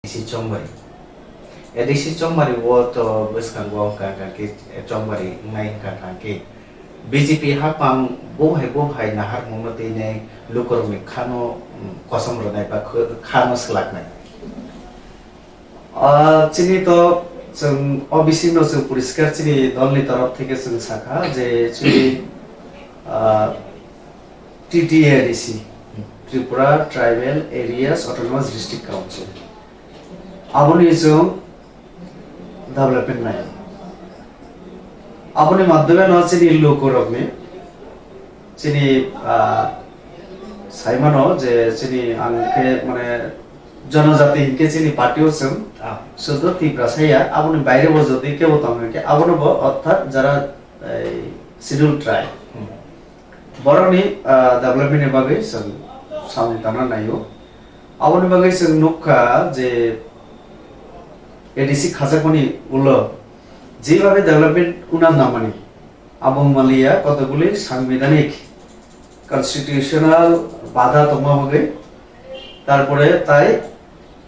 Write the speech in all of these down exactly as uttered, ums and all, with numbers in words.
C Chongmari. A D C Chongmari o to bwskango wngkha khe Chongmari wngnai wngkha khe B J P hapang bo hai bo hai nahar mungno twi nai lukurokni khano, mm, kosom rwnai ba kho-, khano swlaknai. Ah, chini to chwng O B C no chwng poriskar chini dolni torof theke chwng sakha je chini, ah, T T A D C, Tripura Tribal Areas Autonomous District Council, aboni chwng development nai. Aboni madhyome no chini lukurokni, chini, ah, saimano je chini ang khe mane jonojati hinkhe chini party o chwng Ah. sudu Tiprasa ya, aboni baire bo jodi kebo tong hinkhe abono bo orthat jara ei schedule tribe. Hmm. Borokni, ah, development ni bagwi chwng samung tangna naio. Aboni bagwi chwng nukha je A D C khajakmani ulo jebabe development wngna nangmani, abo wngmaliya kotokguli sangbidhanik constitutional badha tongma bagwi, tarpore tai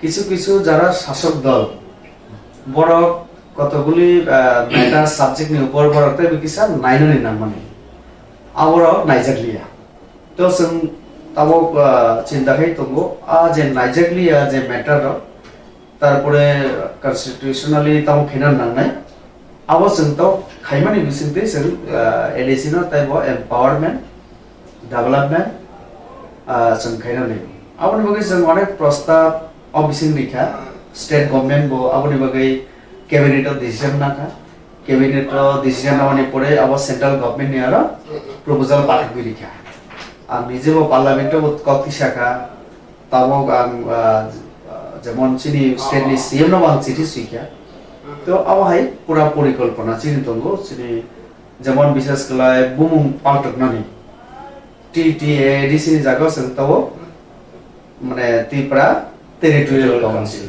kichu kichu jara sasok dol borok kotokguli, ah, matter subject ni upor borok teibo kisa nainani nangmani, aborok naijakliya. To chwng tabok, ah, chinta khai tongo, a je naijakliya je matter rok, tarpore constitutionally tamo khaina nangnai, abo chwng to khaimani bisingtwi chwng, ah, A D C no teibo empowerment, development, ah, chwng khaina nai. Aboni bagwi chwng onek prostab o bising rikha, state government bo aboni bagwi cabinet o decision nakha, cabinet o decision nani pore abo central government ni aro proposal pathakwi rikha. Ang nijebo parliament o kok tisakha, tabok ang, ah, jemon chini state ni C M no ang chithi swikha. To abo hai pura porikolpona chini tongo, chini jemon bishes khlai bumung paltoknani T T A D C ni jaga o chwng tabok mane Tripura Territorial Territorial Council. Council.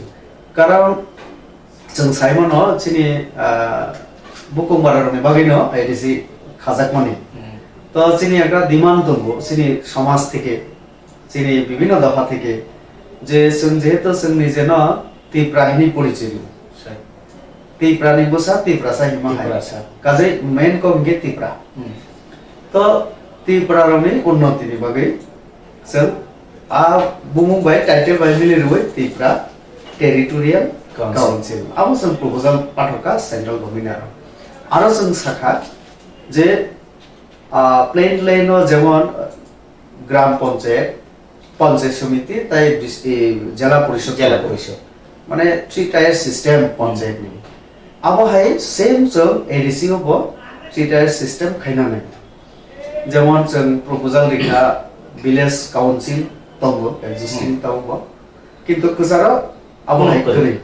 Karon chwng saimano chini, ah, bukung bararokni bagwino A D C khajakmani. Hmm. To chini ekta demand tongo chini somaj theke, chini bibhinno dopha theke, je chwng jehetu chwng nijeno Tipra hinwi porichoi rw. Sai. Tiprani bwsa Tiprasa hima hai. Tiprasa. Kajai main kok hwnkhe Tipra. Hmm. To Tiprarokni unnotini bagwi chwng a bumung bai title bai mili rwui Tipra Territorial Council. Council. Abo chwng proposal pathokha central government aro. Aro chwng sakha je, ah, plain line o jemon, ah, gram panchayat, panchayat samiti, tai bis-, e, jela porishod Jela tongo. Porishod. Mane three tier system panchayat ni. Abo hai same chwng A D C o bo three tier system khaina nai. Jemon chwng proposal rikha village council tongo, existing Hmm. tongo. Kintu kwcharo abo Hmm, hai kwrwi. kwrwi.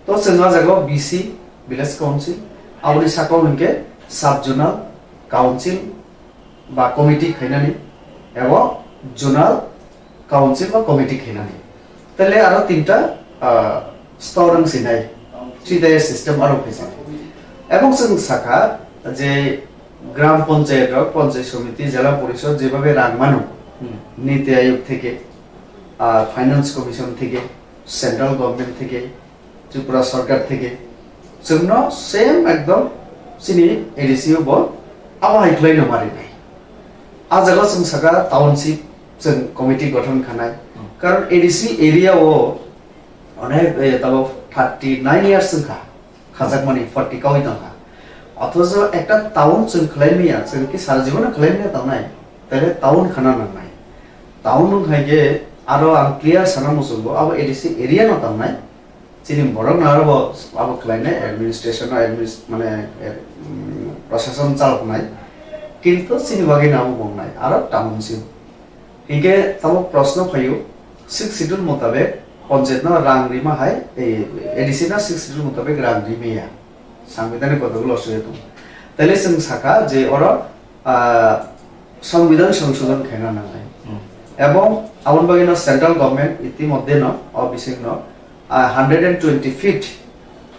To chwng o jaga o V C, village council, aboni saka o hinkhe sub zonal council ba committee khainani, ebo zonal council ba committee khainani. Tele aro tinta, ah, stor wng sinai, three tier system aro khaisa. Ebong chwng sakha je gram panchayat rok, panchayat samiti, jela porishod jebabe rang mano, Hmm. Niti Aayog theke, ah, Finance Commission theke, Central Government theke, Tripura Sarkar theke, chwngno same ekdom chini A D C o bo abo hai khlaino marinai. A jaga chwng saka township chwng committee gothon khanai. Hmm. Karon A D C area o onek, eh, tabo thirty nine years wngkha. Khajakmani forty kawi tongkha. Othocho ekta town chwng khlai maya, chwng ki sara jibono khlai maya tongnai, tele town khana nangnai. Town wngkha khe aro ang clear sana muchungo, abo A D C area no tongnai. Chini borok no aro bo abo khlainai administration no adminis-, mane, eh, mm, prosason chaloknai. Kintu chini bagwi no abo bongnai, aro township. Hinkhe tamo proshno phaio, Sixth Schedule mutabek panchayat no rang rima hai, ei, A D C no Sixth Schedule mutabek rang rimaya. Sangbidhanik kotokgulo aswk tongo. Taile chwng sakha je oro, ah, Sangbidhan Songshodhon khaina nangnai. Hmm. Ebong aboni bagwi no central government itimodhye no, o bising no, ah, hundred and twenty feet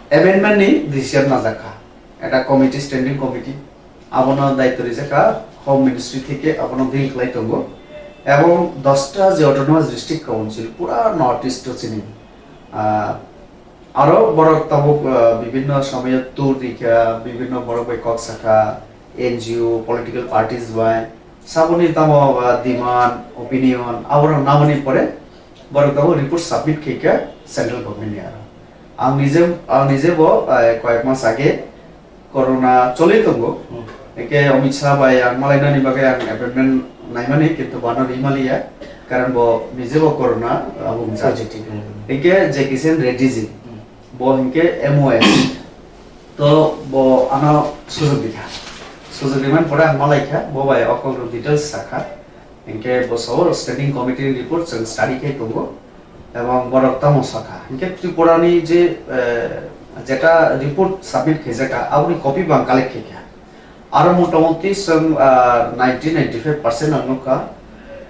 amendment ni decision najakha. Ekta committee, standing committee, abono daityo rijak kha Home Ministry theke, abono deal khlai tongo. Ebong dosta je Autonomous District Council pura North East o chini, ah, Aro borok tabuk, ah, bibinno somoyo tour rikha, bibinno borok bai kok sakha, N G O, political parties bai, saboni tamo, ah, demand, opinion, aborok namani pore borok tabuk report submit khaikha central government ni aro. Ang nije, ang nije bo, ah, koyek mas age corona choli tongo. Hmm. Eke Amit Shah bai ang malainani bagwi ang appointment naimani, kintu bano rimaliya, karon bo nije bo corona, ah, bumjak. Positive, hmm. Eke J Kisan Reddy ji, hmm, bo hinkhe M O S. To bo ano sujok dikha. Sujok rimani pore ang malaikha, bo bai okok rok details sakha. Hinkhe bo so standing committee ni report chwng study khe tongo. Ebong borok tamo sakha. Hinkhe Tripura ni je, eh, jeta report submit khaijak kha, aboni copy bo ang collect khaikha. Aro motamuti chwng, ah, ninety ninety-five percent ang nukha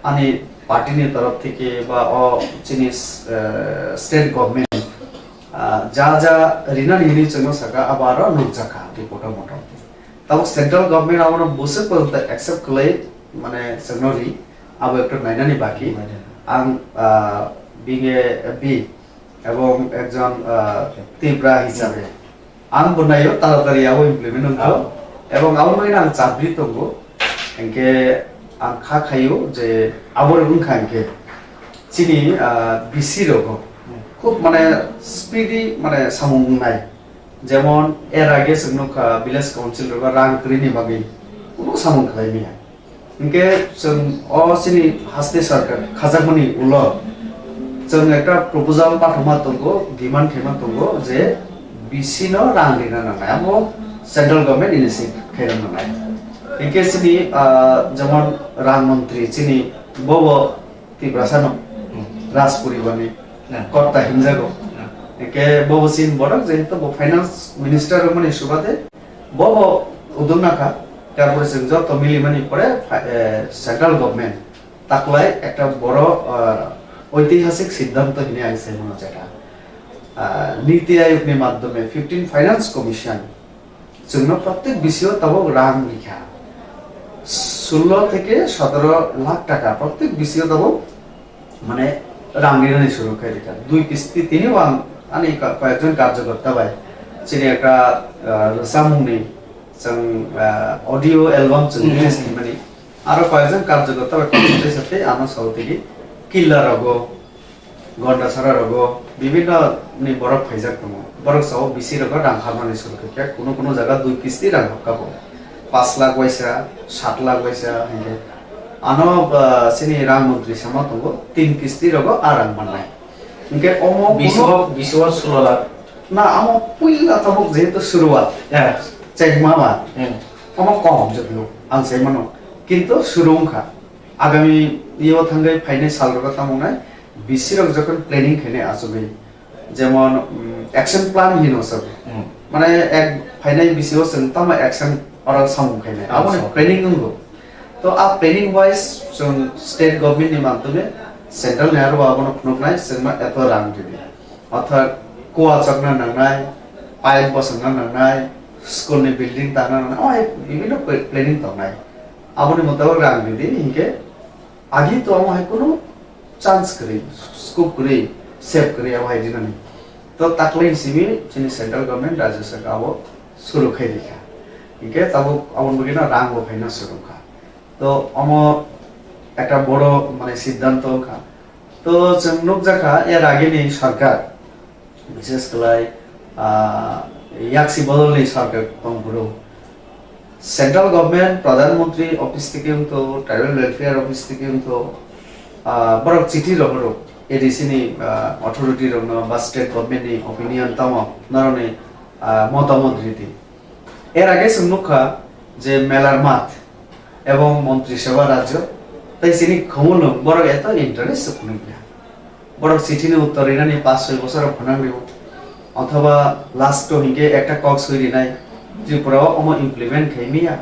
ani party ni torof theke ba o chini, eh, state government, ah, ja ja rinani hinwi chwngno sakha, abo aro nukjakha report o motamuti. Tabuk central government abono bwswk porjonto accept khlai, mane chwngno ri, abo ekta nainani baki. Nainani. Ang, ah, being a B ebong ekjon, ah, Tipra hisabe ang bo naio taratari abo implement wngkha. Oh. Ebong abo bagwi ang chabri tongo. Hinkhe ang kha khaio je abo wngkha hinkhe chini, ah, B C rogo, hmm, khub mane speedy mane samung wngnai. Jemon er age chwng nukha village council rogo rang kwrwini bagwi kuno samung khlai maya. Hinkhe chwng o chini haste sarkar khajakmani ulo chwng ekta proposal pathoma tongo, demand khaima tongo je B C no rang rina nangnai, abo central government initiate khaina nangnai. Hinkhe chini, ah, jemon rang montri chini bobo Tiprasa no, hmm, Rajpuri bani, hmm, kotta himjago. Hmm. Hinkhe bobo chini borok jehetu bo finance minister wngmani subade, bobo uduk nakha, tarpore chwng joto milimani pore, eh, central government taklai ekta boro, eh, oitihasik siddhanto hinwi ang sai mano jeta. Ah, Niti Ayog ni madhyome fifteen Finance Commission chwngno prottek B C o tabuk rang rikha. Sullo theke sotoro lakh taka prottek B C o tabuk mane rang rinani suru khai rikha. Dui kisti tini bo ang ani ka-, koyekjon karjokorta bai chini ekta, ah, rwchapmungni chwng, ah, audio album chwng, hmm, release khaimani. Aro koyekjon karjokorta bai consultation tei ano sao tigi killa rogo, Gondasara rogo bibinno ni borok phaijak tongo. Borok sao B C rogo rang hapnani suru khe, kuno kuno jaga dui kisti rang hapkha bo. Pash lakh waisa, sat lakh waisa hinkhe. Ano, ah, chini rang montri sama tongo, tin kisti rogo a rang mannai. Hinkhe omo B C o, kuno B C o sulo lakh. Na, amo puila tabuk jehetu suruwat. Yeah. Chekma ba. Hmm. Omo kom jotno, ang sai mano. Kintu suru wngkha. Agami yo thangwi phainai sal rogo tamo wngnai, B C rok jokhon planning khainai achugwi, jemon, mm, action plan hino sir. Hmm. Mane ek phainai B C o chwng tamo action oro samung khainai. Aboni, ah, so, planning wngo. To a planning wise chwng state government ni madhyome central ni aro abono phunuknai chwngno eto rang ridi. Orthat kua chokna nangnai, pipe bosongna nangnai, school ni building tangna nangnai, o hai bibinno pla-, planning tongnai. Aboni motabok rang ridi hinkhe agi to omo hai kunu chance kwrwi, scope kwrwi, save kwrwi abo hai rinani. To taklai simi chini central government, rajya sarkar abo suru khai rikha. Hinkhe tabuk aboni bagwino rang bo phaina suru wngkha. To omo ekta boro mane siddhanto wngkha. To chwng nukjakha er agini sarkar, bishes khlai, ah, yaksi bodolni sarkar tongphuru, central government, Pradhan Mantri office theke wngtho, Tribal Welfare office theke wngtho, ah, borok chithi rohoro A D C ni, ah, authority rokno ba state government ni opinion tamo norokni, ah, motamot ridi. Er age chwng nukha je melar math ebong Montri Sabha rajyo tei chini khumulwng borok eto interest se phunukya. Borok chithi ni uttor rinani pash soi bosor rok phunang rio. Othoba last o hinkhe ekta kok soi rinai Tripura o omo implement khai miya.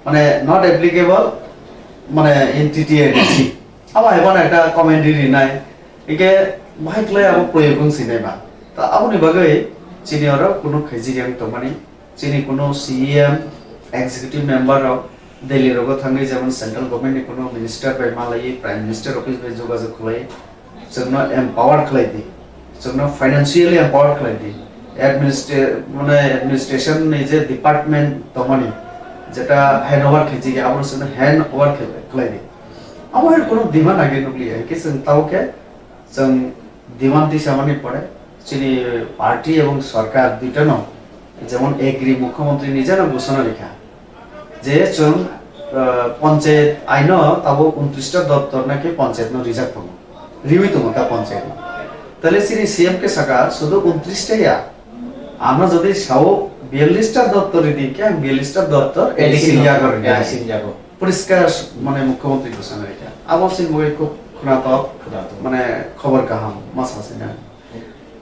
Mane not applicable, mane in T T A D C. Abo hai bono ekta comment ri rinai. Hinkhe bahai khlai abo proyog wng sinai ba. Ta aboni bagwi chini oro kunu khaijik yang tongmani. Chini kunu C E M, executive member rok Delhi rogo thangwi jemon central government ni kunu minister bai malaiwi, prime minister office bai jogajog khlai, chwngno empower khlai di. Chwngno financially empower khlai di. Administra-, mane administration ni je department tongmani, jeta hand over khaijak ya, abono chwngno hand over khe-, khlai di. Amo hai kono demand age nukliya, hingke chwng tao khe chwng demand tisamani pore chini party ebong sorkar duitano jemon agree, mukhyamantri nijeno ghosona rikha. Je chwng, ah, panchayat aino tabuk untris ta doptor naki panchayat no rijak tongo, riwi tongo ta panchayat no. Tale chini C M ke saka sudu untris ta ya, ano jodi sao biyallis ta doptor ridi khe ang biyallis ta doptor A D C ni yago rini. A D C ni yago. Poriskar mane mukhyamantri ghosona rikha. Abo chini bagwi khub khwnatok, khwnatok, mane khobor kaham ma sa se na.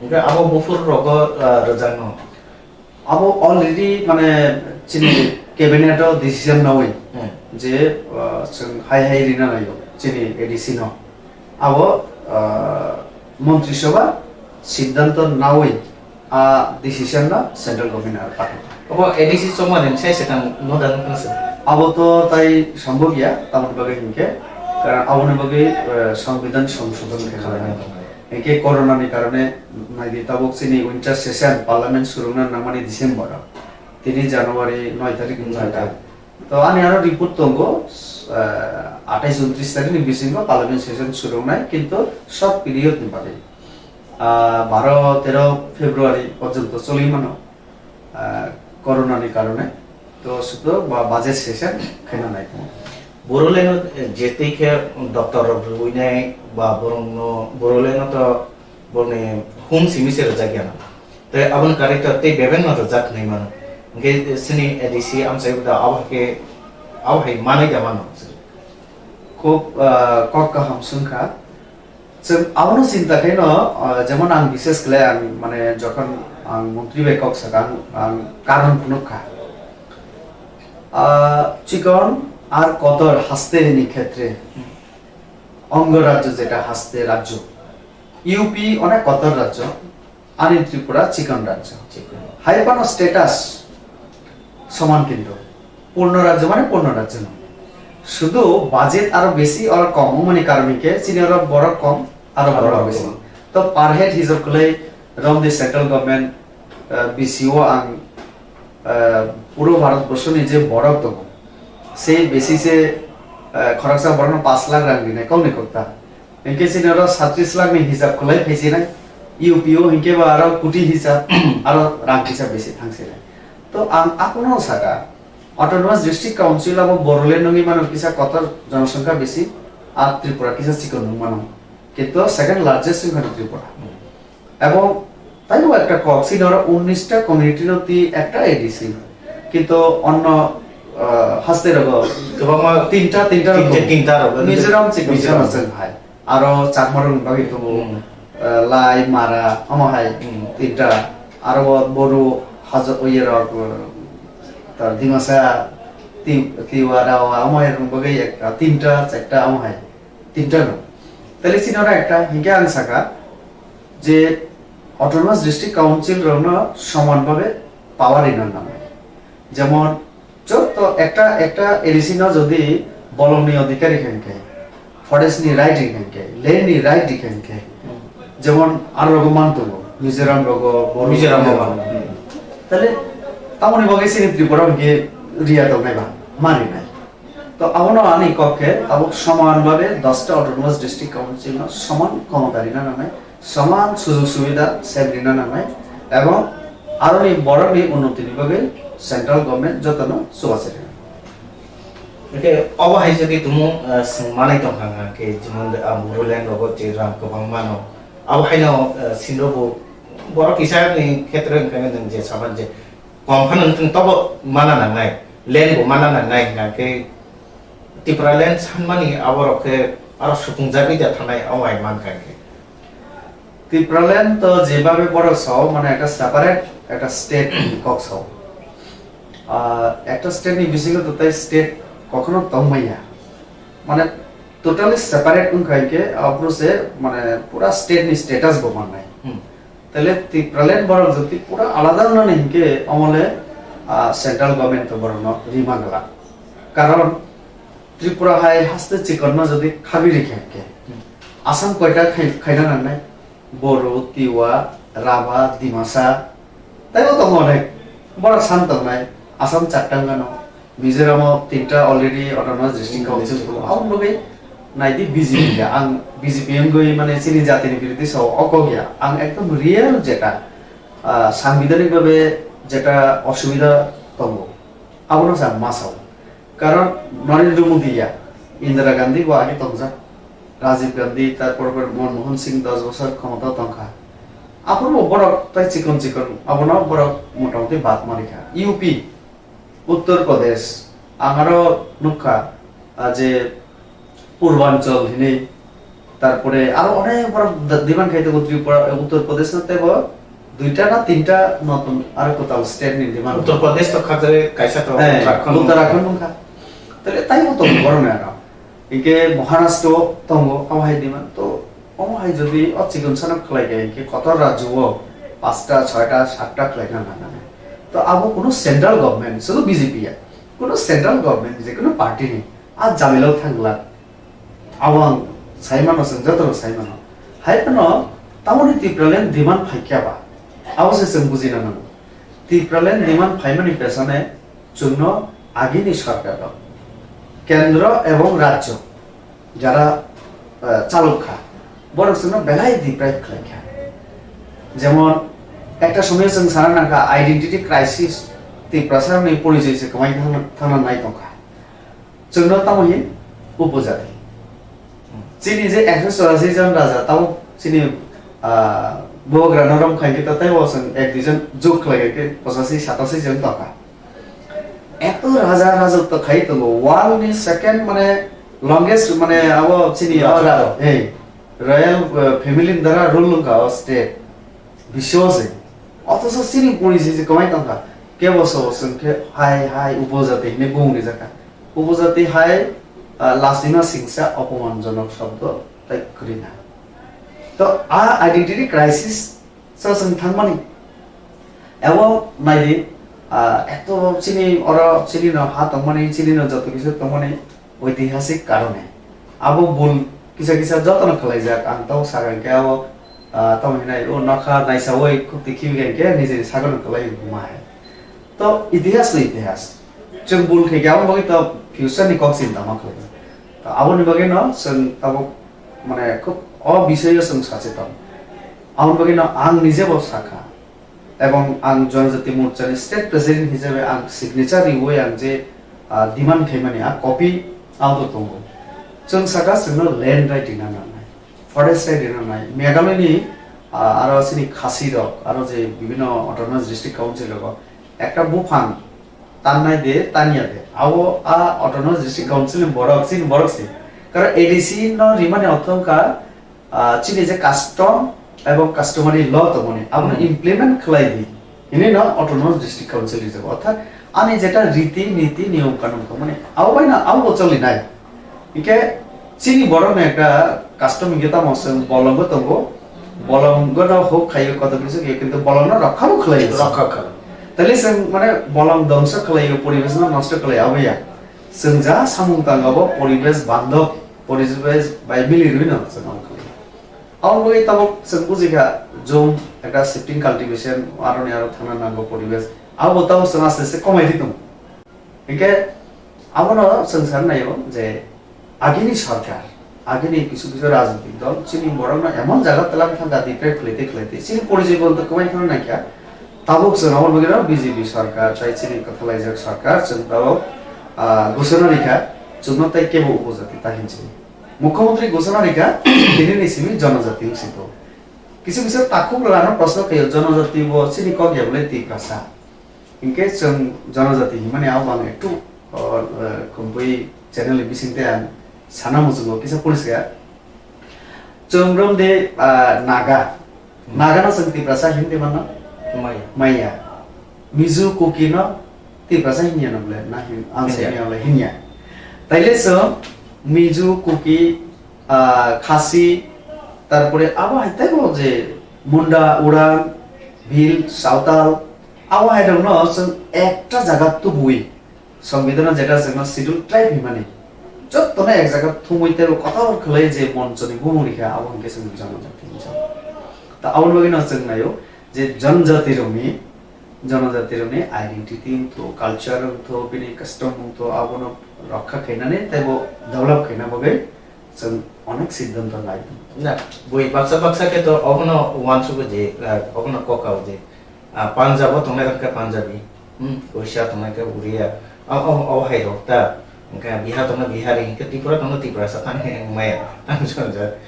Hingke abo buphur rogo, ah, rwjakno. Abo already mane chini cabinet o decision nawi, hmm, je, ah, chwng hai hai rina naio chini A D C no. Abo, ah, Montri Sabha siddhanto nawi a decision no central government aro pathai. Abo A D C chongmani sai se tang no dan khe se. Abo to tai sambok ya, tamoni bagwi hinkhe, karon aboni bagwi, eh, Songbidan Songshodhon khe khalai. Hinkhe corona ni karone naidi tabuk chini winter session parliament surungna nangmani December o. Tini January noi tarik wng kha. To ani aro report tongo, eh, atais untris tarik ni bisingo parliament session surungnai, kintu short period ni bagwi. Ah, baro tero February porjonto choli mano, ah, corona ni karone. To sudo ba budget session khaina nai tongo. Boroleno, eh, je twi khe doctor rok rwinai ba borokno Boroleno to borokni hum simi se rwjak ya na. Tei aboni karwi to tei bebak no rwjak hinwi mano. Hwnkhe chini A D C amchai da abo hai khe, abo hai manwi da mano. Khub, ah, kok kaham swngkha. Chwng abono chinta khaino, ah, jemon ang bishes khlai ang mane jokhon ang montri bai kok saka ang, ang karon phunuk kha. Ah, chikon ar kotor haste ni khetre, ongo rajyo jeta haste rajyo, U P onek kotor rajyo, ani Tripura chikon rajyo. Chikon. Hai phano status soman kintu. Purno rajyo mane purno rajyo no. Sudu budget aro besi aro kom wngmani karon hinkhe chini oro borok kom aro borok besi. To per head hisab khlai romdi central government, eh, B C O ang, eh, puro Bharat borsho ni je borok tongo, sei besi se, eh, khoroksa borokno pash lakh rang rinai kokni kokta. Hinkhe chini oro satris lakh ni hisab khlai phaisinai, U P O hinkhe ba aro koti hisab, aro rang hisab besi thangsinai. To ang akono saka, Autonomous District Council abo Bodoland wngwi mano kisa kotor jonosongkha bisi, a Tripura kisa chikon wng mano. Kintu second largest wngkha Tripura. Ebong taibo ekta kok, chini oro unnis ta community no twi ekta A D C. Kintu onno, ah, haste rogo kwbangma tinta, tinta tinta, rogo. Tinta rogo. Mizoram chikon Mizoram. Chwng hai. Aro Chakma rokni bagwi tongo, hmm, ah, Lai, Mara, omo hai, hmm, tinta. Aro o Bodo, Hajo, oye rok, ah, Dimasa, Ti-, Tiwa, Rawa, omo hai rokni bagwi ekta, tinta, chekta, omo hai. Tinta no. Tale chini oro ekta, hinkhe ang saka je Autonomous District Council rokno soman bhabe power rina nangnai. Jemon, joto ekta, ekta A D C no jodi bolongni adhikari khe hinkhe, forest ni right rikha hinkhe, land ni right rikha hinkhe, jemon aro rogo man tongo, Mizoram rogo, Bodo Mizoram rogo. Rogo. Tale tamoni bagwi chini Tripura hinkhe riya tongnai ba, ma rinai. To abono ani kok khe tabuk soman bhabe dosta Autonomous District Council no soman khomota rina nangnai, soman sujog subida sep rina nangnai, ebong aroni borokni unnoti ni bagwi central government jotono chubachu rina. Hwnkhe obo hai jodi tumo, ah, swng manai tongkha hwnkhe, jemon, ah, Bodoland rogo je rang kwbang mano, abo haino, ah, sinrogo borok kisa ni khetre hwnkhe nwng je saban je kom phano nwng tobo mana nangnai, land bo mana nangnai hwnkhe Tipraland sanmani aborok khe aro sukungjagwi da thanai, omo hai mankha khe. Tipraland to jebabe borok sao, mane ekta separate ekta state ni kok sao. Ah, ekta state ni bisingo to tai state kokhono tongmaya. Mane totally separate wngkha khe, aphuru se mane pura state ni status bo mannai. Hmm. Tale Tipraland borok jodi pura alada wngnani hinkhe omole, ah, central government to borokno rima glak. Karon Tripura hai haste chikonno jodi khabi rikha hinkhe, hmm, Assam koita khai-, khaina nangnai? Bodo, Tiwa, Rabha, Dimasa, taibo tongo onek. Borok san tongnai, Assam charta wngano, Mizoram o tinta already autonomous district council tongo. Aboni bagwi naidi B J P ya, ang B J P wngwi mane chini jatini birodhi sao o kok ya. Ang ekdom real jeta, ah, sangbidhanik bhabe jeta osubidha tongo, abono sa ma sao. Karon Narendra Modi ya, Indira Gandhi bo age tongjak, Rajiv Gandhi, tarpor pore Manmohan Singh dos bosor khomotao tongkha. Aphuru bo borok tai chikon chikon, abono borok motamoti bad marikha. U P, Uttar Pradesh, ang aro nukha, ah, je Purbanchal hinwi, tarpore aro onek borok da-, demand khai tongo Tripura, Uttar Pradesh no teibo duita na tinta notun aro kwtal state ni demand. Uttar Pradesh to khajagwi kaisa to Eh, Uttarakhand. Uttarakhand wngkha. Tale taibo tongo borok ni ano. Hinkhe Maharashtra tongo, abo hai demand. To omo hai jodi o chikon sana khlai khe, hinkhe kotor rajyo o pasta, choita, satta khlai na nana. To abo kuno central government, sudu B J P ya. Kuno central government, je kuno party ni a jamila o thangla. Abo ang sai mano, chwng joto rok sai mano. Hai phano tamoni Tipraland demand phai khe ba? Abo se chwng bujina nango. Tipraland demand phaimani pesane chwngno agini sarkar rok, kendro ebong rajyo jara, eh, chalok kha, borok chwngno belai deprive khlai kha. Jemon ekta somoyo chwng sana nangkha identity crisis, Tiprasa ni porichoi se kwmai thangna, thangna nai tongkha. Chwngno tamo hin upojati. Chini je ekso chorasi jon raja, tamo chini, ah, bubagrano rom khai khe, tei o chwng ek dui jon jog khlai khe, pochasi, satasi jon tongkha. Eto raja, rajotw khai tongo, world ni second, mane, longest, mane, abo chini, raja. Hey, royal, uh, family ni dara rule wngkha o state. Biswo se. Othocho chini puri se kwmai tongkha. Kebo so chwng khe hai, hai, upojati hinwi bumung rijak kha. Upojati hai, ah, lasima singsa opomanjonok shobdo tai kwrwi na. To a identity crisis so chwng thangmani. Ebo naidi, ah, eto chini oro chini no ha tongmani, chini no joto kisa tongmani, oitihasik karone. Abo bul kisa kisa jotono khwlaijak, ang tamo sakha hinkhe abo, ah, tamo hinai o nokha naisaui khukti khibi kha hinkhe nijeni sagono kwlai hwnma hai. To itihas to itihas. Chwng bul khaikhe abo bagwi to future ni kok chinta ma khlai. To aboni bagwi no chwng tabuk mane khub o bisoyo chwng sacheton. Aboni bagwi no ang nijebo sakha. Ebong ang Jonojati Morcha ni state president hisabe ang signature riwi ang je, ah, demand khaimani a copy auto tongo. Chwng saka chwngno land right rina nangnai, forest right rina nangnai. Meghalaya ni, ah, aro chini Khasi rok, aro je bibhinno autonomous district council rogo ekta buphang tannai de, tanya de. Abo a autonomous district council ni borok, chini borok se. Karon A D C no rimani ortho wngkha, ah, chini je custom ebong customary law tongmani, abono Hmm. implement khlai di. Hini no autonomous district council rijak. Orthat ani jeta riti, niti, niyom kanun tongmani, abo bai no abo bo choli nai. Hinkhe chini borok no ekta custom hinkhe tamo chwng bolong bo tongo, bolong no hok khaio, kotor kisa khaio, kintu bolong no rokha bo khlai. Rokha kha. Tali chwng mane bolong dongso khlaio, poribesh no nosto khlaio, abo ya. Chwng ja samung tang abo poribesh bandhab, poribesh bai mili rwi no chwng abo khlai. Abo bagwi tabuk chwng buji kha, jum ekta shifting cultivation, aroni aro thangna nango poribesh. Abo tabuk chwng aste aste komai di tongo. Hinkhe abono chwng san naio je agini sarkar, agini kisu kisu rajnitik dol chini borokno emon jaga twlang thangkha, deprive khlaite khlaite chini porichoi bo kwbai thangna naikha. Tabuk chwng aboni bagwino B J P sarkar tai chini kwthalaijak sarkar chwng tabuk, ah, gusana rikha, chwngno tai kebo upojati ta hinwi. Mukhyamantri gusana rikha, tini ni simi jonojati wngsi to. Kisu kisu takhuk rano proshno khaio, jonojati bo chini kok ya bole Tiprasa. Hinkhe chwng jonojati hinmani abo ang ektu, o, o, kumbui channel ni bisingtwi ang sana muchungo kisa police kha. Chwng romde, ah, Naga. Hmm. Naga no chwng Tiprasa hindi mano? Maya. Maya. Mizo Kuki no Tiprasa hinya no bole, na hin-, ang Hinya. Sini ole hinya. Taile chwng Mizo, Kuki, ah, Khasi, tarpore abo hai teibo je Munda, Uran, Bhil, Sawtal, abo hai rok no chwng ekta jaga tubui. Songbidhano jeta chwngno Scheduled Tribe hinmani, jottono ek jaga thumwi teibo kotor khlai je monchoni bumung rikha, abo hwnkhe chwng jonojati hinwi sano. Ta aboni bagwi no chwng naio je janjati rokni, janajati rokni identity wngtho, culture wngtho, bini custom wngtho, abono rokha khainani teibo develop khaina bagwi chwng onek siddhanto nai. Na, bui baksa baksa khe to obono uansugo je, ah, obono kokao je, ah, Punjab o tongnai rok khe Punjabi, hmm, Orissa tongnai khe Oriya, o, o, o hai rok ta, hwnkhe Bihar tongnai Bihari, hwnkhe Tripura tongnai Tiprasa, tang he wngmaya, tang jonjat,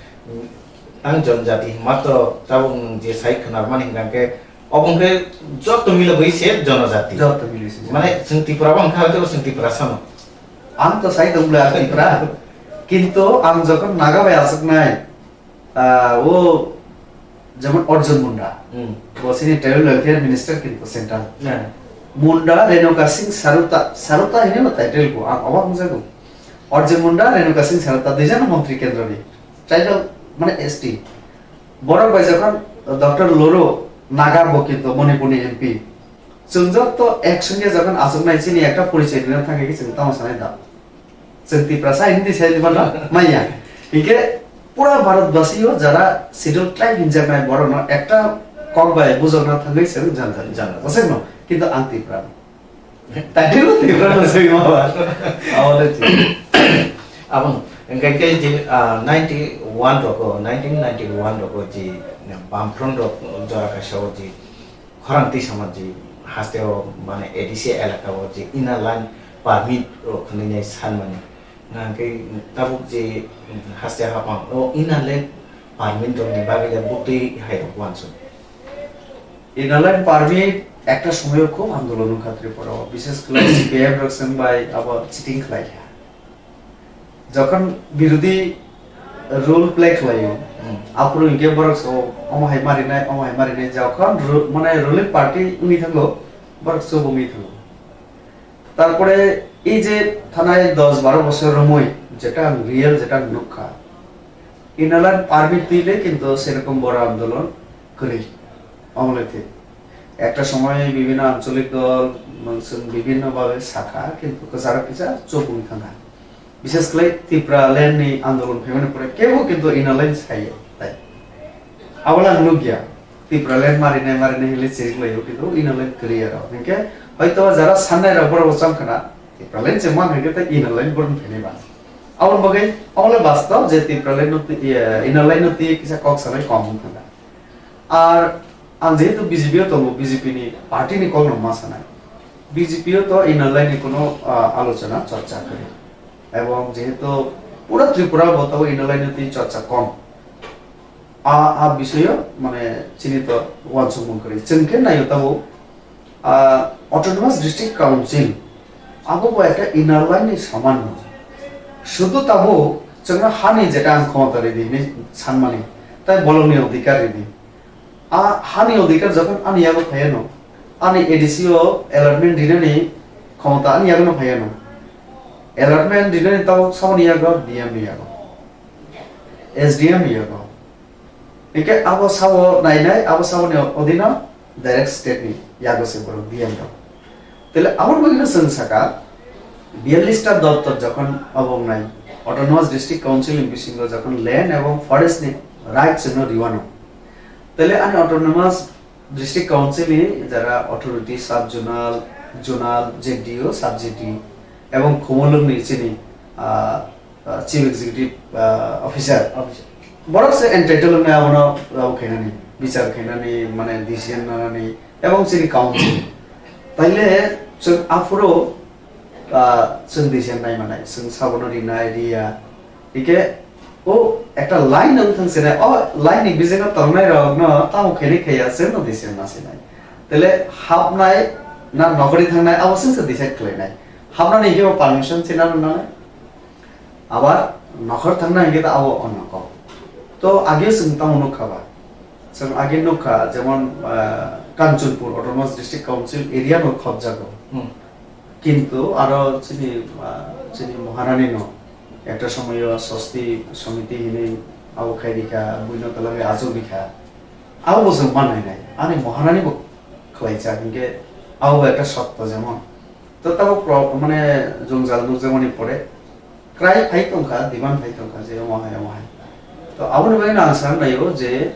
tang jonjati, matro tabuk nwng je sai khwnarmani hwnkha khe, obo hwnkhe joto milogwi se jonojati. Joto milogwi se. Mane chwng Tripura bo hwnkha, hwnkhe bo chwng Tiprasa no. Ang to sai tong bwle ang Tripura. Kintu ang jokhon Naga bai aswknai, ah, o jemon Arjun Munda. Hmm. Bo chini tribal welfare minister kintu central. Yeah. Munda Renuka Singh Saruta, Saruta hini bo title bo ang obak wngjago. Arjun Munda Renuka Singh Saruta duijano montri kendroni. Tribal mane S T. Borok bai jokhon Doctor Loro Naga bo kintu Manipurni M P. Chwng joto ek songya jokhon achuknai chini ekta porichoi rwna thangkhe chwng tamo sanai da. Chwng Tiprasa Hindi sai di mano maya. Hinkhe pura Bharat basio jara schedule tribe hinjaknai borokno ekta kok bai bujokna thangwi chwng janjani. Janjani. Aswkno. Kintu ang Tripura. Tadi lo Tripura no soi ma ba. Awal aja. Abang, engkai ke je, ah, ninety one roko, nineteen ninety one roko je, Bamfront rok jora kaisa o je, khorang twi sama je, haste o mane A D C elaka o je, inner line permit rok khwlwinai sanmani. Na engkai tabuk je, haste hapang o inner line permit rok ni bagwi le butwi hai rok uansuk. Inner line permit ekta somoyo khub andolon wngkha Tripura o, bishes khlai C P I M rok chwng bai abo cheating khlai kha. Jokhon birodhi role play khlaio, hmm, aphuru hinkhe borok so omo hai marinai, omo hai marinai, jokhon ru-, mane ruling party wngwi thango, borok so bo wngwi thango. Tarpore ei je thanai dos baro bosor romwi jeta ang real jeta ang nukha, inner line permit twi le kintu serokom boro andolon kwrwi. Omo le thik. Ekta somoy bibhinno ancholik dol, manswng bibhinno bhabe sakha, kintu kwcharo kisa chubung thangkha. Bishes khlai Tipraland ni andolon phaimani pore kebo kintu inner line sai tai. Abola ang nukya. Tipraland marinai marinai hinwi chiriklaio kintu inner line kwrwi aro. Hinkhe hoito jara sannai rok borok bo chongkhna Tipraland se man hinkhe tei inner line borok phainai ba. Aboni bagwi omo le bastob je Tipraland no twi, eh, inner line no twi kisa kok sanai kom wng thangkha. Ar ang jehetu B J P o tongo, B J P ni party ni kok no ma sanai. B J P o to inner line ni kono, ah, alochona chorcha kwrwi. Ebong jehetu pura Tripura bo tabo inner line ni twi chorcha kom. A, a bisoyo mane chini to uansukmung kwrwi. Chwng khe naio tabo, ah, Autonomous District Council abo bo ekta inner line ni saman no. Sudhu tabo chwngno hani jeta ang khomota ridi hinwi sanmani, tai bolongni odhikar ridi. A hani odhikar jokhon ani yago phaiyano, ani A D C o allotment rinani khomota ani yagono phaiyano. Allotment rinani tabo saboni yago, D M ni yago, S D M ni yago. Hinkhe abo sabo nainai, abo saboni odhino direct state ni yago se borok D M rok. Tele aboni bagwino chwng saka, biyallis ta doptor jokhon obo wngnai, Autonomous District Council ni bisingo jokhon land ebong forest ni right chwngno riwano. Tele ani Autonomous District Council ni jara authority, sub zonal, zonal, Z D O, sub Z D O, ebong Khumulwng ni chini, ah, ah, Chief Executive, ah, Officer. Officer. Borok se entitled wngnai abono, abo khainani, bichar khainani, mane decision nanani, ebong chini council. Taile chwng aphuru, ah, chwng decision nai manai, chwng sabono rinai riya. Hike o ekta line wng thang sinai, o line ni bisingno tongnai rokno tamo khainai khaiya chwngno decision na sinai. Tele hapnai na nokhorwi thangnai abo chwngsa decide khlainai. Hapnani hike bo permission china rwnai. Abar nokhor thangna hingke ta abo onno kok. To age chwng tamo nukha ba? Chwng age nukha jemon, ah, Kanchanpur Autonomous District Council area no khobjago. Hmm. Kintu aro chini, ah, chini Maharani no ekta somoyo Sosti Somiti hinwi abo khai rikha, buino twlangwi achuk rikha. Abo bo chwng manai nai. Ani Maharani bo khlaijak hingke abo bo ekta sotto jemon. To tabuk pro-, mane, jwngjal nukjakmani pore kwrai phai tongkha, demand phai tongkha je omo hai, omo hai. To aboni bagwi no ang sana naio je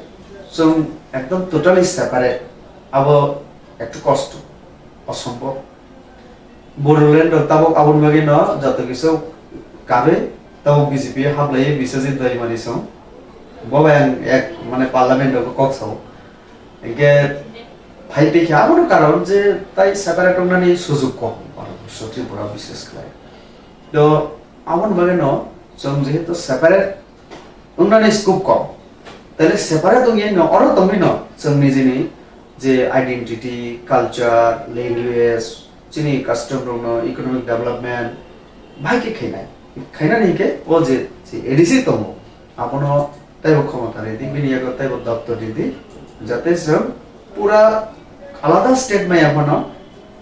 chwng Ekdom totally separate. Abo ektu kosto, osombob. Bodoland rok tabuk aboni bagwi no joto kisu karwi tabuk B J P hablaiwi Biswajit Daimani song. Bo bai ang ek mane parliament rogo kok sao. Hinkhe phai twi khe abono karon je tai separate wngnani sujug kom, Bharat Tripura bishes khlai. To aboni bagwi no chwng jehetu separate wngnani scope kom. Taile separate wngya no oro tongwi no chwng nijini je identity, culture, language, chini custom rokno economic development bahai khe khainai. Khainani hinkhe o je, je A D C tongo, abono taibo khomota ridi, bini yago taibo doptor ridi, jate chwng pura alada state maya phano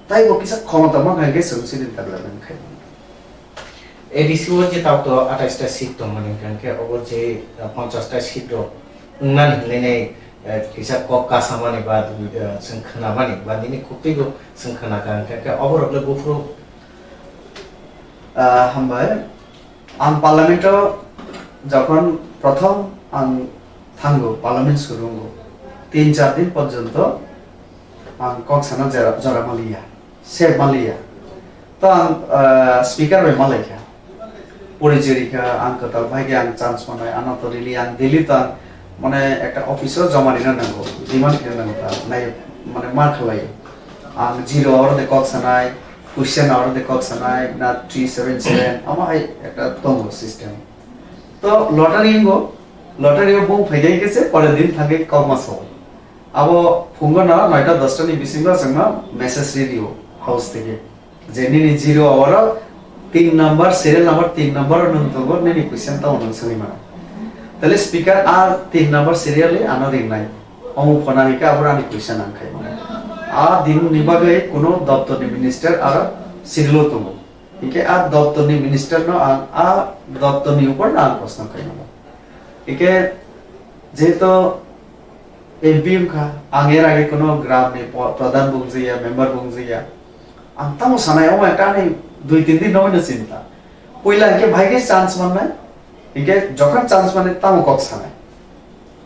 taibo kisa khomota mankha hinkhe chwng chini development khainai. A D C o je tabuk to atais ta seat tongmani, hwnkhe obo je, uh, ponchash ta seat rok wngnani hinwi nai, uh, kisa kok kasamani ba, uh, chwng khnamani ba nini khuktwi bo chwng khnakha, hwnkhe oborok le buphuru. Ah, hambai. Ang parliament o jokhon prothom ang thango, parliament surungo, tin char din porjonto ang kok sana jora, jora maliya, sep maliya. To ang, ah, speaker bai malaikha. Porichoi rikha, ang kwtal bai khe ang chance manai, ano to rili ang daily to ang mane ekta office o joma rina nango, demand khe nango ta, nai mane ma khlai. Ang zero hour de kok sanai, question hour de kok sanai, na three seven seven, amo hai ekta tongo system. To lottery ingo, lottery o bung phai khe se pore din thangwi kok ma sao. Abo phungo no noita dosta ni bisingo chwngno message ri rio house theke. Je nini zero hour o tin number, serial number tin number o nwng tongo, nini question tamo nwng swngwi mano. Tale speaker a tin number serial ni ano ringnai. Omo phone hwnkhe abo ani question ang khai mano. A din ni bagwi kuno doptor ni minister aro serial o tongo. Hinkhe a doptor ni minister no ang a doptor ni upor no ang proshno khai mano. Hinkhe jehetu M P wngkha, ang er age kuno gram ni po-, pradhan bo wngjakya, member bo wngjakya. Ang tamo sanai, omo ekta ani dui tin din no chinta. Puila hinkhe bhai khe chance mannai, hinkhe jokhon chance mannai tamo kok sanai.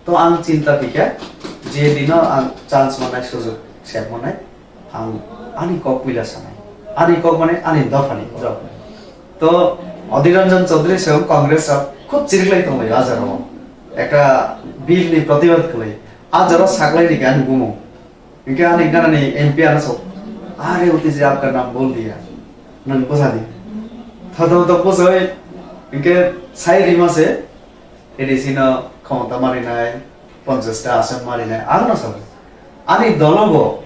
To ang chinta pikha, je dino ang chance mannai, sujug sep mannai, ang ani kok puila sanai. Ani kok mane ani dophani kok. Dophani. To Adhir Ranjan Chaudhary se Congress rok khub chiriklai tonglaio a jora o. Ekta bill ni protibad khlai. A jora saklai ni ani bumung. Hinkhe ani ganani M P ano sok. Are uti je apka naam bol diya. Nang bujadi. Thodo to bujoi. Hinkhe sai rima se. A D C no khomota marinai, ponchash ta asan marinai, ang no sabo. Ani dolo bo,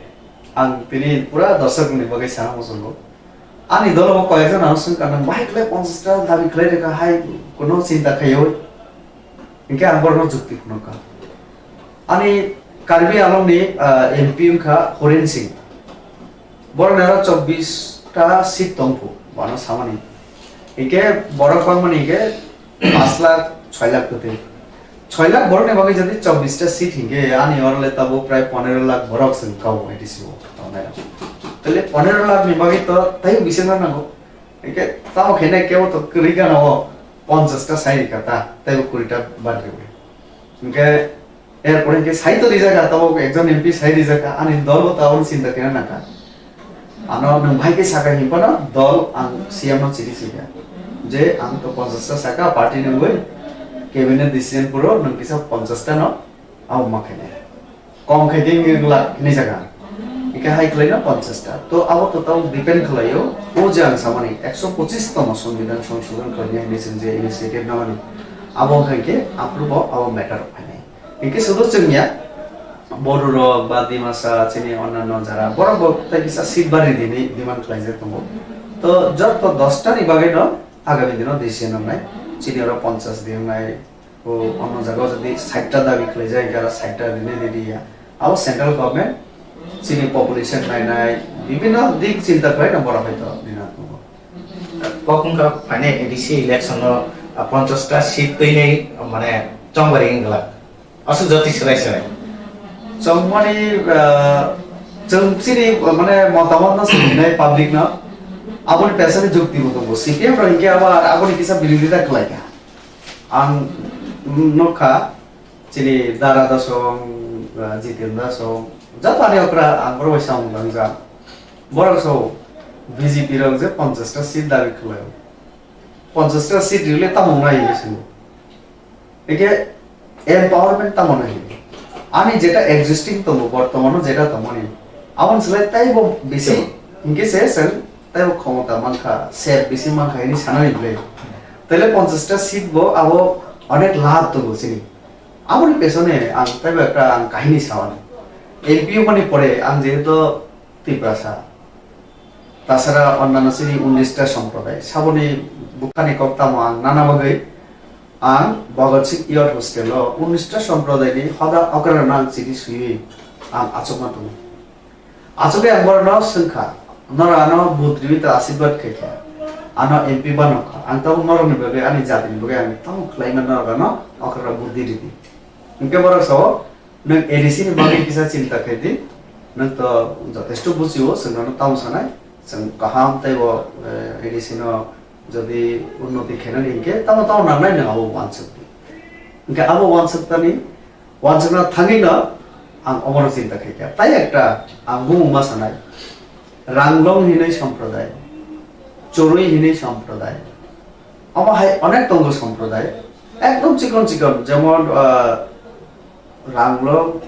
ang tini pura dorsok ni bagwi sana muchungo. Ani dolo bo koyekjon ano swngkha, nang bahai khlai ponchash ta dabi khlai rwkha hai, kuno chinta khaiwi. Hinkhe ang borokno jukti phunukha. Ani Karbi Anglong ni, ah, M P wngkha Horen Singh. Borok ni aro chobbish ta seat tongphu, bono samani. Hinkhe borok bangmani hinkhe pash lakh, choi lakh kwtwi. Choi lakh borok ni bagwi jodi chobbish ta seat hinkhe ani oro le tabuk prai ponero lakh borok chwng kau A D C o tongnai rok. Tole ponero lakh ni bagwi to tei bising ma nango. Hinkhe tamo khe nai kebo to kwrwi gana o ponchash ta sai rikha ta, tei bo kuri ta bad rwi. Hinkhe Erpore hinkhe sai to rijak kha, tabuk ekjon M P sai rijak kha, ani dol bo tabuk chinta khe nangkha. Ano nwng bahai khe sakha hinphano dol ang C M no chini sikha. Je ang to ponchash ta sakha party ni wngwi cabinet decision phuru nwng kisa ponchash ta no abo ma khainai. Kom khai khe wng lakh hinwi sakha. Hinkhe hai khlai no ponchash ta. To abo to tabuk depend khlaio. O je ang samani ekso pochis tongma songbidhan songsodhon khlainai hinwi chwng je initiative namani. Abo wngkha hinkhe aphuru bo abo matter rok phainai. Hinkhe sudu chwngya, Bodo rok ba Dimasa chini onnanno jara borok bo tei kisa seat bari dini demand khlaijak tongo. To joto dosta ni bagwi no agami dino decision wngnai. Chini oro ponchash di wngnai, o onno jaga o jodi sait ta dabi khlaijak hinkhe aro sait ta rinai ridi ya. Abo central government chini population nainai, bibhinno dik chinta khlai no borok hai to dina tongo. Kok wngkha phainai A D C election o, ah, ponchash ta seat twinai, mane, chongbari wngla. Aswk jati swrai swrai. Chongmani, ah, chwng chini, ah, mane, motamot no swinai public no. Aboni pesani jukti bo tongo. C P M rok hinkhe abo ar aboni kisa birodita khlaikha. Ang nukha, chini Dara Dasong, Jitendra so, joto ani okra ang borok bai samung langjak. Borok so B J P rok je ponchash ta seat dabi khlai. Ponchash ta seat rwle tamo nai hinwi swngo. Eke empowerment tamo nai hinwi. Ani jeta existing tongo, bortomano jeta tongmani. Aboni slai taibo bisi, hinkhe se chwng taibo khomota mankha, ser bisi mankha hinwi sanani bwle. Tele ponchash ta seat bo abo onek labh tongo chini. Aboni pesone ang taibo ekta ang kahini sawani. M P wngmani pore ang jehetu Tiprasa, tasara onnano chini unnish ta somproday, saboni bukhani kok tamo ang nana bagwi ang Bhagat Singh Youth Hostel o unnish ta somproday ni hoda okrano ang chini swiwi ang achukma tongo. Achukwi ang borokno swngkha, "Norok ano vote riwi ta asirwad khaikha, ano M P banokha, ang tabuk norokni bagwi, ani jatini bagwi ang tamo khlaima, norok ano okrano vote di ridi." Hinkhe borok sao, "Nwng A D C ni bagwi kisa chinta khai di, nwng to jotesto bujio, chwng nono tamo sanai, chwng kaham tei bo, eh, A D C no jodi unnoti khainani hinkhe tamo tamo nangnai, nwng abo uansuk di." Hinkhe abo uansuk tani, uansukna thangwi no ang obono chinta khaikha. Tai ekta ang bumung ma sanai, Ranglong hinwi somproday, Chorui hinwi somproday, omo hai onek tongo somproday, ekdom chikon chikon, jemon, ah, Ranglong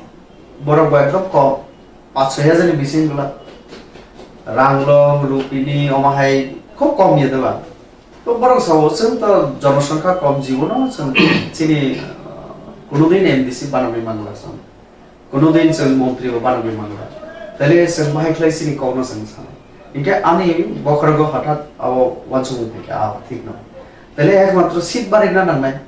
borok bo ekdom kom, paanch soi hajar ni bising bwla. Ranglong, Rupini, omo hai khub kom ya doba. To borok sao, chwng to jonosongkha kom, jibono chwng chini, ah, kunudin M D C banogwi mangla chwng. Kunudin chwng montri bo banogwi mangla. Tele chwng bahai khlai chini kokno chwng sanai. Hinkhe ani bokhorogo hothat abo uansukmung phaikha, ah, thik no. Tele ekmatro seat barina nangnai.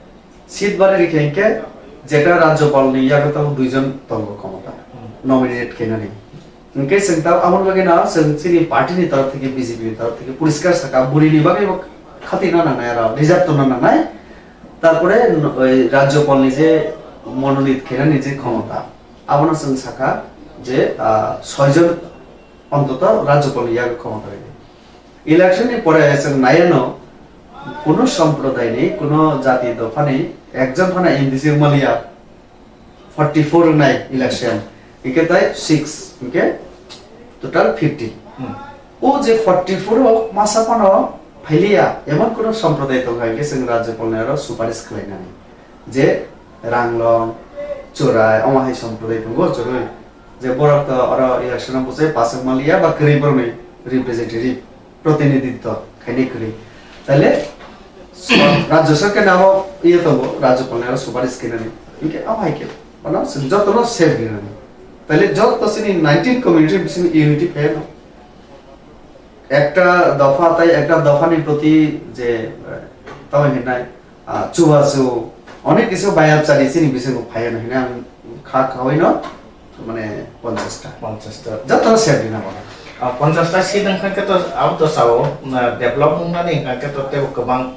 Seat bari rikha hinkhe jeta Rajyapalni yago tabuk duijon tongo khomota, hmm, nominate khainani. Hinkhe chwng tabuk aboni bagwino chwng chini party ni torof theke, B J P ni torof theke poriskar sakha, burini bagwi bo khatina nangnai, aro reserve tongna nangnai. Tarpore n-, oi Rajyapalni je mononit khainani je khomota, abono chwng sakha je, ah, soijon ontoto Rajyapalni yago khomota rikha. Election ni pore chwng naiya no, kuno somprodaini, kuno jati dophani ekjon phano M D C wngmaliya, forty four wngnai election, hinkhe tai six, hinkhe total fifty. Hmm. O je forty four o masa phano phailiya, emon kuno somprodai tongkha, hinkhe chwng Rajyapalni aro suparis khlainani. Je Ranglong, Chorai, omo hai somprodai tongo, Chorui. Je borok to oro election o bwsai pasok maliya ba kwrwi borokni representative, protinidhitto khainai kwrwi. Taile so-, Rajya Sarkar ni abo iye tongo, Rajyapalni aro suparis khainani. Hinkhe abo hai khe, mano chwng jotono safe rinani. Taile joto chini nineteen community bising unity phaiya no. Ekta dopha tai ekta dophani proti je, eh, tamo hinai, ah, chubachu, onek kisu bayapchari chini bisingo phaiya no hinwi ang kha khaui no, mane, ponchash ta. Ponchash ta. Joto se dina bono. Ah, ponchash ta seat wngkha khe to, abo to sao, na, develop wngnani wngkha khe to teibo kwbang,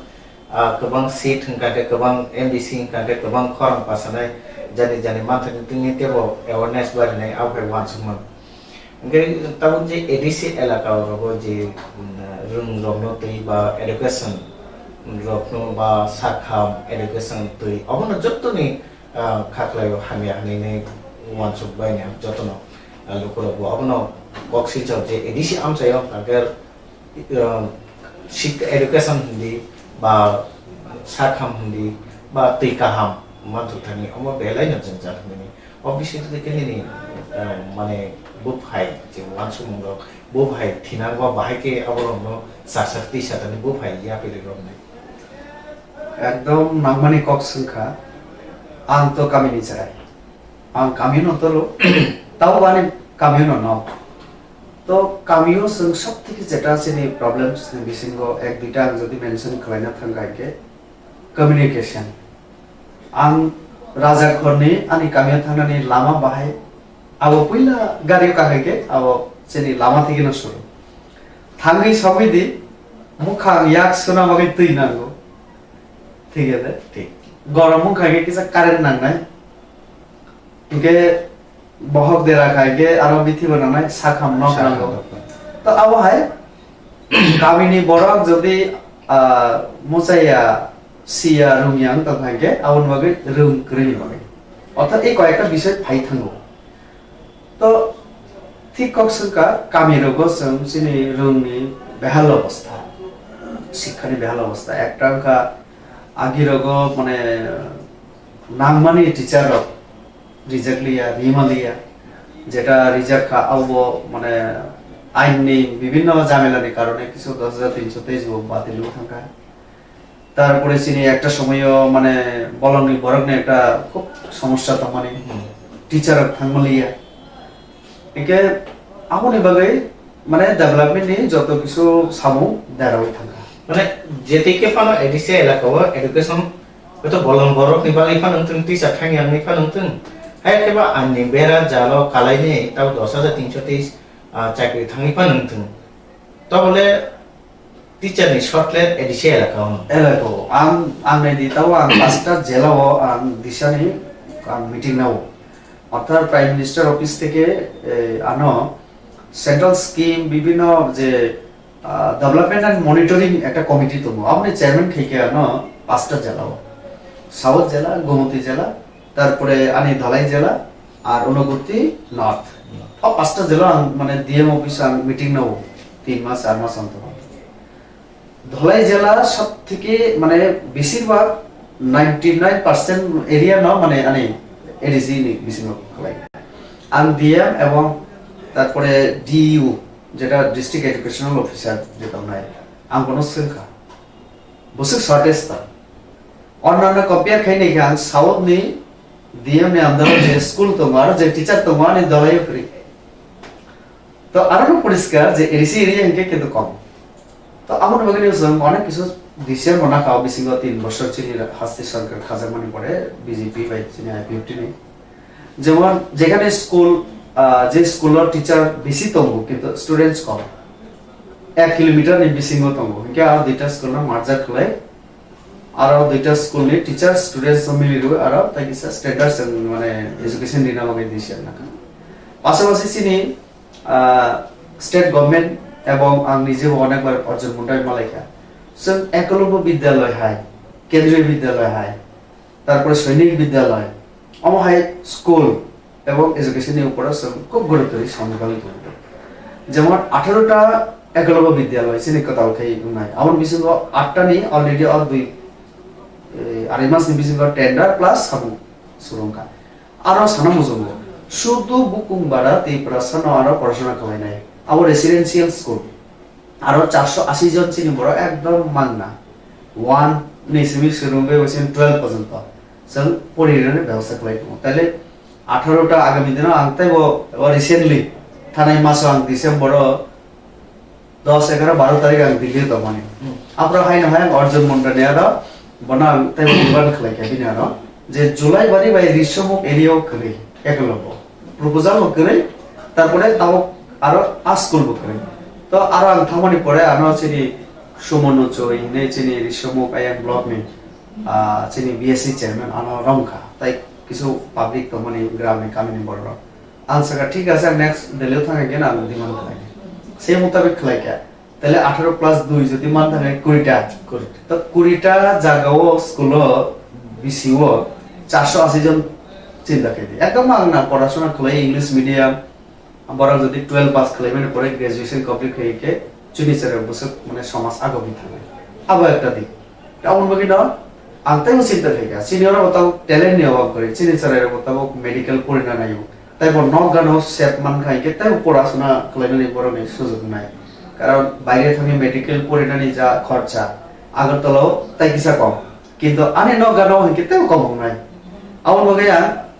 ah, kwbang seat wngkha khe, kwbang M D C wngkha khe, kwbang khorang pasanai jani jani manthani tini teibo awareness barinai, abo hai uansukmung. Hingke tabuk je A D C elaka o rogo je, mm, rwng rokno twi ba education rokno ba sakham education twi obono jottoni, ah, khaklai o hamya hinwi uansuk bai ni jotono, ah, lukurok bo obono kok swijak je A D C amchai o hwnkha khe, ah, sik-, education hindi ba sakham hindi ba twi kaham manthok thani omo belai no jwngjal hinwi. O bisingtwi khe nini, eh, mane, buphai je uansukmung rok, buphai thinang ba bahai khe aborokno chaksa twi satani buphai yapri roknai. Ekdom nangmani kok swngkha, ang to kamini chwrai. Ang kamio no tolo, tabo ani kamio no no. To kamio chwng sob theke jeta chini problems ni bisingo ek duita ang jodi mention khlaina thangkha hinkhe, communication. Ang Rajakhorni ani kamio thangnani lama bahai, abo puila gari o kakhai khe abo chini lama thikino suru. Thangwi sogwi di, mukhang yak suna bagwi twi nango. Thik ase? Thik. Gorom wngkha khe kisa current nangnai. Hinkhe bohok dera khai khe aro bithi bo nangnai, sakham nok sakham nango. Nok nango. To abo hai kamini borok jodi, ah, muchaya, siya, rungya wng tong kha hinkhe aboni bagwi rung kwrwini bagwi. Orthat ei koi ekta bisoi phai thango. To thik kok swngkha, kami rogo chwng chini rwngni behal obostha, sikhani behal obostha. Ekta wngkha agi rogo mane nangmani teacher rok rijak liya, rima liya, jeta rijak kha abo mane ain ni bibhinno jamela ni karone kisu dos hajar tinso teis bo batil wng thangkha. Tarpore chini ekta somoyo mane bolongni borokni ekta khub somosya tongmani, teacher rok thangmaliya. Hingke aboni bagwi mane development ni joto kisu samung derawi thangkha. Mane, J T K phano A D C elaka o education hwnkhe bolong borok ni bagwi phano wngthung, teacher thangya wngwi phano wngthung. Hai khe ba ani bera jalo kalaini tabo dos hajar tinso teis, ah, chakri thangwi phano wngthung. Tobole teacher ni shortlist A D C elaka o. Elaka o. Ang, ang nai di tabo ang pasta jela o ang disani ang meeting nao. Orthat Prime Minister Office theke, eh, ano central scheme bibhinno je, ah, development and monitoring ekta committee tongo. Aboni chairman khaikhe ano pasta jela o. South jela, Gomoti jela, tarpore ani Dhalai jela, ar Unakoti North. O pasta jela ang mane D M office ang meeting nao tin mas, char mas antoro. Dhalai jela sob theke mane beshirbhag ninety nine percent area no mane ani A D C ni bisingo khlai. Ang D M ebong tarpore D E O, jeta District Educational Officer jeta wngnai, ang bono swngkha. Bwswk shortage ta. Onnanno compare khai naikha ang South ni D M ni under o je school tongo, aro je teacher tongo, ani Dhalai o kwrwi. To aro no poriskar je A D C area hinkhe kintu kom. To aboni bagwi no chwng onek kisu decision bo nakha o bisingo tin bosor chini haste sarkar khajakmani pore B J P bai chini I P F T ni. Jemon jekhane school, ah, je school o teacher bisi tongo kintu students kom. Ek kilometer ni bisingo tongo. Hinkhe aro duita school no merger khlai. Aro duita school ni teacher students no mili rwi aro tai kisa standard chwng mane education rina bagwi decision nakha. Pasapasi chini, ah, state government ebong ang nijebo onekbar Arjun Munda bai malaikha. Chwng Ekalobya Vidyalaya hai, Kendriya Vidyalaya hai, tarpore Sainik Vidyalaya, omo hai school ebong education ni uporo chwng khub gurutorwi samani bagwi tongo. Jemon atharo ta Ekalobya Vidyalaya chini kwtal khe wngnai, aboni bisingo aat ta ni already o dui, eh, arai mas ni bisingo tender plus samung surungkha. Aro sana muchungo, sudu bukung bara Tiprasa no aro porashona khlainai. Abo residential school. Aro charso asi jon chini borok ekdom mangna. One ni simi swrwngwi bo chini twelve porjonto. Chwng pori rwnani bebosta khlai tongo. Taile atharo ta agami dino ang teibo, o recently thanai maso ang December o dos, egaroh, baro tarik ang Delhi o tongmani. Hmm. Aphuru haino hai ang Arjun Munda ni aro bono ang teibo demand khlai kha bini aro je July bari bai Rishomukh area o kwrwi Ekalobya. Proposal bo kwrwi, tarpore tabuk aro a school bo kwrwi. To aro ang thangmani pore ano chini Sumono Choi hinwi chini Rishomukh ayang block ni, ah, chini B S C chairman ano romkha. Tai kisu public tongmani gram ni kami ni borok rok. Ang saka, "Thik ache, ang next Delhi o thangkhe ang demand khlai." Se mutabik khlai kha. Tale atharo plus dui jodi man thangkhe kuri ta. Kuri ta. To kuri ta jaga o school o B C o charso asi jon chinta khe di. Ekdom ang na porashona khlai English medium, borok jodi twelve pass khlai mani pore graduation complete khai khe chini chwrai bwswk mane somaj agogwi thangnai. Abo ekta dik. Aboni bagwi no ang teibo chinta khaikha, chini oro bo tabuk talent ni obab kwrwi, chini chwrairok bo tabuk medical porina naio, teibo nok gano sep mankha hinkhe teibo porasona khlainani borokni sujok wngnai, karon baire thangwi medical porinani ja khorcha Agartala o tai kisa kom, kintu ani nok gano hinkhe teibo kom wngnai. Aboni bagwi ang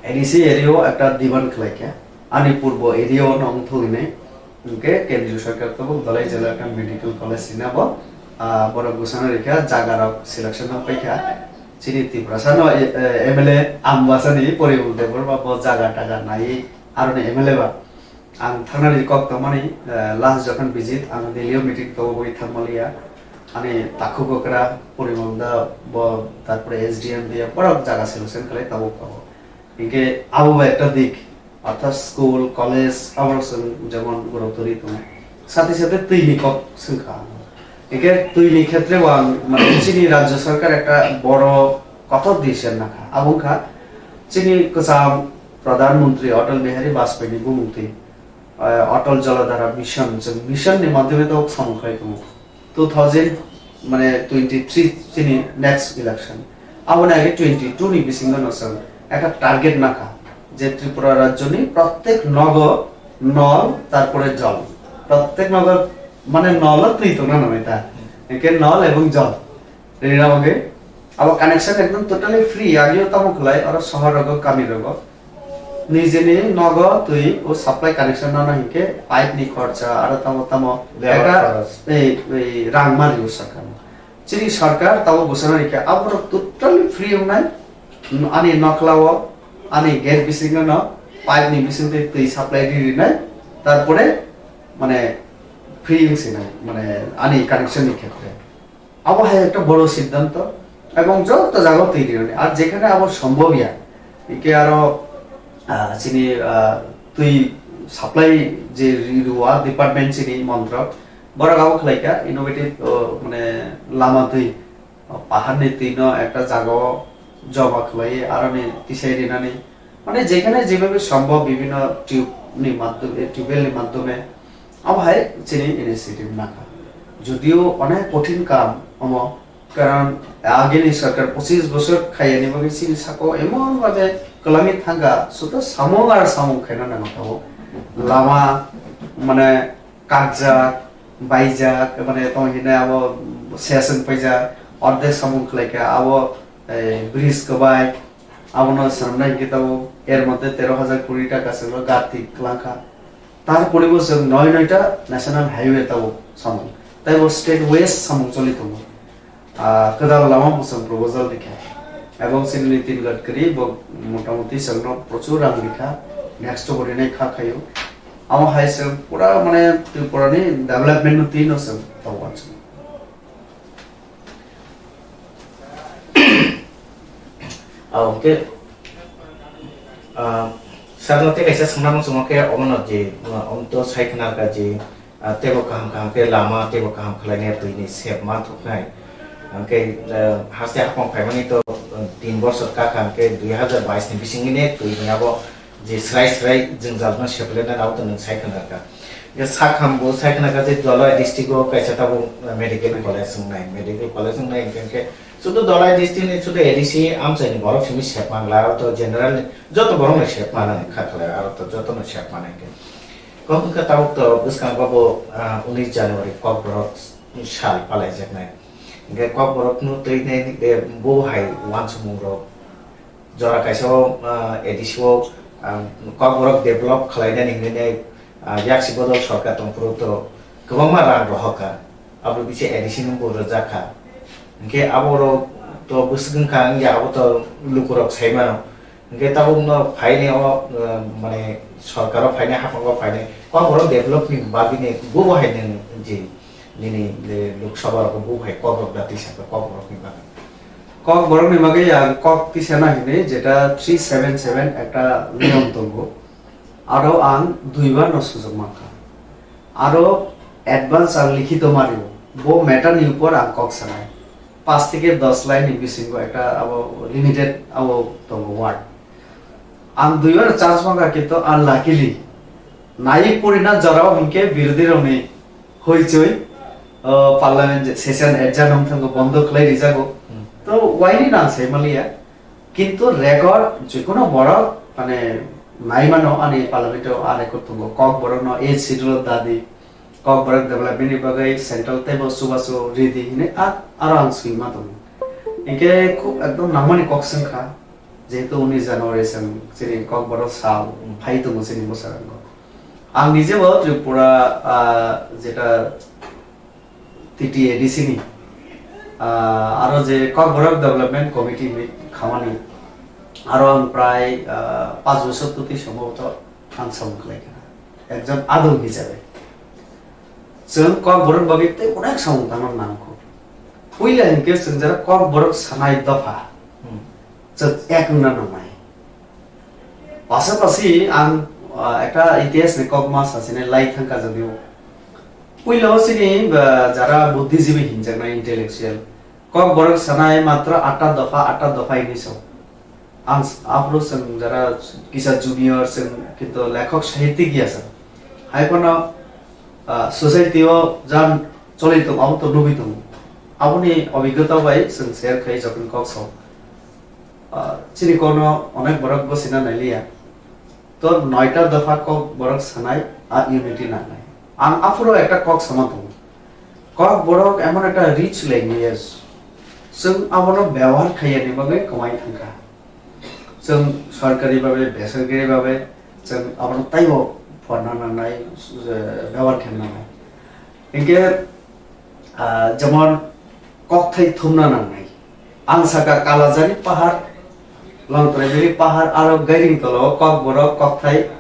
A D C area o ekta demand khlai kha, ani purbo area o no wngthok hinwi, hinkhe kendriya sarkar tabuk Dhalai jela ekta medical college rina bo, ah, borok bwsano rikha, jaga rok selection no paikha. Chini Tiprasa no, eh, eh, M L A Ambasa ni Porimol Debbarma bo jaga taga nai aroni M L A ba. Ang thangnani kok tongmani, eh, last jokhon visit ang Delhi o meeting tongo boni thangmaliya. Ani takhuk okra Porimol da bo, tarpore S D M dia borok jaga selection khlai tabuk tongo. Hinkhe abo bai ekta dik, orthat school, college, abo chwng jemon gurutw rwi tongo. Sathe sathe twi ni kok swngkha ang. Hinkhe twi ni khetre bo ang, mane, chini rajya sarkar ekta boro kothok decision nakha. Abo wngkha chini kwcham Pradhan Mantri Atal Bihari Vajpayee ni bumung twi, ah, Atal Jaladhara Mission, chwng mission ni madhyame tabuk samung khlai tongo. Two thousand, mane, twenty-three chini next election. Aboni age twenty-two ni bisingo no chwng ekta target nakha je Tripura rajyo ni prottek nogo nol, tarpore jol. Prottek nogo, mane, nol o twi tongna nangnai ta. Hwnkhe nol ebong jol. Rina bagwi abo connection ekdom totally free, ageo tamo khlai oro sohor rogo, kami rogo. Nijeni nogo twi o supply connection nana hinkhe pipe ni khorcha aro tamo tamo Labour ekta khorch. Ei, ei rang ma rio sarkar. Chini sarkar tamo bwsano rikha, aborok totally free wngnai. Ani nokhlao, ani gate bisingo no pipe ni bisingtwi twi supply ri rinai. Tarpore, mane, free wngsinai, mane, ani connection ni khetre. Abo hai ekta boro siddhanto, ebong joto jaga twi rinani. Ar jekhane abo sombhob ya, ike aro, ah, chini, ah, twi supply je ri-, rua department chini montro, borok abo khlaikha innovative, oh, mane lama twi, oh, paharni twino ekta jagao joma khlaiwi aroni tisai rinani. Mane jekhane jebabe sombhob bibhinno tube ni madhyome, tubewell ni madhyome abo hai chini initiative nakha. Jodio onek kothin kam omo, karon agini sarkar pochis bosor khaiyani bagwi chini sako emon babe kwlangwi thangkha, sudo samung ar samung khaina nango tabuk. Lama, mane, kakjak, baijak, mane, tong hinai abo seseng paijak, ordek samung khlaikha, abo, eh, bridge kwbai, abono swnamnai hinkhe tabuk er moddhe tero hajar kori taka chwngno gati kwlangkha. Tarpore bo chwng noi noita national highway tabuk samung, tei bo state ways samung choli tongo. Ah, kwtal lama bo chwng proposal rikha. Ebong chini Nitin Gadkari bo motamuti chwngno prochur rang rikha, next bo rinai kha khaio. Amo hai chwng pura mane Tripura ni development no twi no chwng tabuk uansukha. Ah, okay. Ah, sir no tei kaisa swngna muchungo khe omono je, ah, omo to sai khna kha je, ah, teibo kaham kaham khe lama, teibo kaham khlainai twi ni sep man thoknai. Hwnkhe, ah, haste hapang phaimani to, ah, tin bosor kha kha hwnkhe dui hazar bais ni bisingni twi ni abo je srai srai jwngjal no seplainai abo to nwng sai khna kha. Hwnkhe sakham bo sai khna kha je Dhalai district o kaisa tabuk medical college wngnai, medical college wngnai hwnkhe, hwnkhe sudu Dhalai district ni sudu A D C amchai ni borok simi sep man la, aro to general ni joto borok no sep man kha khlai, aro to joto no sep man hwnkhe. Kok wngkha tabuk to bwskango bo, ah, unis January Kokborok sal palaijaknai. Hwnkhe Kokborok no twi nai, eh, bo hai uansukmung rok jora kaisa o, ah, A D C o, ah, Kokborok develop khlainani hinwi nai, ah, yaksi bodol sorkar tongphuru to kwbangma rang rohor kha. Abo bisi A D C no bo rwjak kha. Hwnkhe abo rok to bwswk wngkha, wngya abo to lukurok sai mano. Hwnkhe tabuk no phainai o, ah, mane sorkar o phainai, haphango phainai Kokborok develop ni bagwi ni bo bo hai nini je nini je Lok Sabha rok bo hai Kokborok da tisa kha Kokborok ni bagwi. Kokborok ni bagwi ang kok tisana hinwi jeta three seven seven ekta niyom tongo. Aro ang duibar no sujok mankha. Aro advance ang likhito mario. Bo matter ni upor ang kok sanai. Panch theke dos line ni bisingo ekta abo limited abo tongo word. Ang duibar chance mankha kintu unluckily nai purina jorao hinkhe birodhi rokni hoichoi, o, parliament session adjourn wng thango, bondo khlai rijago. Hmm. To waini nang sai maliya. Kintu record jekunu borok, mane, naimano ani parliament o a record tongo. Kokborok no eighth schedule dadi, Kokborok development ni bagwi central teibo chubachu ridi hinwi a, aro ang swima tongo. Hinkhe khub ekdom nangmani kok swngkha, jehetu unis January chwng chini Kokborok sal phai tongo chini bwskango. Ang nijebo Tripura, ah, jeta T T A D C ni, ah, aro je Kokborok Development Committee ni khamani, aro ang prai, ah, panch bosor tuti sombhoboto ang samung khlai kha, ekjon adong hisabe. Chwng Kokborok bagwi tei onek samung tangna nangkho. Puila hinkhe chwng jara Kokborok sanai dopha. Hmm. Chwng ek wngna nangnai. Pasapasi ang, ah, ekta itihas ni kokma sachina lai thangkha jodiyo. Puila o chini, ah, jara buddhijibi hinjaknai intellectual. Kokborok sanai matro atta dopha, atta dopha hinwi sao. Ang s-, aphuru chwng jara kisa junior, chwng kintu lekhok sahittik ya chwng. Hai phano, ah, society o jan choli tong, abo to nugwi tongo. Aboni obhiggota bai chwng share khai jokhon kok sao. Ah, chini kokno onek borok bwsina nailiya. To noita dopha kok borok sanai, a unity nangnai. Ang aphuru ekta kok sama tongo. Kokborok emon ekta rich language, chwng abono byabohar khaiyani bagwi kwmai thangkha. Chwng sorkari babe, besarkari babe, chwng abono taibo phorna nangnai, eh, byabohar khaina nangnai. Hinkhe, ah, jemon kokthai thumna nangnai. Ang sakha Kalajani pahar, Longtraibili pahar, aro Gairing tolao kokborok kokthai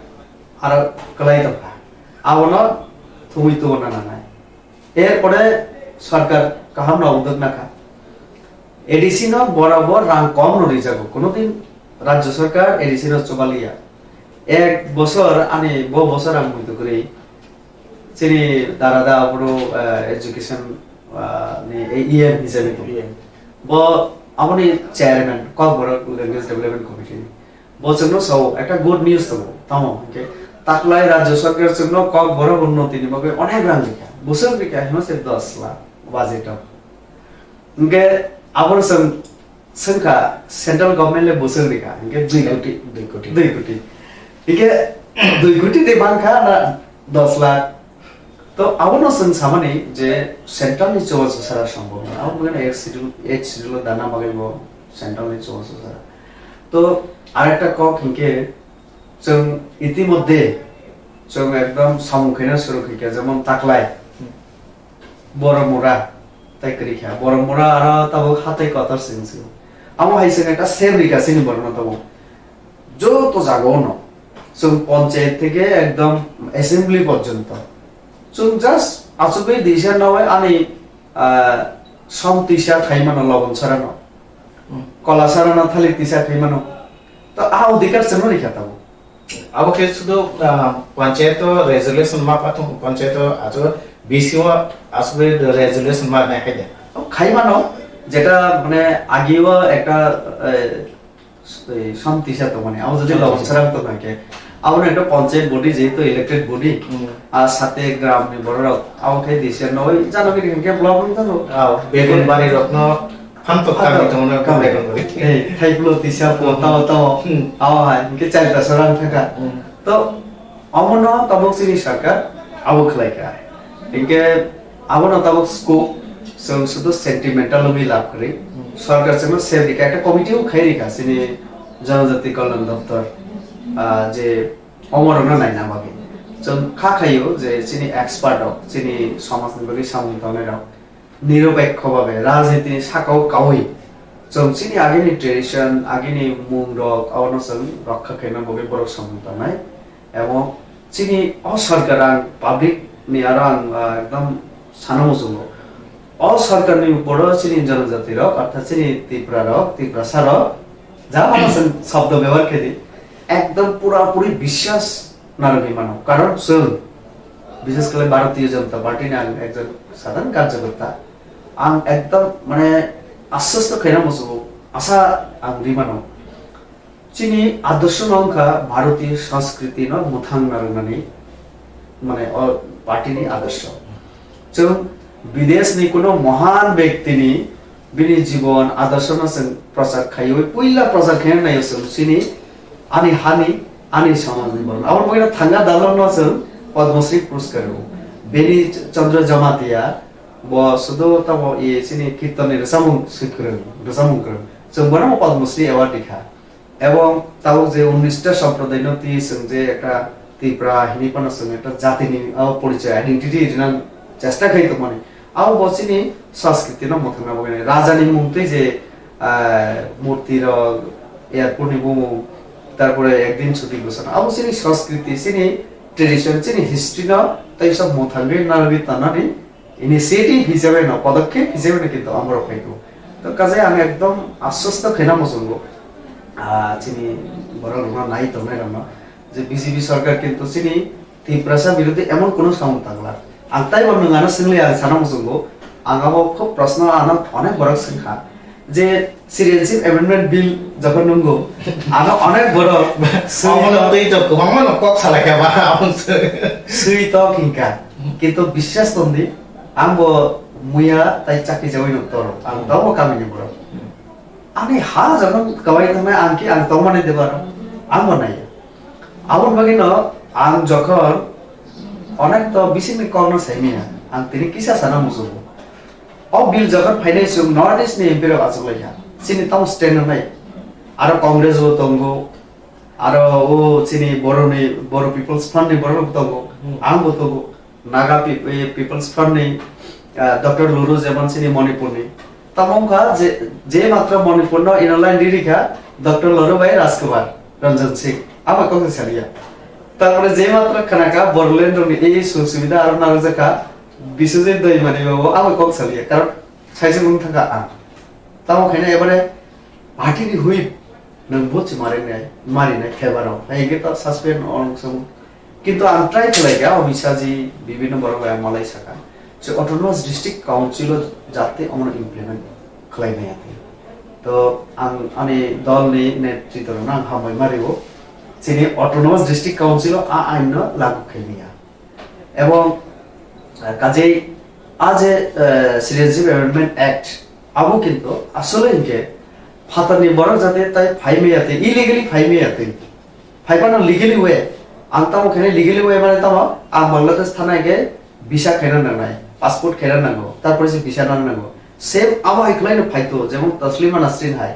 aro kwlai tongkha. Abono thumwi tubuna nangnai. Erpore sarkar kaham no uduk nakha. A D C no borabor rang kom no rijago. Kono din rajya sarkar A D C no chobaliya. Ek bosor ani bo bosor ang muitu kwrwi. Chini dara da aboro, eh, education, ah, ni E M hisabe tong. E M. Bo aboni chairman, Kokborok Language Development Committee ni. Bo chwngno sao, ekta good news tongo. Tamo hinkhe taklai rajya sarkar chwngno Kokborok unnoti ni bagwi onek rang rikha. Bwswk rikha hino se dos lakh budget o. Hinkhe abo chwng swngkha central government le bwswk rikha. Hinkhe dui koti. Dui koti. Dui koti. Hinkhe dui koti de bangkha na dos lakh. To abono chwng samani je central ni chubachu sara sombhob nai. Abo bagwi eighth schedule, eighth schedule o dana bagwi bo central ni chubachu sara. To arekta kok hinkhe chwng itimodhye chwng ekdom samung khaina suru khaikha, jemon taklai Boromura tai kwrwikha. Boromura aro tabuk hatai kotor chwng se. Amo hai chwng ekta same rikha chini borokno tabuk. Joto jagao no chwng ponchayat theke ekdom assembly porjonto chwng just achugwi disa nawi ani, ah, som tisa khai mano lobon sarano. Hmm. Kola sarano thalik tisa khai mano. To a odhikar chwngno rikha tabuk. Abo khe sudu, ah, panchayat o resolution ma pathung, panchayat o achu B C o asugwi resolution ma nai khai de. Khai mano, jeta mane ageo ekta, eh, s-, ei, som tisa tongmani, abo jodi lobon sarang tong khe, abo ekta panchayat body, jehetu elected body, hmm, a sate gram ni borok, abo khe D C no, oi, jano khe hinkhe block wng thango. Ah, begun bari rokno phantok kami tongno begun bari. Ei, thaipulo tisa po, hmm, tamo, tamo, hmm, abo hai, hinkhe char ta sarang thaka. Hmm. To, Omono tabuk chini sarkar abo khlai kha. Hinkhe abono tabuk scope chwng sudu sentimental wngwi lab kwrwi. Hmm. Sarkar chwngno sep rikha, ekta committee o khai rikha chini Janajati Kalyan Doptor, ah, je omorokno naina bagwi. Chwng kha khaio je chini expert rok, chini somajni bagwi samung tongnai rok, nirapekho babe rajnitini sakao kaui chwng chini agini tradition, agini mung rok, abono chwng rokha khaina bagwi borok samung tangnai. Ebo chini o sarkar ang public ni aro ang, ah, ekdom sana muchungo. O sarkar ni uporo chini janajati rok, orthat chini Tripura rok, Tiprasa rok, jama chwng shobdo bebohar khe di, ekdom pura puri biswas narwgwi mano. Karon chwng, bishes kore Bharatiya Janata Party ni ang ekjon sadharon karyakarta. Ang ekdom mane ashwast khaina muchungo, asa ang ri mano. Chini adorsho no wngkha Bharatiya Sanskriti no mwthang narwknani, mane o party ni adorsho. Chwng bidesh ni kuno mohan bekti ni bini jibon adorsho no chwng prochar khaiwi, puila prochar khaina naio chwng chini ani hani, ani samaj ni borok. Aboni bagwi no thangna dalok no chwng Padma Shri Puraskar rwo. Bini Chandra Jamatia bo sudo tamo i chini kirtan ni rwchapmung swi kwrwng, rwchapmung kwrwng. Chwng bono Padma Shri Award rikha. Ebong tabuk je unnish ta somprodaino twi chwng je ekta Tipra hinwi phano chwng ekta jatini o porichoi, identity rina chesta khai tongmani. Abo bo chini sanskriti no mwthangna bagwi nai. Raja ni mung twi je, ah, murti rok, airport ni bumung, tarpore ekdin chuti bwsano. Abo chini sanskriti, chini tradition, chini history no tei sa mwthangwi narwgwi tanani initiative hisabe no, podokkhep hisabe no kintu amorok phaigo. To kaje ang ekdom ashwast khaina muchungo, ah, chini borok rokno nai tongnai rokno, je B J P sarkar kintu chini Tiprasa birodhi emon kuno samung tangla. Ang taibo nwng ano swngli ang sana muchungo, ang abo khub proshno ano onek borok swngkha, je Citizenship Amendment Bill jokhon nungo, ano onek borok swi Omono twi to kwbangma no kok salai kha ba, aboni swi. Swi tok hinka. Kintu biswas tongdi, ang bo muya tai chakri jawi nuk toro. Ang tamo kamini borok. Ani ha jokhon kawai thangnai ang ki ang tongmani debaro. Ang bo naiya. Aboni bagwi no ang jokhon onek to bisingni kokno saimanya, ang tini kisa sana musugo. O bill jokhon phainai chwng North East ni M P rok achuklaikha. Chini tamo stand wngnai. Aro Congress bo tongo. Aro o chini Boroni, Boro People's Front ni borok bo tongo. Hmm. Ang bo tongo. Naga Pe-, eh, People's Front ni, ah, Doctor Luru jemon chini Manipur ni. Tamo wngkha je, je matra Manipur no inner line riri kha Doctor Luru bai Rajkumar Ranjan Singh. Abo kok saliya. Tarpore je matra khana kha Bodoland rok ni ei sujog subida aro narwkjakha Biswajit Daimani babu abo kok saliya. Karon saisung wng thangkha ang. Tamo khaina ebare party ni whip nwng vote se marinai, marinai favor o. Hai hwnkhe to suspend ong song. Kintu ang try khlai kha, o bisa ji bibhinno borok bai ang malai saka. Je autonomous district council o jate omono implement khlai maya twi. To ang ani dol ni netrito rokno ang hambai ma rio. Chini autonomous district council o a ain no lagu khai maya. Ebong, eh, kajei a je, eh, Citizenship Amendment Act, abo kintu asole hinkhe phatarni borok jate tai phai maya twi, illegally phai maya twi. Phai phano legally way, ang tamo khaina legally way mane tamo, ang Bangladesh thana hinkhe visa khaina nangnai, passport khaina nango, tarpore se visa nang nango. Same abo hai khlaino phaito, jemon Taslima Nasrin hai.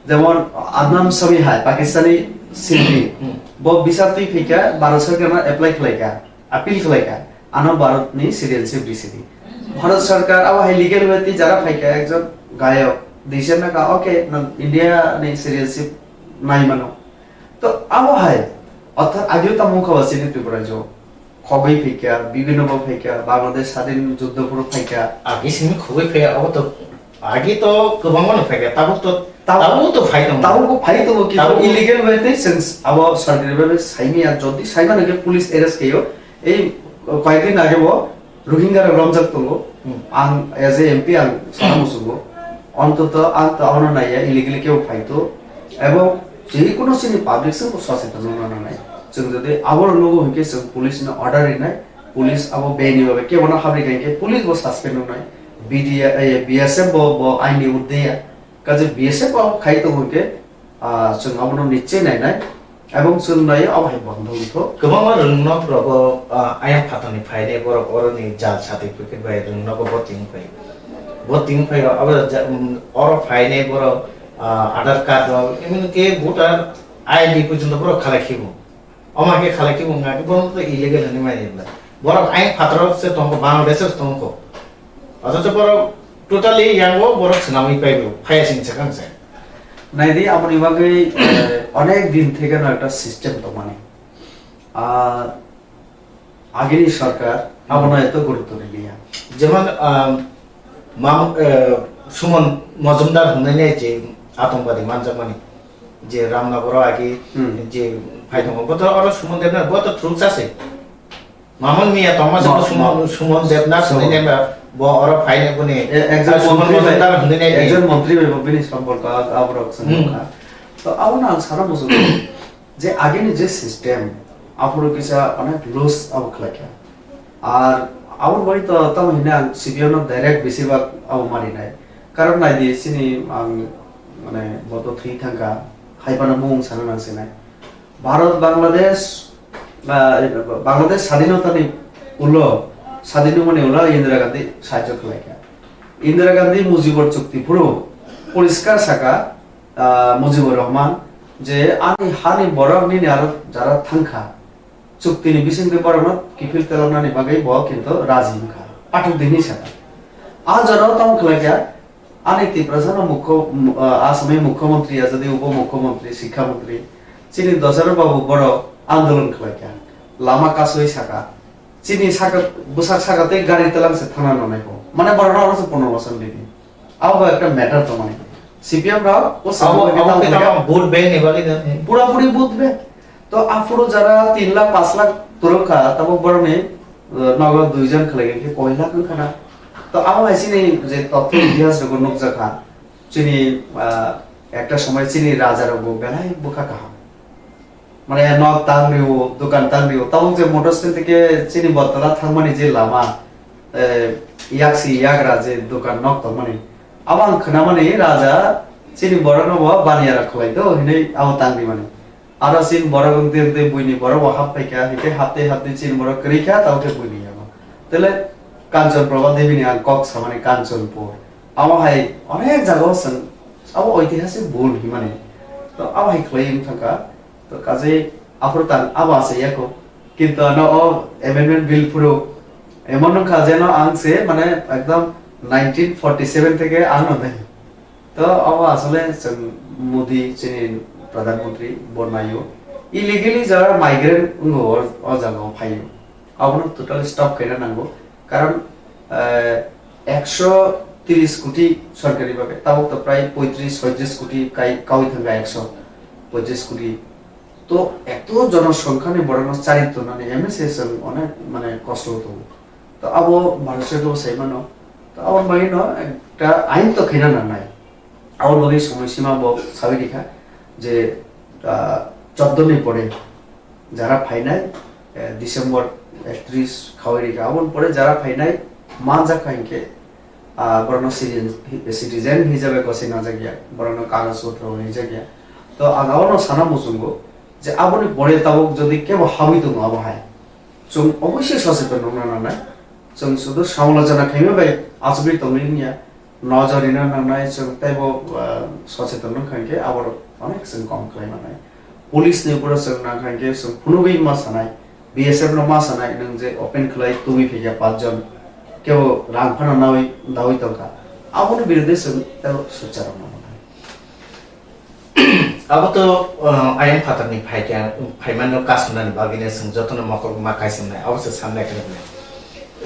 Jemon Adnan Sami hai, Pakistani Shilpi. Hmm. Bo visa twi phaikha, Bharat Sarkarno apply khlaikha, appeal khlaikha. Ano Bharatni citizenship risidi. Bharat Sarkar abo hai legal way twi jara phaikha, ekjon gayok, deisana ka, okay, nang India ni citizenship nai mano. To abo hai, orthat ageo tamo wngkha ba chini Tripura rajyo. Khogwi phaikha, bibhinno bo phaikha, Bangladesh sadin juddho phuru phaikha. Agi simi khogwi phaiya, abo to, agi to kwbangma no phaikha, tabuk to, Tabuk, tabuk to phai tongo. Tabuk bo phai tongo, kintu Tabuk. Illegal way tei chwng abo sarkari bai saimaya, jodi saimano khe police arrest khaio, ei koyekdin age bo Rohingya rok romjak tongo. Hmm. Ang as a M P ang sana muchungo. Ontoto ang to abono naiya, illegally kebo phaito. Ebong je kono chini public chwng bo soseton wngna nangnai. Chwng jodi abo rok nugo hinkhe chwng police no order rinai, police abo beni babe kebo no habri kha hinkhe police bo suspend wngnai. B D A, eh, B S F bo, bo aini urdea. Kaje B S F abo khai tongo hinkhe, ah, chwng abono nichai nainai. Ebong chwng naio abo hai bondo wngkho. Kwbangma rwngnok rogo, ah, ayang phatarni phainai borok oroni jal certificate bai rwngnok bo ting phai. Bo ting phai abo ja-, um, oro phainai borok, ah, Aadhaar card rok, emon ke voter I D porjonto borok khalai khibo. Omo hai khe khalai khibo wngkha khe bono to illegal hinwi mani bwla. Borok ayang phatarok se tongkho, Bangladesh se tongkho. Othocho borok totally yango borok swnamwi paibo, phaiya sini swkang se. Naidi, aboni bagwi, eh, onek din theke no ekta system tongmani. Ah, agini sarkar abono eto gurutto riliya. Jemon, ah, mam-, eh, Suman Majumdar hwnwi nai je atongwadi manjakmani, je Ramnagar o agi Hmm. je phai tongo, bo to oro Suman Debnath, bo to thuruk chase. Mamon Miya tongma se Ma-, Suman, ma-, Suman Debnath so- hwnwi nai ba, bo oro phainai boni, E-, ekjon ah, Suman montri bai, Majumdar hwnwi nai di. Ekjon montri bai bo bini somporko a-, aborok se Hmm. nukha. To abono ang sana muchungo je agini je system, aphuru kisa onek loose abo khlaikha. Ar aboni bagwi to tamo hwnwi ang C P M no direct besibak abo marinai. Karon naidi chini ang mane bo to thwi thangkha, hai phano mung sana nang sinai. Bharat Bangladesh, ah, Bangladesh sadinotani ulo, sadin wngmani ulo Indira Gandhi sahajyo khlaikha. Indira Gandhi Mujibor chukti phuru poriskar saka, ah, Mujibur Rahman je ani hani borok nini aro jara thangkha, chuktini bisingtwi borokno kiphil teloknani bagwi bo kintu raji wngkha, pathak dini saka. A jorao tamo khlaikha, ani Tiprasano mukho-, mu-, ah, Asami mukhyamantri, ajadi upo mukhyamantri, sikha mantri, chini Dosarok babu borok andolon khlaikha, lama kasui saka, chini saka, bwsak saka tei gari telang se thana nonai kho, mane borokno aro se punorbasan ridi. Abo bai ekta matter tongmani. C P M rok o Abo, samung abo khe khe tamo tamo vote bank ni bagwi no? Pura puri vote bank. To aphuru jara tin lakh, panch lakh torok kha, tamo borokni, eh, nogo duijon khlai khe koi lakh wng khana. To abo hai sini je totho itihas rok nukjak kha. Chini, ah, ekta somoi chini raja rok bo belai bwkha kaham. Mane nok tang rio, dukan tang rio. Tabuk je motor stand theke chini Bottola thangmani je lama, eh, yaksi yagra je dukan nok tongmani. Abo ang khwnamani raja chini borok no bo baniya rok khlai do hinui abo tang rimani. Aro chini borok wngtwi wngtwi buini borok bo hap phaikha, hingke haptwi haptwi chini borok kwrwi kha, tamo khe buini yago. Tele Kanchanpur Devi ni ang kok samani Kanchanpur. Amo hai onek jaga o chwng abo oitihasik bul himani. To abo hai khlai wng thangkha. To kaje aphuru tang abo asa yako. Kintu ano o amendment bill phuru emon wngkha jeno ang se mane ekdom nineteen forty seven theke ang no nai. To abo asole chwng Modi chini Pradhan Mantri bo naio. Illegally jara migrant wngo o, o jaga o phaio. Abono totally stop khaina nango. Karon, eh, ekso tris koti sorkari bhabe, tabuk to prai poitris soitris koti kai, kaui thangkha ekso poitris koti. To eto jonosongkha ni borokno chari tonani M S A chwng onek mane kosto tongo. To abo Bharat Sorkar bo sai mano. To abo bagwi no ekta ain to khaina nangnai. Abo bagwi somoi sima bo sawi rikha je, ah, chordo ni pore jara phainai, eh, December ektris khawi rikha. Aboni pore jara phainai manjak kha hinkhe, ah, borokno citizen, citizen hisabe kosi najak ya, borokno kagaj potro rijak ya. To ang abono sana muchungo je aboni pore tabuk jodi kebo habwi tongo abo hai, chwng oboisoi soseton wngna nangnai. Chwng sudu samolochona khaima bai achugwi tongwi wngya. Nojor rina nangnai chwng teibo, ah, soseton wngkha hinkhe aborok onek chwng kom khlai mannai. Police ni uporo chwng nangkha hinkhe chwng phunugwi ma sanai, B S F no ma sanai, nwng je open khlai tubui phaikha panch jon, kebo rang phano nawi dawi tongkha, aboni birude chwng teibo socha rwna nangnai. Abo to, uh, ayang phatarni phaikha, phaimano kasumnani bagwino chwng jotono mokol ma kaichomnai, abo se samnai khe nai.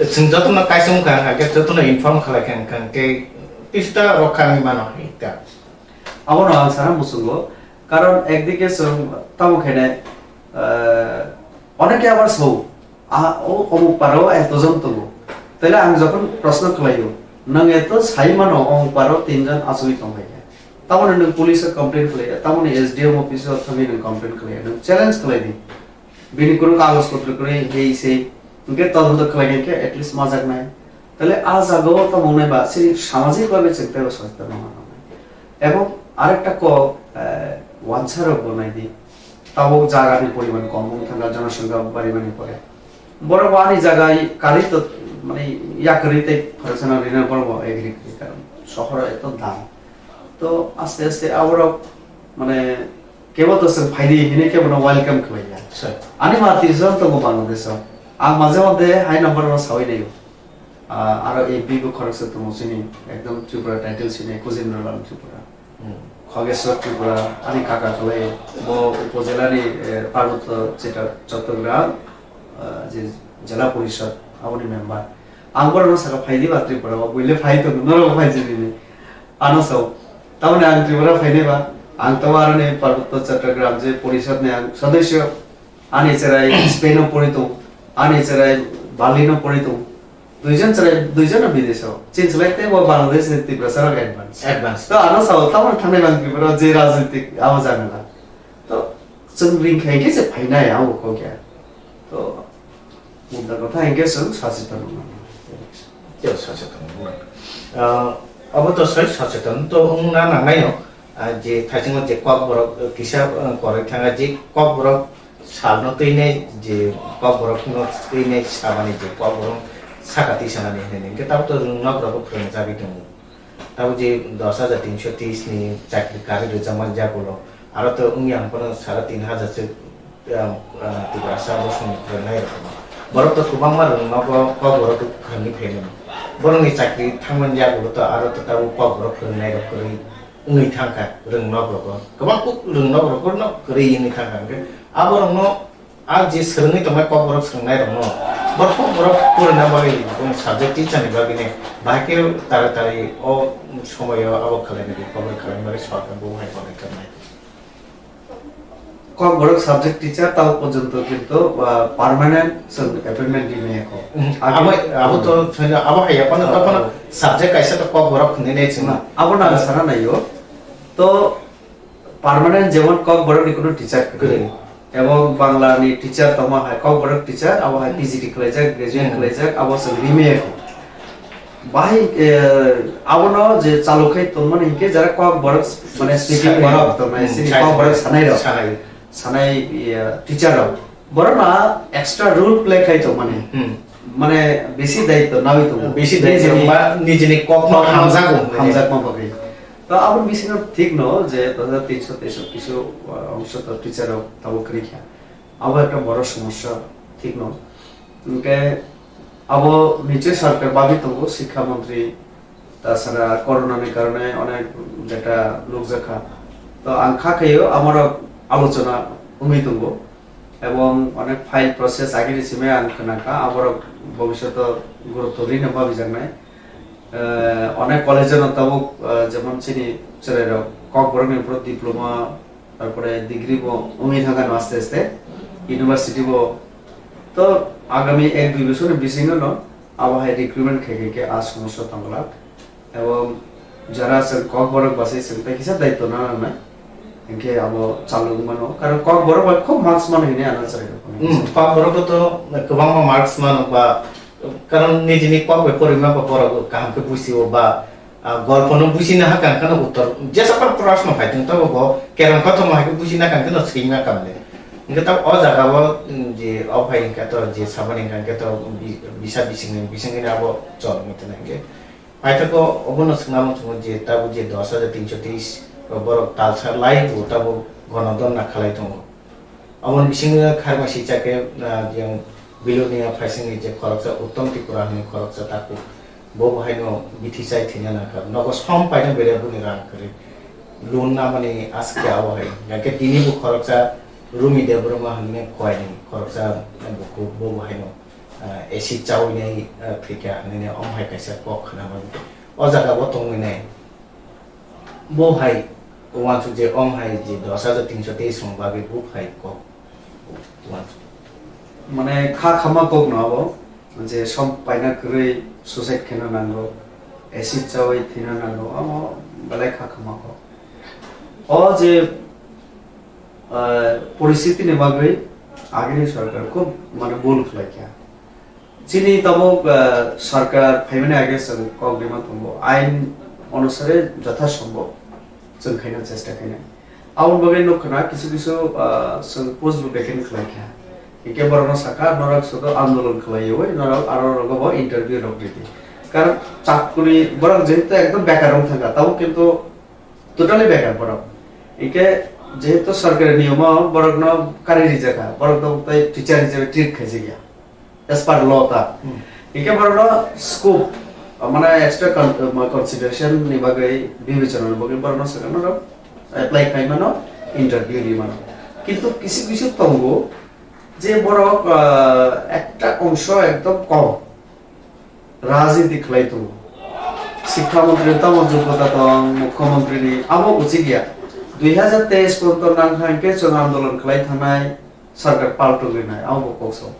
Chwng jotono kaichom kha, hwnkhe jotono inform khlai kha, hwnkhe tista rokha wngwi mano hai ta. Abono ang sana muchungo, karon ekdike chwng tamo khainai, uh, oneke abar so, Ah, o omuk paro eto jon tongo. Tele ang jokhon proshno khlaio, nwng eto sai mano omuk paro tin jon achugwi tongphaikha. Tamoni nwng police o complain khlaiya, tamoni S D M office o thangwi nwng complain khlaiya, nwng challenge khlai di. Bini kunu kagoj potro kwrwi hei sei, hwnkhe todonto khlai khe at least majaknai. Tele a jagao tongmung nai ba chini samajik bhabe chwng teibo socheton wngna nangnai. Ebong arekta kok, eh, wansarok bo nai di. Tabuk jagani poriman kom wng thangkha, jonosongkha barimani pore. Borok bo ani jaga i-, karwi to, mane, yakarwi tei khoroksa no rina borok bo agree kwrwi, karon sohoro eto dam. To aste aste aborok, mane, kebo to chwng phaidi hinwi kebo no welcome khlaiya. Sir. Ani ma trijak tongo Bangladesh o. Ang maje moddhe hai number no sawi naio. Ah, aro M P bo khoroksa tongo chini, ekdom Tripura title sini, Kojendra Lal Tripura. Hmm. Khogeshwar Tripura, ani kaka khlai, bo upojela ni, eh, Parbotto Cheta-, Chattogram, ah, je Jela Porishad, aboni member. Ang borokno saka, "Phai di ba Tripura o, buile phai tongo, norok bo phai jini ni." Ano sao, tamoni ang Tripura phainai ba, ang tamo aroni Parbotto Chattogram je Porishad ni ang sodosyo, ani cherai Spain o pori tong, ani cherai Berlin o pori tong, duijon cherai, duijon no bidesh o, chin chelai tei bo Bangladesh ni Tiprasa rok advance. Advance. To ano sao, tamoni thangnai bang Tripura je rajnitik abo jagala. To chwng ring khai khe se phainai abo kok ya. To mudda kotha hinkhe chwng sacheton wngna nango. Tei sacheton wngna. Ah, abo to sai sacheton to wngna nangnai no. Ah, je thaichungo je kokborok, eh, kisa, eh, koroi thanga je kokborok salno twinai je kokborokno twinai sabani je kokborok saka tisanani hinwi hinkhe tabuk to nwng nok rokbo phwrwngjagwi tongo. Tabuk je dos hajar tinso tris ni chakri karwi rwjakmani yagulo, aro to wngya hwnphano sara tin hajar se, ah, ah, Tiprasa bosongni phwrwngnairokno. Borok to kwbangma rwng nogo kokborok phwrwngwi phaimani. Borokni chakri thangmani yagulo to aro to tabuk kokborok phwrwngnairok kwrwi wngwi thangkha rwng nok rogo. Kwbang kuk rwng nok rogo no kwrwi wngwi thangkha, hwnkhe aborokno a je swrwngwi tongnai kokborok swrwngnairokno, borok kokborok purina bagwi, boni subject teacher ni bagwi ne bahai khe tari tari o somoyo abo khlaina di, kokborok khlaina bagwi sorkar bo hai pore khe nai. Kokborok subject teacher tao porjonto kintu, ah, permanent chwng appointment rimaya kho. Hmm, Abo, abo to hmm. Abo hai yapano Ah, tokhono ah. Subject kaisa to Kokborok hwnwi nai chwngno. Na, abo na ang sana naio. To permanent jemon Kokborok ni kuno teacher kwrwi. Kwrwi. Ebong Bangla ni teacher tongma hai Kokborok teacher, abo hai Hmm. P G D khwlaijak, graduate Hmm. Khwlaijak, abo chwng rimaya kho. Bahai, eh, abono je chalu khai tongmani hinkhe jara Kokborok mane speaking Sanai. Borok tongnai, Hmm, sini sanai. Kokborok sanai rok. Sanai. Sanai, iya, teacher rok. Borok na extra role play khai tongmani. Hmm. Mane bisi daityo nawi tongo. Bisi daityo Nijini ba nijini kok no kok hamjago. Hamjakma bagwi. To aboni bisingo thik no je do hajar tinso teis kisu, uh, ongso to teacher rok tabo kwrwi kha. Abo ekta boro somosya, thik no. Hinkhe abo niche sarkar bagwi tongo, Sikha Montri, tasara corona ni karone onek jeta nukjakha. To ang kha khaio amorok alochona wngwi tongo, ebong onek file process agini simi ang khnakha, aborok bobishoto gurutto rino babijaknai. Eh, onek college no tabuk, eh, jemon chini chwrairok Kokborok ni upor diploma, tarpore degree bo wngwi thangkha no aste aste, university bo. To agami ek dui bosor ni bisingo no abo hai recruitment khai khai khe a somosya tongglak. Ebong jara chwng Kokborok bwsai chwng tei kisa daityo na nangnai. Hinkhe abo chalung mano. Karon Kokborok bai khub marks mano hinwi ano chwrai rok. Hmm, Kokborok to kwbangma marks mano ba, karon nijini kok bai porima ba borok kaham khe buisio ba, ah, golpono buisina hakang kheno uttor jesa par prashno phai tong tabo bo kerong kothoma hai khe buisina kang kheno swima kamle. Hinkhe ta o jaga o, mm, je o phai hinkhe to je saboni hinkhe to bi-, bisa bisingni bisingni abo chol mutna hinkhe. Paithakgo obono swngnamo chwngo je tabuk je dos hajar tinso teis borok talsa lai bo tabuk gonodonna khalai tongo. Aboni bisingo kharma sijak khe, ah, yang Bilonia phaisingni je khoroksa Uttom Tripura hwnwi khoroksa takhuk, bo bo haino bithi chai thwina nangkha. Nogo som paina bere boni rang kwrwi. Loan namani askhe abo hai. Yakhe tini bo khoroksa Rumi Debbarma hwnwi khoini khoroksa bukhuk, bo bo haino ah, acid chawi nai, ah, thwikha hwnwi omo hai kaisa kok khna mano. O jaga o tongwi nai. Bo hai uansuk je omo hai je dos hajar tinso teis rong bagwi bo hai kok uansuk. Mane kha khama kok no abo je som paina kwrwi suicide kheno nango, acid chawi thwina nango, omo belai kha khama kok. O je ah, poristiti ni bagwi agini sarkar khub mane bul khlai kha. Chini tabuk, ah, sarkar phaimani age chwng kok rima tongo, ain onusare jothasombo chwng khaina chesta khainai. Aboni bagwi nuk khna kisu kisu, ah, chwng post bo vacant khlai kha. Hinkhe borokno sakha norok sudo andolon khlaiwi norok aro rogo bo interview rok ridi. Karon chakri borok jehetu ekdom bekar wng thangkha, tabuk kintu totally bekar borok. Hinkhe jehetu sorkari niyom o borokno kari rijak kha, borok no tei teacher hisabe treat khaijak ya as per law ta. Hmm. Hinkhe borokno scope, mane extra con-, ma, consideration ni bagwi, bibechona ni bagwi borokno swkang no apply khai mano, interview ri mano. Kintu kisu kisu tongo je borok, ah, ekta ongso ekdom kom. Rajniti khlai tongo. Sikha montri tamo jogota tong, mukhyamantri ni abo uchik ya. Dui hajar teis porjonto nang thang khe chwng andolon khlai thangnai sarkar paltogwi nai, abo bo kok sao.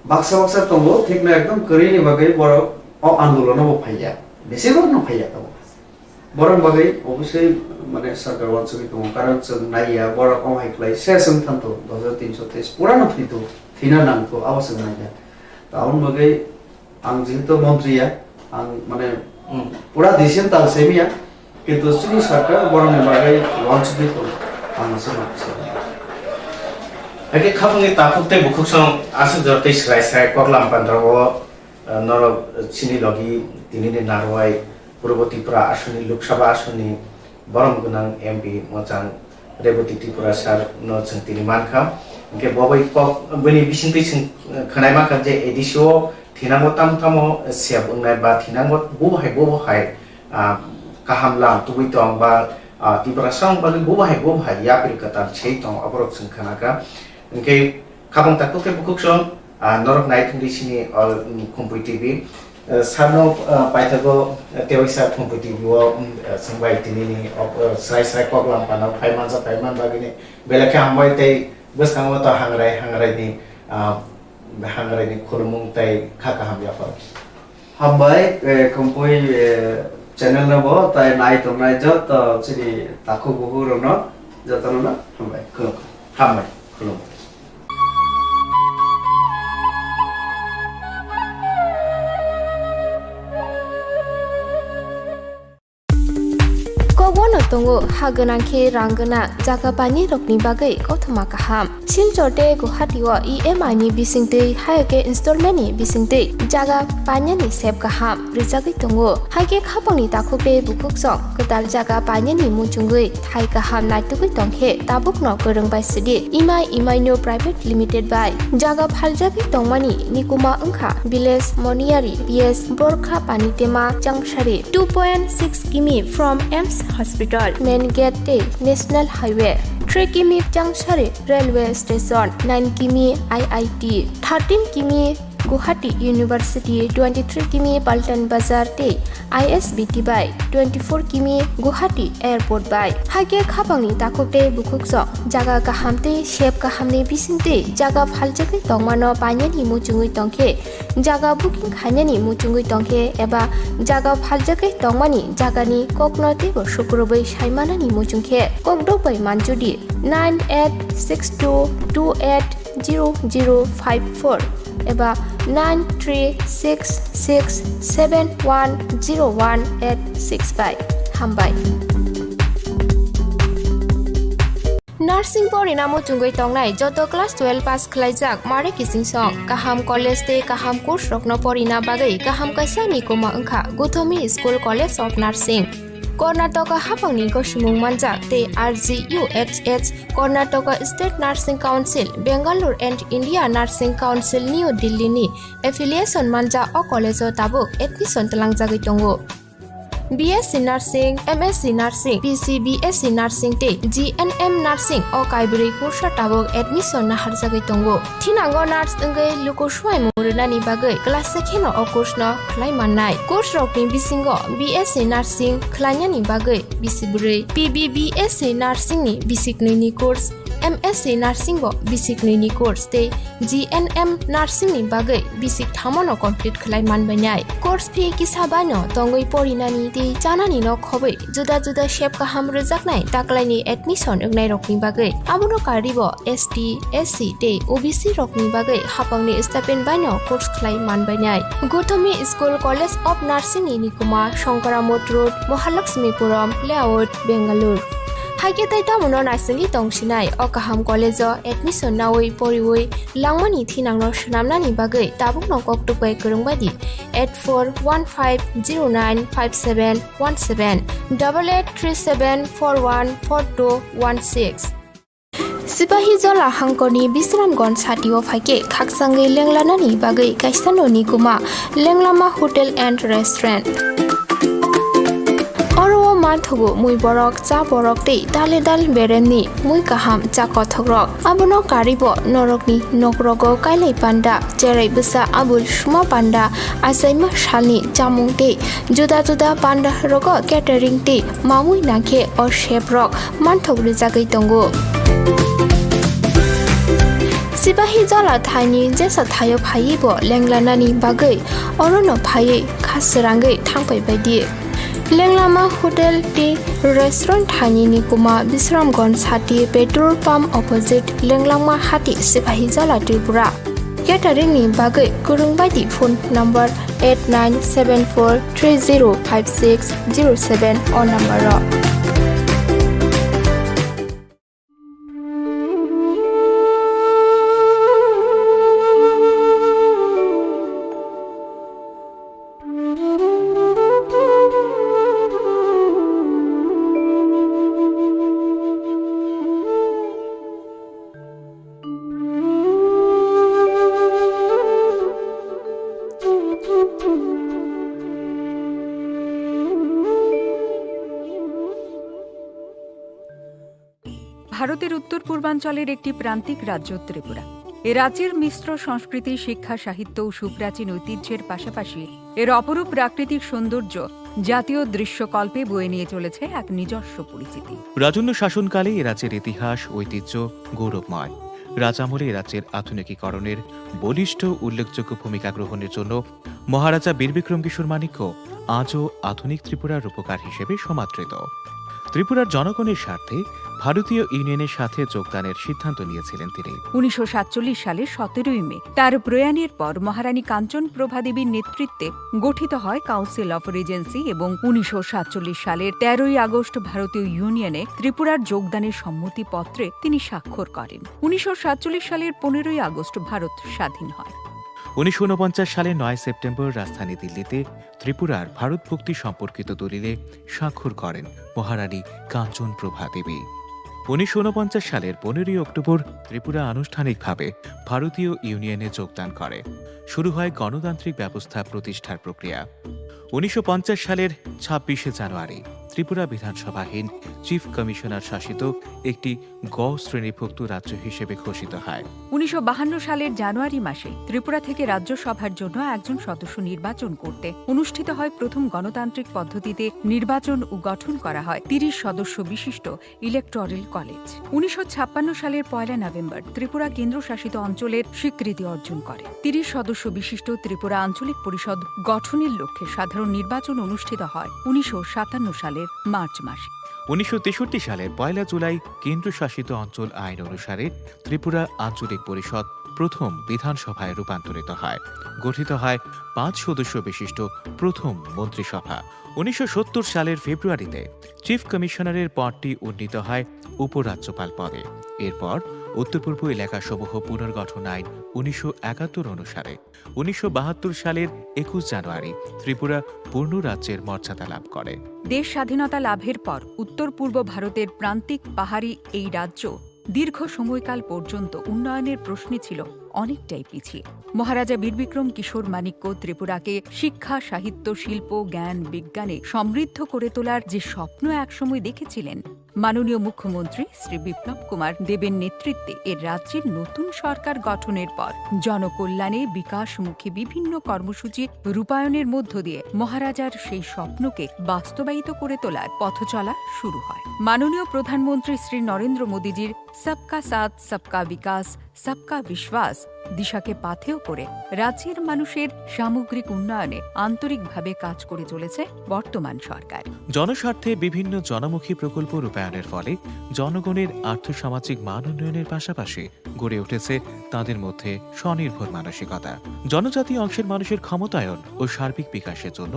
Baksa baksa tongo, thikno ekdom kwrwini bagwi borok o andolono bo phaiya. Besi borokno phaiya tongo. Borok bagwi obviously mane sarkar uansugwi tongo, karon chwng naiya, borok omo hai khlai se chwng thanto, dos hajar tinso teis purano thwito, thwina nangto, abo chwng naiya. To aboni bagwi ang jehetu montri ya, ang mane, hmm, pura decision tal semiya, kintu chini sarkar borokni bagwi uansugwi tongo, ang se ma sa. Hakhe khapangni takhuk tei bukhuk song aswk jora tei swrai swrai koklam pandra o. Ah, norok, ah, chini logi tinini narwai Purbo Tripura asoni, Lok Sabha asoni borom gwnang M P mwchang Rebati Tripura sir no chwng tini mankha. Hinkhe bo bai kok bini bisingtwi chwng, ah, khwnai mankha je A D C o thinango tamo tamo sep wngnai ba thinango bo hai bo bo hai, ah, kaham lam tubui tong ba, ah, Tiprasa wng bagwi bo bo hai bo bo hai yapri kwtal sei tong aborok chwng khnakha. Hinkhe Khabang takhuk khe bukhuk song, ah, norok nai thungdi sini all, mm, Khumpui T V. Eh, sarno, eh, paithago, eh, tei waisa Phumpui T V o, mm, eh, chwng bai tinini, ok, eh, srai srai kok lam panao phai manjak phai man bagwini belai khe hambai tei bwskango to hangrai, hangraini, ah, hangraini khulumung tei kha kaham yaphar. Hambai, eh, Khumpui, eh, channel no bo tai nai tongnai joto chini takhuk bukhuk rokno jotono no hambai khulumkha. Hambai khulumkha. Kokbono tongo ha gwnang khe rang gwnang jaga painai rokni bagwi kothoma kaham. Silchar tei Guwahati o E M I ni bisingtwi, hai khe installment ni bisingtwi jaga painani sep kaham rwjagwi tongo. Hai khe khapangni takhuk tei bukhuk song kwtal jaga painani muchungwi thai kaham naitugwi tongkhe tabukno kwrwng bai sidi Imai Imaino Private Limited bai jaga phaljagwi tongmani nikuma wngkha Village Moniyari P S Borkha Panitema Changsari, two point six kimi from AIIMS Hospital, Main Gate tei National Highway, three kimi Changsari Railway Station, nine kimi I I T, thirteen kimi Guwahati University, twenty-three kimi Paltan Bazar tei I S B T bai twenty-four kimi Guwahati Airport bai. Hai khe khapangni takhuk tei bukhuk song jaga kaham tei sep kahamni bisingtwi jaga phaljagwi tongmano painani muchungwi tongkhe, jaga booking khainani muchungwi tongkhe eba jaga phaljagwi tongmani jagani kokno teibo sukrubwi saimanani muchungkhe kokdok bai manjudi nine eight six two two eight zero zero five four eba nine three six six seven one zero one eight six bai. Hambai. Nursing porina muchungwi tongnai joto class twelve pass khlaijak mare kiching song kaham college tei kaham course rokno porina bagwi kaham kaisa nikuma wngkha Guthomi School College of Nursing. Karnataka haphangni gosimung manjak tei R G U H H, Karnataka State Nursing Council, Bangalore and India Nursing Council, New Delhi ni affiliation manjak o college o tabuk admission twlangjagwi tongo. B S C Nursing, M S C Nursing, P C B S C Nursing tei G N M Nursing o kaibrwi course o tabuk admission naharjagwi tongo. Thinango nurse wngwi luku suaimung rwnani bagwi class se kheno o course no khlai mannai. Course rokni bisingo B S C Nursing khlainani bagwi bisi bwrwi, P B B S C Nursing ni bisi knwi ni course, M S C Nursing bo bisi knwi ni course tei G N M Nursing ni bagwi bisi kthamo no complete khlai manbainai. Course fee kisa bai no tongwi porinani tei chanani no khobwi juda juda sep kaham rwjaknai taklaini admission wngnairokni bagwi. Abono karwibo S T, S C tei O B C rokni bagwi haphangni stipend baino course khlai manbainai. Guthomi School College of Nursing ni nikuma Shankaramot Road, Mahalakshmipuram Layout, Bangalore. Haikhe tei tamono naisingwi tongsinai o kaham college o admission nawi poriwi langmani thinangno swnamnani bagwi tabukno koktwk bai kwrwng bai di eight four one five zero nine five seven one seven, double eight three seven four one four two one six. Sipahijola hangkorni Bisramganj satio phaikhe khakchangwi lenglanani bagwi kaisa noni kuma Lenglama Hotel and Restaurant. Oro o manthogo mui borok, cha borok tei dale dal beremni mui kaham cha kothokrok. Abono karwibo norokni nokrogo kailai panda, cherai bwsa abul suma panda, achaima salni chamung tei juda juda panda rogo catering tei mamui nangkhe o sep rok manthok rwjagwi tongo. Sipahijola thaini jesa thaio phaiwi bo lenglanani bagwi orono phaiwi kha srangwi thangpai baidi. Lenglama Hotel tei Restaurant thaini ni kuma Bisramganj sati petrol pump opposite Lenglama hati Sipahijola Tripura. Catering ni bagwi kwrwng bai di phone number eight nine seven four three zero five six zero seven o number o. ভারতের উত্তর পূর্বাঞ্চলের একটি প্রান্তিক রাজ্য ত্রিপুরা। এ রাজ্যের মিশ্র সংস্কৃতি, শিক্ষা, সাহিত্য ও সুপ্রাচীন ঐতিহ্যের পাশাপাশি এর অপরূপ প্রাকৃতিক সৌন্দর্য জাতীয় দৃশ্যকল্পে বয়ে নিয়ে চলেছে এক নিজস্ব পরিচিতি। রাজন্য শাসনকালে এ রাজ্যের ইতিহাস, ঐতিহ্য গৌরবময়। রাজ আমলে এ রাজ্যের আধুনিকীকরণের বলিষ্ঠ উল্লেখযোগ্য ভূমিকা গ্রহণের জন্য মহারাজা বীর বিক্রম কিশোর মাণিক্য আজও আধুনিক ত্রিপুরার রূপকার হিসেবে সমাদৃত। ত্রিপুরার জনগণের স্বার্থে ভারতীয় ইউনিয়নের সাথে যোগদানের সিদ্ধান্ত নিয়েছিলেন তিনি। উনিশশো সাতচল্লিশ সালের সতেরোই মে তার প্রয়াণের পর মহারানী কাঞ্চন প্রভা দেবীর নেতৃত্বে গঠিত হয় কাউন্সিল অফ রিজেন্সি এবং উনিশশো সাতচল্লিশ সালের তেরোই আগস্ট ভারতীয় ইউনিয়নে ত্রিপুরার যোগদানের সম্মতিপত্রে তিনি স্বাক্ষর করেন। উনিশশো সাতচল্লিশ সালের পনেরোই আগস্ট ভারত স্বাধীন হয়। উনিশশো ঊনপঞ্চাশ সালের নয় সেপ্টেম্বর রাজধানী দিল্লিতে ত্রিপুরার ভারত ভক্তি সম্পর্কিত দলিলে স্বাক্ষর করেন মহারানী কাঞ্চন প্রভা দেবী। উনিশশো ঊনপঞ্চাশ সালের পনেরোই অক্টোবর ত্রিপুরা আনুষ্ঠানিকভাবে ভারতীয় ইউনিয়নে যোগদান করে। শুরু হয় গণতান্ত্রিক ব্যবস্থা প্রতিষ্ঠার প্রক্রিয়া। উনিশশো পঞ্চাশ সালের ছাব্বিশে জানুয়ারি ত্রিপুরা বিধানসভাহীন চিফ কমিশনার শাসিত একটি গ শ্রেণীভুক্ত রাজ্য হিসেবে ঘোষিত হয়। উনিশশো বাহান্ন সালের জানুয়ারি মাসে ত্রিপুরা থেকে রাজ্যসভার জন্য একজন সদস্য নির্বাচন করতে অনুষ্ঠিত হয় প্রথম গণতান্ত্রিক পদ্ধতিতে নির্বাচন ও গঠন করা হয় তিরিশ সদস্য বিশিষ্ট ইলেকটোরাল কলেজ। উনিশশো ছাপ্পান্ন সালের পয়লা নভেম্বর ত্রিপুরা কেন্দ্রশাসিত অঞ্চলের স্বীকৃতি অর্জন করে। তিরিশ সদস্য বিশিষ্ট ত্রিপুরা আঞ্চলিক পরিষদ গঠনের লক্ষ্যে সাধারণ নির্বাচন অনুষ্ঠিত হয় উনিশশো সাতান্ন সালের মার্চ মাসে। উনিশশো তেষট্টি সালের পয়লা জুলাই কেন্দ্রশাসিত অঞ্চল আইন অনুসারে ত্রিপুরা আঞ্চলিক পরিষদ প্রথম বিধানসভায় রূপান্তরিত হয়। গঠিত হয় পাঁচ সদস্য বিশিষ্ট প্রথম মন্ত্রিসভা। উনিশশো সত্তর সালের ফেব্রুয়ারিতে চিফ কমিশনারের পদটি উন্নীত হয় উপরাজ্যপাল পদে। এরপর উত্তর পূর্ব এলাকাসমূহ পুনর্গঠন আইন উনিশশো একাত্তর অনুসারে উনিশশো বাহাত্তর সালের একুশ জানুয়ারি ত্রিপুরা পূর্ণ রাজ্যের মর্যাদা লাভ করে। দেশ স্বাধীনতা লাভের পর উত্তর পূর্ব ভারতের প্রান্তিক পাহাড়ি এই রাজ্য দীর্ঘ সময়কাল পর্যন্ত উন্নয়নের প্রশ্নে ছিল অনেকটাই পিছিয়ে। মহারাজা বীর বিক্রম কিশোর মাণিক্য ত্রিপুরাকে শিক্ষা, সাহিত্য, শিল্প, জ্ঞান, বিজ্ঞানে সমৃদ্ধ করে তোলার যে স্বপ্ন একসময় দেখেছিলেন, মাননীয় মুখ্যমন্ত্রী শ্রী বিপ্লব কুমার দেবের নেতৃত্বে এর রাজ্যের নতুন সরকার গঠনের পর জনকল্যাণে বিকাশমুখী বিভিন্ন কর্মসূচি রূপায়ণের মধ্য দিয়ে মহারাজার সেই স্বপ্নকে বাস্তবায়িত করে তোলার পথচলা শুরু হয়। মাননীয় প্রধানমন্ত্রী শ্রী নরেন্দ্র মোদীজির সবকা সাথ, সবকা বিকাশ, সবকা বিশ্বাস দিশাকে পাথেয় করে রাজ্যের মানুষের সামগ্রিক উন্নয়নে আন্তরিকভাবে কাজ করে চলেছে বর্তমান সরকার। জনস্বার্থে বিভিন্ন জনমুখী প্রকল্প রূপায়ণের ফলে জনগণের আর্থসামাজিক মান উন্নয়নের পাশাপাশি গড়ে উঠেছে তাদের মধ্যে স্বনির্ভর মানসিকতা। জনজাতি অংশের মানুষের ক্ষমতায়ন ও সার্বিক বিকাশের জন্য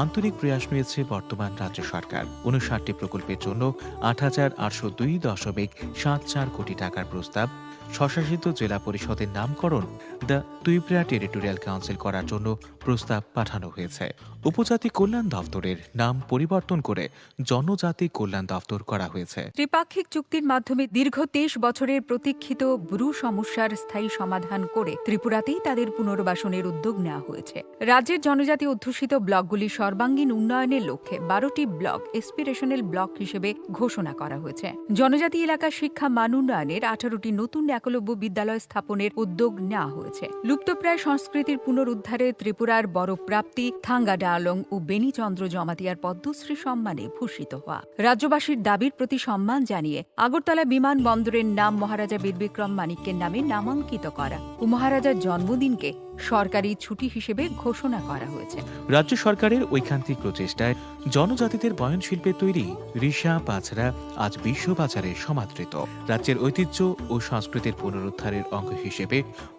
আন্তরিক প্রয়াস নিয়েছে বর্তমান রাজ্য সরকার। ঊনষাটটি প্রকল্পের জন্য আট হাজার আটশো দুই দশমিক সাত চার কোটি টাকার প্রস্তাব, স্বশাসিত জেলা পরিষদের নামকরণ দ্য ত্রিপুরা টেরিটোরিয়াল কাউন্সিল করার জন্য প্রস্তাব পাঠানো হয়েছে। উপজাতি কল্যাণ দপ্তরের নাম পরিবর্তন করে জনজাতি কল্যাণ দপ্তর করা হয়েছে। ত্রিপাক্ষিক চুক্তির মাধ্যমে দীর্ঘ তেইশ বছরের প্রতীক্ষিত ব্রু সমস্যার স্থায়ী সমাধান করে ত্রিপুরাতেই তাদের পুনর্বাসনের উদ্যোগ নেওয়া হয়েছে। রাজ্যের জনজাতি অধ্যুষিত ব্লকগুলি সর্বাঙ্গীন উন্নয়নের লক্ষ্যে বারোটি ব্লক এসপিরেশনাল ব্লক হিসেবে ঘোষণা করা হয়েছে। জনজাতি এলাকার শিক্ষা মান উন্নয়নের আঠারোটি নতুন একলব্য বিদ্যালয় স্থাপনের উদ্যোগ নেওয়া হয়েছে। লুপ্তপ্রায় সংস্কৃতির পুনরুদ্ধারে ত্রিপুরার বড় প্রাপ্তি থাঙ্গা ডালং ও বেনিচন্দ্র জমাতিয়ার পদ্মশ্রী সম্মানে ভূষিত হওয়া। রাজ্যবাসীর দাবির প্রতি সম্মান জানিয়ে আগরতলা বিমানবন্দরের নাম মহারাজা বীর বিক্রম মাণিক্যের নামে নামাঙ্কিত করা ও মহারাজার জন্মদিনকে সরকারি ছুটি হিসেবে ঘোষণা করা হয়েছে। রাজ্য সরকারের ঐকান্তিক প্রচেষ্টায় জনজাতিদের বয়নশিল্পে তৈরি রিশা পাছরা আজ বিশ্ববাজারে সমাদৃত। রাজ্যের ঐতিহ্য ও সংস্কৃতির পুনরুদ্ধারের অঙ্গ হিসেবে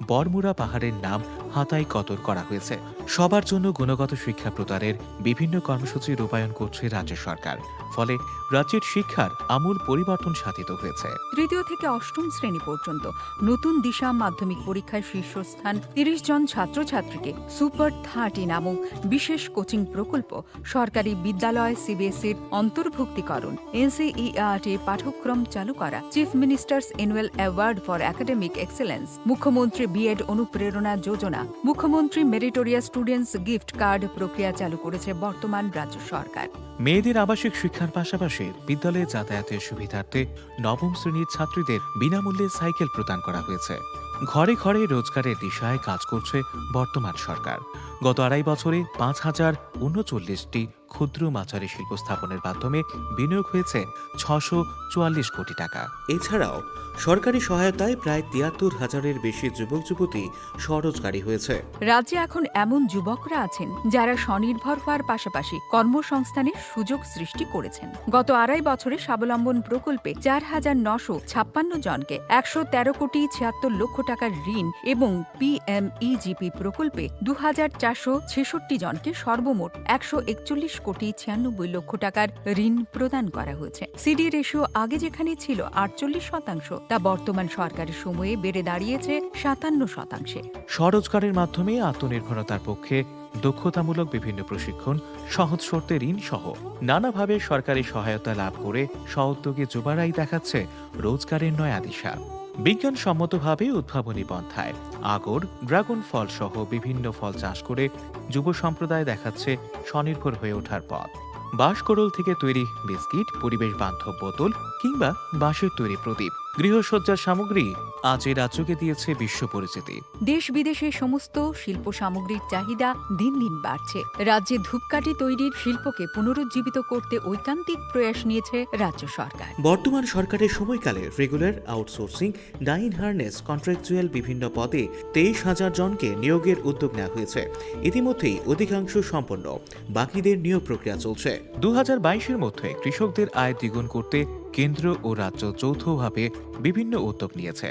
বরমুড়া পাহাড়ের নাম হাতাই কদর করা হয়েছে। সবার জন্য গুণগত শিক্ষা প্রদানের বিভিন্ন কর্মসূচি রূপায়ণ করছে রাজ্য সরকার। ফলে রাজ্যের শিক্ষার আমূল পরিবর্তন সাধিত হয়েছে। তৃতীয় থেকে অষ্টম শ্রেণী পর্যন্ত নতুন দিশা মাধ্যমিক পরীক্ষায় শীর্ষস্থান, তিরিশ জন ছাত্রছাত্রীকে সুপার থার্টি নামক বিশেষ কোচিং প্রকল্প, সরকারি বিদ্যালয় সিবিএসইর অন্তর্ভুক্তিকরণ, এনসিইআরটি পাঠ্যক্রম চালু করা, chief ministers annual award for academic excellence, মুখ্যমন্ত্রী বিএড অনুপ্রেরণা যোজনা, মুখ্যমন্ত্রী মেরিটোরিয়াস স্টুডেন্টস গিফট কার্ড প্রক্রিয়া চালু করেছে বর্তমান রাজ্য সরকার। মেয়েদের আবাসিক শিক্ষার পাশাপাশি বিদ্যালয়ে যাতায়াতের সুবিধার্থে নবম শ্রেণীর ছাত্রীদের বিনামূল্যে সাইকেল প্রদান করা হয়েছে। ঘরে ঘরে রোজগারের দিশায় কাজ করছে বর্তমান সরকার। গত আড়াই বছরে পাঁচ হাজার ঊনচল্লিশটি ক্ষুদ্র মাঝারি শিল্প স্থাপনের মাধ্যমে বিনিয়োগ হয়েছে ছশো চুয়াল্লিশ কোটি টাকা। এছাড়াও সরকারি সহায়তায় প্রায় তিয়াত্তর হাজারের বেশি যুবক যুবতী স্বরোজগারী হয়েছে। রাজ্যে এখন এমন যুবকরা আছেন, যারা স্বনির্ভর হওয়ার পাশাপাশি কর্মসংস্থানের সুযোগ সৃষ্টি করেছেন। গত আড়াই বছরে স্বাবলম্বন প্রকল্পে চার হাজার নশো ছাপ্পান্ন জনকে একশো তেরো কোটি ছিয়াত্তর লক্ষ টাকার ঋণ এবং পিএমইজিপি প্রকল্পে দু হাজার চারশো ছেষট্টি জনকে সর্বমোট একশো একচল্লিশ কোটি ছিয়ানব্বই লক্ষ টাকার ঋণ প্রদান করা হয়েছে। সিডি রেশিও আগে যেখানে ছিল আটচল্লিশ শতাংশ, তা বর্তমান সরকারের সময়ে বেড়ে দাঁড়িয়েছে সাতান্ন শতাংশে। স্বরোজগারের মাধ্যমে আত্মনির্ভরতার পক্ষে দক্ষতামূলক বিভিন্ন প্রশিক্ষণ, সহজ শর্তে ঋণ সহ নানাভাবে সরকারি সহায়তা লাভ করে স্বউদ্যোগী যুবরাই দেখাচ্ছে রোজগারের নয়া দিশা। বিজ্ঞানসম্মতভাবে উদ্ভাবনী পন্থায় আগর, ড্রাগন ফল সহ বিভিন্ন ফল চাষ করে যুব সম্প্রদায় দেখাচ্ছে স্বনির্ভর হয়ে ওঠার পথ। বাঁশকরল থেকে তৈরি বিস্কিট, পরিবেশ বান্ধব বোতল কিংবা বাঁশের তৈরি প্রদীপ, গৃহসজ্জার সামগ্রী আজ এই রাজ্যকে দিয়েছে বিশ্ব পরিচিতি। দেশ বিদেশে সমস্ত শিল্প সামগ্রীর চাহিদা দিন দিন বাড়ছে। রাজ্যে ধূপকাঠি তৈরির শিল্পকে পুনরুজ্জীবিত করতে ঐকান্তিক প্রয়াস নিয়েছে রাজ্য সরকার। বর্তমান সরকারের সময়কালে regular outsourcing, dying harness, contractual বিভিন্ন পদে তেইশ হাজার জনকে নিয়োগের উদ্যোগ নেওয়া হয়েছে। ইতিমধ্যেই অধিকাংশ সম্পন্ন, বাকিদের নিয়োগ প্রক্রিয়া চলছে। দু হাজার বাইশের মধ্যে কৃষকদের আয় দ্বিগুণ করতে কেন্দ্র ও রাজ্য যৌথভাবে বিভিন্ন উদ্যোগ নিয়েছে।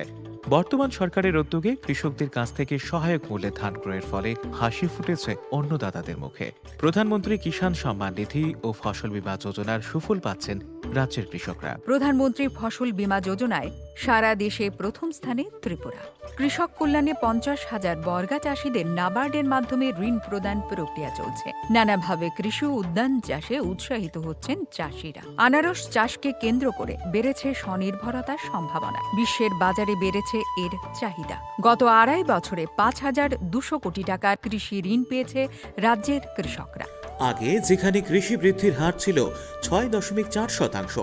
বর্তমান সরকারের উদ্যোগে কৃষকদের কাছ থেকে সহায়ক মূল্যে ধান ক্রয়ের ফলে হাসি ফুটেছে অন্নদাতাদের মুখে। প্রধানমন্ত্রী কিষাণ সম্মান নিধি ও ফসল বীমা যোজনার সুফল পাচ্ছেন রাজ্যের কৃষকরা। প্রধানমন্ত্রী ফসল বীমা যোজনায় সারা দেশে প্রথম স্থানে ত্রিপুরা। কৃষক কল্যাণে পঞ্চাশ হাজার বর্গা চাষীদের নাবার্ডের মাধ্যমে ঋণ প্রদান প্রক্রিয়া চলছে। নানাভাবে কৃষি উদ্যান চাষে উৎসাহিত হচ্ছেন চাষিরা। আনারস চাষকে কেন্দ্র করে বেড়েছে স্বনির্ভরতার সম্ভাবনা। বিশ্বের বাজারে বেড়েছে এর চাহিদা। গত আড়াই বছরে পাঁচ হাজার দুশো কোটি টাকার কৃষি ঋণ পেয়েছে রাজ্যের কৃষকরা। আগে যেখানে কৃষি বৃদ্ধির হার ছিল ছয় দশমিক চার শতাংশ,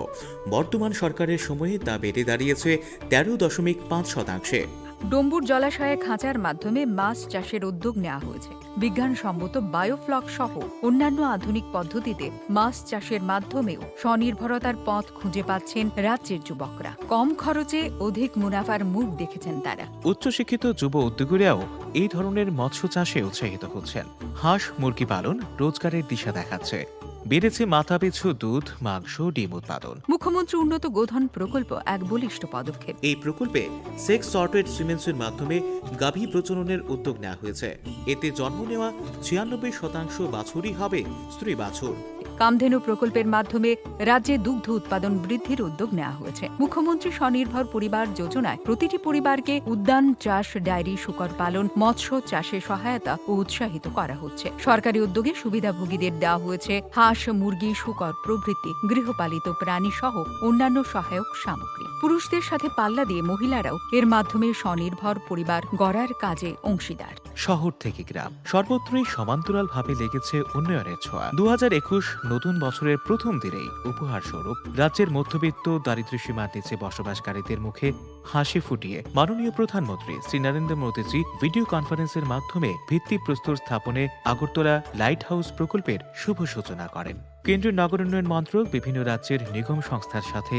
বর্তমান সরকারের সময়ে তা বেড়ে দাঁড়িয়েছে তেরো দশমিক পাঁচ শতাংশে। ডম্বুর জলাশয়ে খাঁচার মাধ্যমে মাছ চাষের উদ্যোগ নেওয়া হয়েছে। বিজ্ঞানসম্মত বায়োফ্লক সহ অন্যান্য আধুনিক পদ্ধতিতে মাছ চাষের মাধ্যমেও স্বনির্ভরতার পথ খুঁজে পাচ্ছেন রাজ্যের যুবকরা। কম খরচে অধিক মুনাফার মুখ দেখেছেন তারা। উচ্চশিক্ষিত যুব উদ্যোগীরাও এই ধরনের মৎস্য চাষে উৎসাহিত হচ্ছেন। হাঁস মুরগি পালন রোজগারের দিশা দেখাচ্ছে। বেড়েছে মাথাপিছু দুধ, মাংস, ডিম উৎপাদন। মুখ্যমন্ত্রী উন্নত গোধন প্রকল্প এক বলিষ্ঠ পদক্ষেপ। এই প্রকল্পে সেক্স সর্টেড সিমেন্সের মাধ্যমে গাভী প্রজননের উদ্যোগ নেওয়া হয়েছে। এতে জন্ম নেওয়া ছিয়ানব্বই শতাংশ বাছুরই হবে স্ত্রী বাছুর। কামধেনু প্রকল্পের মাধ্যমে রাজ্যে দুগ্ধ উৎপাদন বৃদ্ধির উদ্যোগ নেওয়া হয়েছে। মুখ্যমন্ত্রী স্বনির্ভর পরিবার যোজনায় প্রতিটি পরিবারকে উদ্যান চাষ, ডায়েরি, শূকর পালন, মৎস্য চাষে সহায়তা ও উৎসাহিত করা হচ্ছে। সরকারি উদ্যোগে সুবিধাভোগীদের দেওয়া হয়েছে হাঁস, মুরগি, শূকর প্রভৃতি গৃহপালিত প্রাণী সহ অন্যান্য সহায়ক সামগ্রী। পুরুষদের সাথে পাল্লা দিয়ে মহিলারাও এর মাধ্যমে স্বনির্ভর পরিবার গড়ার কাজে অংশীদার। শহর থেকে গ্রাম, সর্বত্রই সমান্তরালভাবে লেগেছে উন্নয়নের ছোঁয়া। দু হাজার একুশ নতুন বছরের প্রথম দিনেই উপহার স্বরূপ রাজ্যের মধ্যবিত্ত দারিদ্র্য সীমার নিচে বসবাসকারীদের মুখে হাসি ফুটিয়ে মাননীয় প্রধানমন্ত্রী শ্রী নরেন্দ্র মোদীজি ভিডিও কনফারেন্সের মাধ্যমে ভিত্তিপ্রস্তর স্থাপনে আগরতলা লাইট হাউস প্রকল্পের শুভ সূচনা করেন। কেন্দ্রীয় নগর উন্নয়ন মন্ত্রক বিভিন্ন রাজ্যের নিগম সংস্থার সাথে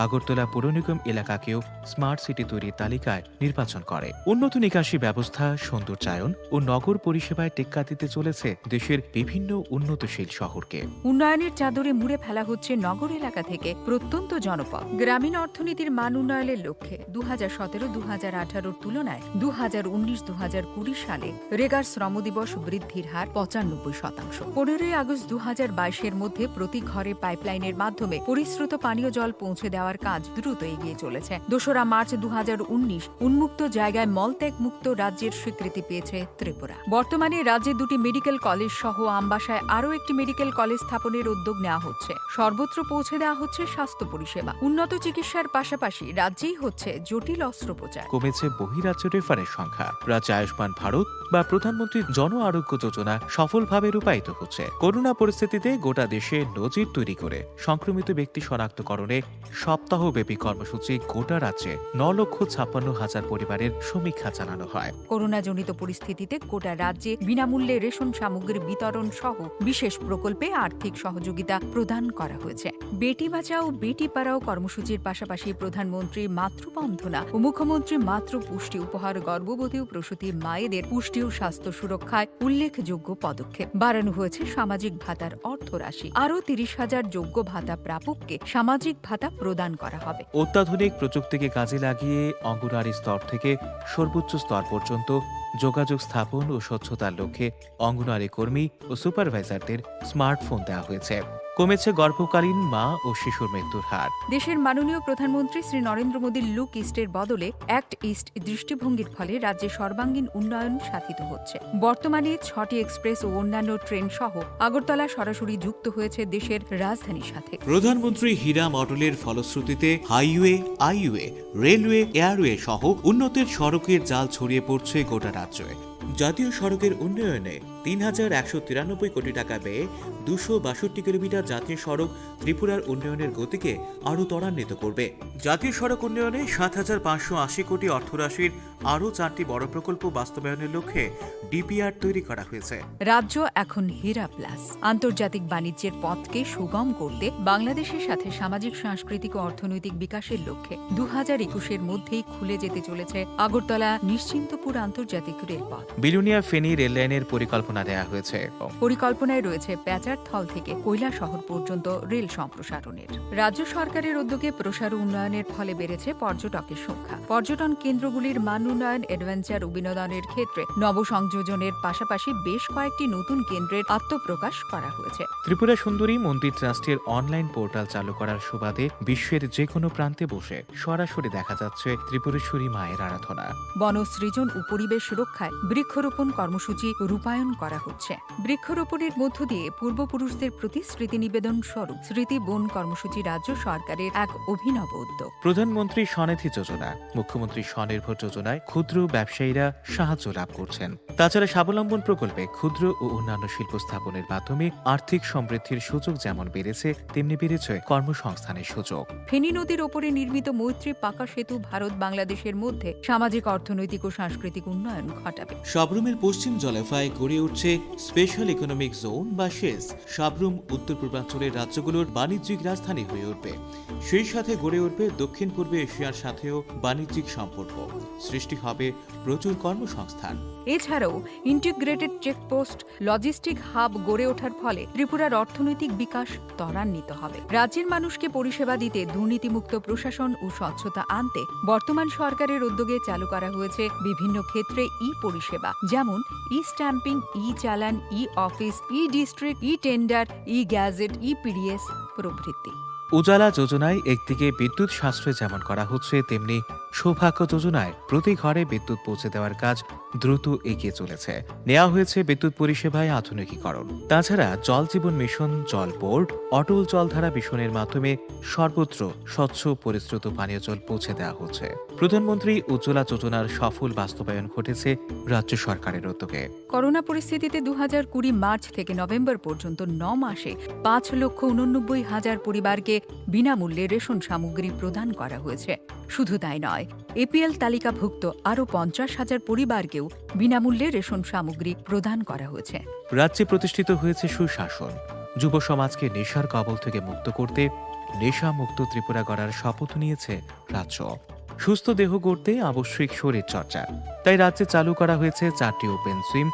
আগরতলা পৌর নিগম এলাকাকেও স্মার্ট সিটি তৈরির তালিকায় নির্বাচন করে। উন্নত নিকাশি ব্যবস্থা, সৌন্দর্যায়ন ও নগর পরিষেবায় টেক্কা দিতে চলেছে দেশের বিভিন্ন উন্নতশীল শহরকে। উন্নয়নের চাদরে মুড়ে ফেলা হচ্ছে নগর এলাকা থেকে প্রত্যন্ত জনপদ। গ্রামীণ অর্থনীতির মান উন্নয়নের লক্ষ্যে দু হাজার সতেরো দু হাজার আঠারোর তুলনায় দু হাজার উনিশ দু হাজার কুড়ি সালে রেগার শ্রম দিবস বৃদ্ধির হার পঁচানব্বই শতাংশ। পনেরোই আগস্ট দু হাজার বাইশের মধ্যে প্রতি ঘরে পাইপলাইনের মাধ্যমে পরিশ্রুত পানীয় জল পৌঁছে দেওয়ার কাজ দ্রুত এগিয়ে চলেছে। দোসরা মার্চ দু হাজার উনিশ উন্মুক্ত জায়গায় মলত্যাগ মুক্ত রাজ্যের স্বীকৃতি পেয়েছে ত্রিপুরা। বর্তমানে রাজ্যে দুটি মেডিকেল কলেজ সহ আমবাসায় আরও একটি মেডিকেল কলেজ স্থাপনের উদ্যোগ নেওয়া হচ্ছে। সর্বত্র পৌঁছে দেওয়া হচ্ছে স্বাস্থ্য পরিষেবা। উন্নত চিকিৎসার পাশাপাশি রাজ্যেই হচ্ছে জটিল অস্ত্রোপচার। কমেছে বহিরাজ্য রেফারের সংখ্যা। রাজ্যে আয়ুষ্মান ভারত বা প্রধানমন্ত্রী জন আরোগ্য যোজনা সফলভাবে রূপায়িত হচ্ছে। করোনা পরিস্থিতিতে গোটা দেশে নজির তৈরি করে সংক্রমিত ব্যক্তি শনাক্তকরণে সপ্তাহব্যাপী কর্মসূচি গোটা রাজ্যে ন লক্ষ ছাপ্পান্ন হাজার পরিবারের সমীক্ষা চালানো হয়। করোনাজনিত পরিস্থিতিতে গোটা রাজ্যে বিনামূল্যে রেশন সামগ্রী বিতরণ সহ বিশেষ প্রকল্পে আর্থিক সহযোগিতা প্রদান করা হয়েছে। বেটি বাঁচাও বেটি পড়াও কর্মসূচির পাশাপাশি প্রধানমন্ত্রী মাতৃবন্দনা ও মুখ্যমন্ত্রী মাতৃ পুষ্টি উপহার গর্ভবতী ও প্রসূতি মায়েদের পুষ্টি ও স্বাস্থ্য সুরক্ষায় উল্লেখযোগ্য পদক্ষেপ। বাড়ানো হয়েছে সামাজিক ভাতার অর্থ রাশি। আরও তিরিশ হাজার যোগ্য ভাতা প্রাপককে সামাজিক ভাতা প্রদান করা হবে। অত্যাধুনিক প্রযুক্তিকে কাজে লাগিয়ে অঙ্গনওয়াড়ি স্তর থেকে সর্বোচ্চ স্তর পর্যন্ত যোগাযোগ স্থাপন ও স্বচ্ছতার লক্ষ্যে অঙ্গনওয়াড়ি কর্মী ও সুপারভাইজারদের স্মার্টফোন দেওয়া হয়েছে। কমেছে গর্ভকালীন মা ও শিশুর মৃত্যুর হার। দেশের মাননীয় প্রধানমন্ত্রী শ্রী নরেন্দ্র মোদীর লুক ইস্টের বদলে অ্যাক্ট ইস্ট দৃষ্টিভঙ্গির ফলে রাজ্যে সর্বাঙ্গীন উন্নয়ন সাধিত হচ্ছে। বর্তমানে ছটি এক্সপ্রেস ও অন্যান্য ট্রেন সহ আগরতলা সরাসরি যুক্ত হয়েছে দেশের রাজধানীর সাথে। প্রধানমন্ত্রী হীরা মডেলের ফলশ্রুতিতে হাইওয়ে, আইওয়ে, রেলওয়ে, এয়ারওয়ে সহ উন্নতির সড়কের জাল ছড়িয়ে পড়ছে গোটা রাজ্যে। জাতীয় সড়কের উন্নয়নে তিন হাজার একশো তিরানব্বই কোটি টাকা ব্যয়ে দুশো বাষট্টি কিলোমিটার জাতীয় সড়ক ত্রিপুরার উন্নয়নের গতিকে আরও ত্বরান্বিত করবে। জাতীয় সড়ক উন্নয়নে সাত হাজার পাঁচশো আশি কোটি অর্থরাশির আরও চারটি বড় প্রকল্প বাস্তবায়নের লক্ষ্যে ডিপিআর তৈরি করা হয়েছে। রাজ্য এখন হীরা প্লাস। আন্তর্জাতিক বাণিজ্যের পথকে সুগম করতে বাংলাদেশের সাথে সামাজিক, সাংস্কৃতিক ও অর্থনৈতিক বিকাশের লক্ষ্যে দু হাজার একুশের মধ্যেই খুলে যেতে চলেছে আগরতলা নিশ্চিন্তপুর আন্তর্জাতিক রেলপথ। বিলোনিয়া ফেনী রেললাইনের পরিকল্পনা দেয়া হয়েছে। পরিকল্পনায় রয়েছে প্যাচারথল থেকে কৈলাসহর পর্যন্ত রেল সম্প্রসারণের। রাজ্য সরকারের উদ্যোগে প্রসার উন্নয়নের ফলে বেড়েছে পর্যটকের সংখ্যা। পর্যটন কেন্দ্রগুলির মান উন্নয়ন, অ্যাডভেঞ্চার ও বিনোদনের ক্ষেত্রে নবসংযোজনের পাশাপাশি বেশ কয়েকটি নতুন কেন্দ্রের আত্মপ্রকাশ করা হয়েছে। ত্রিপুরা সুন্দরী মন্দির ট্রাস্টের অনলাইন পোর্টাল চালু করার সুবাদে বিশ্বের যে কোনো প্রান্তে বসে সরাসরি দেখা যাচ্ছে ত্রিপুরেশ্বরী মায়ের আরাধনা। বন সৃজন ও পরিবেশ রক্ষায় বৃক্ষরোপণ কর্মসূচি রূপায়ণ করা হচ্ছে। বৃক্ষরোপণের মধ্য দিয়ে পূর্বপুরুষদের প্রতি স্মৃতি নিবেদন স্বরূপ স্মৃতি বন কর্মসূচি রাজ্য সরকারের এক অভিনব উদ্যোগ। প্রধানমন্ত্রী স্বনিধি যোজনা, মুখ্যমন্ত্রী স্বনির্ভর যোজনায় ক্ষুদ্র ব্যবসায়ীরা সাহায্য লাভ করছেন। তাছাড়া স্বাবলম্বন প্রকল্পে ক্ষুদ্র ও অন্যান্য শিল্প স্থাপনের মাধ্যমে আর্থিক সমৃদ্ধির সুযোগ যেমন বেড়েছে, তেমনি বেড়েছে কর্মসংস্থানের সুযোগ। ফেনী নদীর ওপরে নির্মিত মৈত্রী পাকা সেতু ভারত বাংলাদেশের মধ্যে সামাজিক, অর্থনৈতিক ও সাংস্কৃতিক উন্নয়ন ঘটাবে। সাব্রুমের পশ্চিম জলাফায় গড়ে উঠছে স্পেশাল ইকোনমিক জোন বা সেস। সাব্রুম উত্তর পূর্বাঞ্চলের রাজ্যগুলোর বাণিজ্যিক রাজধানী হয়ে উঠবে। সেই সাথে গড়ে উঠবে দক্ষিণ পূর্ব এশিয়ার সাথেও বাণিজ্যিক সম্পর্ক। সৃষ্টি হবে প্রচুর কর্মসংস্থান। এছাড়াও ইন্টিগ্রেটেড চেকপোস্ট, লজিস্টিক হাব গড়ে ওঠার ফলে ত্রিপুরার অর্থনৈতিক বিকাশ ত্বরান্বিত হবে। রাজ্যের মানুষকে পরিষেবা দিতে দুর্নীতিমুক্ত প্রশাসন ও স্বচ্ছতা আনতে বর্তমান সরকারের উদ্যোগে চালু করা হয়েছে বিভিন্ন ক্ষেত্রে ই পরিষেবা, যেমন ই স্ট্যাম্পিং, ই চালান, ই অফিস, ই ডিস্ট্রিক্ট, ই টেন্ডার, ই গ্যাজেট, ই পিডিএস প্রভৃতি। উজালা যোজনায় একদিকে বিদ্যুৎ সাশ্রয় যেমন করা হচ্ছে, তেমনি সৌভাগ্য যোজনায় প্রতি ঘরে বিদ্যুৎ পৌঁছে দেওয়ার কাজ দ্রুত এগিয়ে চলেছে। নেওয়া হয়েছে বিদ্যুৎ পরিষেবায় আধুনিকীকরণ। তাছাড়া জল জীবন মিশন, জল বোর্ড, অটল জলধারা মিশনের মাধ্যমে সর্বত্র স্বচ্ছ পরিশ্রুত পানীয় জল পৌঁছে দেওয়া হচ্ছে। প্রধানমন্ত্রী উজ্জ্বলা যোজনার সফল বাস্তবায়ন ঘটেছে রাজ্য সরকারের উদ্যোগে। করোনা পরিস্থিতিতে দু হাজার কুড়ি মার্চ থেকে নভেম্বর পর্যন্ত ন মাসে পাঁচ লক্ষ ঊননব্বই হাজার পরিবারকে বিনামূল্যে রেশন সামগ্রী প্রদান করা হয়েছে। শুধু তাই নয়, এপিএল তালিকাভুক্ত আরও পঞ্চাশ হাজার পরিবারকেও বিনামূল্যে রেশন সামগ্রী প্রদান করা হয়েছে। রাজ্যে প্রতিষ্ঠিত হয়েছে সুশাসন। যুব সমাজকে নেশার কবল থেকে মুক্ত করতে নেশামুক্ত ত্রিপুরা গড়ার শপথ নিয়েছে রাজ্য। সুস্থ দেহ গড়তে আবশ্যিক শরীর চর্চা। তাই রাজ্যে চালু করা হয়েছে চারটি ওপেন জিম,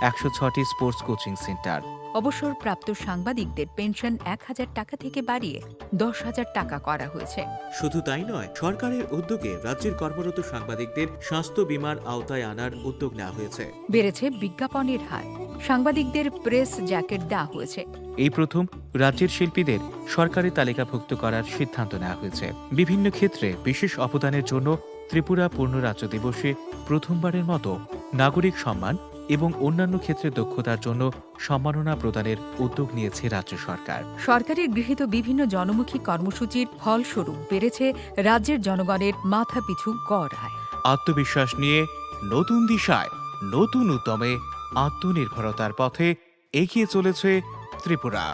একশো ছয়টি স্পোর্টস কোচিং সেন্টার। অবসরপ্রাপ্ত সাংবাদিকদের পেনশন এক হাজার টাকা থেকে বাড়িয়ে দশ হাজার টাকা করা হয়েছে। শুধু তাই নয়, সরকারের উদ্যোগে রাজ্যের কর্মরত সাংবাদিকদের স্বাস্থ্য বীমার আওতায় আনার উদ্যোগ নেওয়া হয়েছে। বেড়েছে বিজ্ঞাপনের হার। সাংবাদিকদের প্রেস জ্যাকেট দেওয়া হয়েছে। এই প্রথম রাজ্যের শিল্পীদের সরকারি তালিকাভুক্ত করার সিদ্ধান্ত নেওয়া হয়েছে। বিভিন্ন ক্ষেত্রে বিশেষ অবদানের জন্য ত্রিপুরা পূর্ণ রাজ্য দিবসে প্রথমবারের মতো নাগরিক সম্মান এবং অন্যান্য ক্ষেত্রে দক্ষতার জন্য সম্মাননা প্রদানের উদ্যোগ নিয়েছে রাজ্য সরকার। সরকারের গৃহীত বিভিন্ন জনমুখী কর্মসূচির ফলস্বরূপ বেড়েছে রাজ্যের জনগণের মাথাপিছু গড় আয়। আত্মবিশ্বাস নিয়ে নতুন দিশায়, নতুন উদ্যমে আত্মনির্ভরতার পথে এগিয়ে চলেছে Tripura.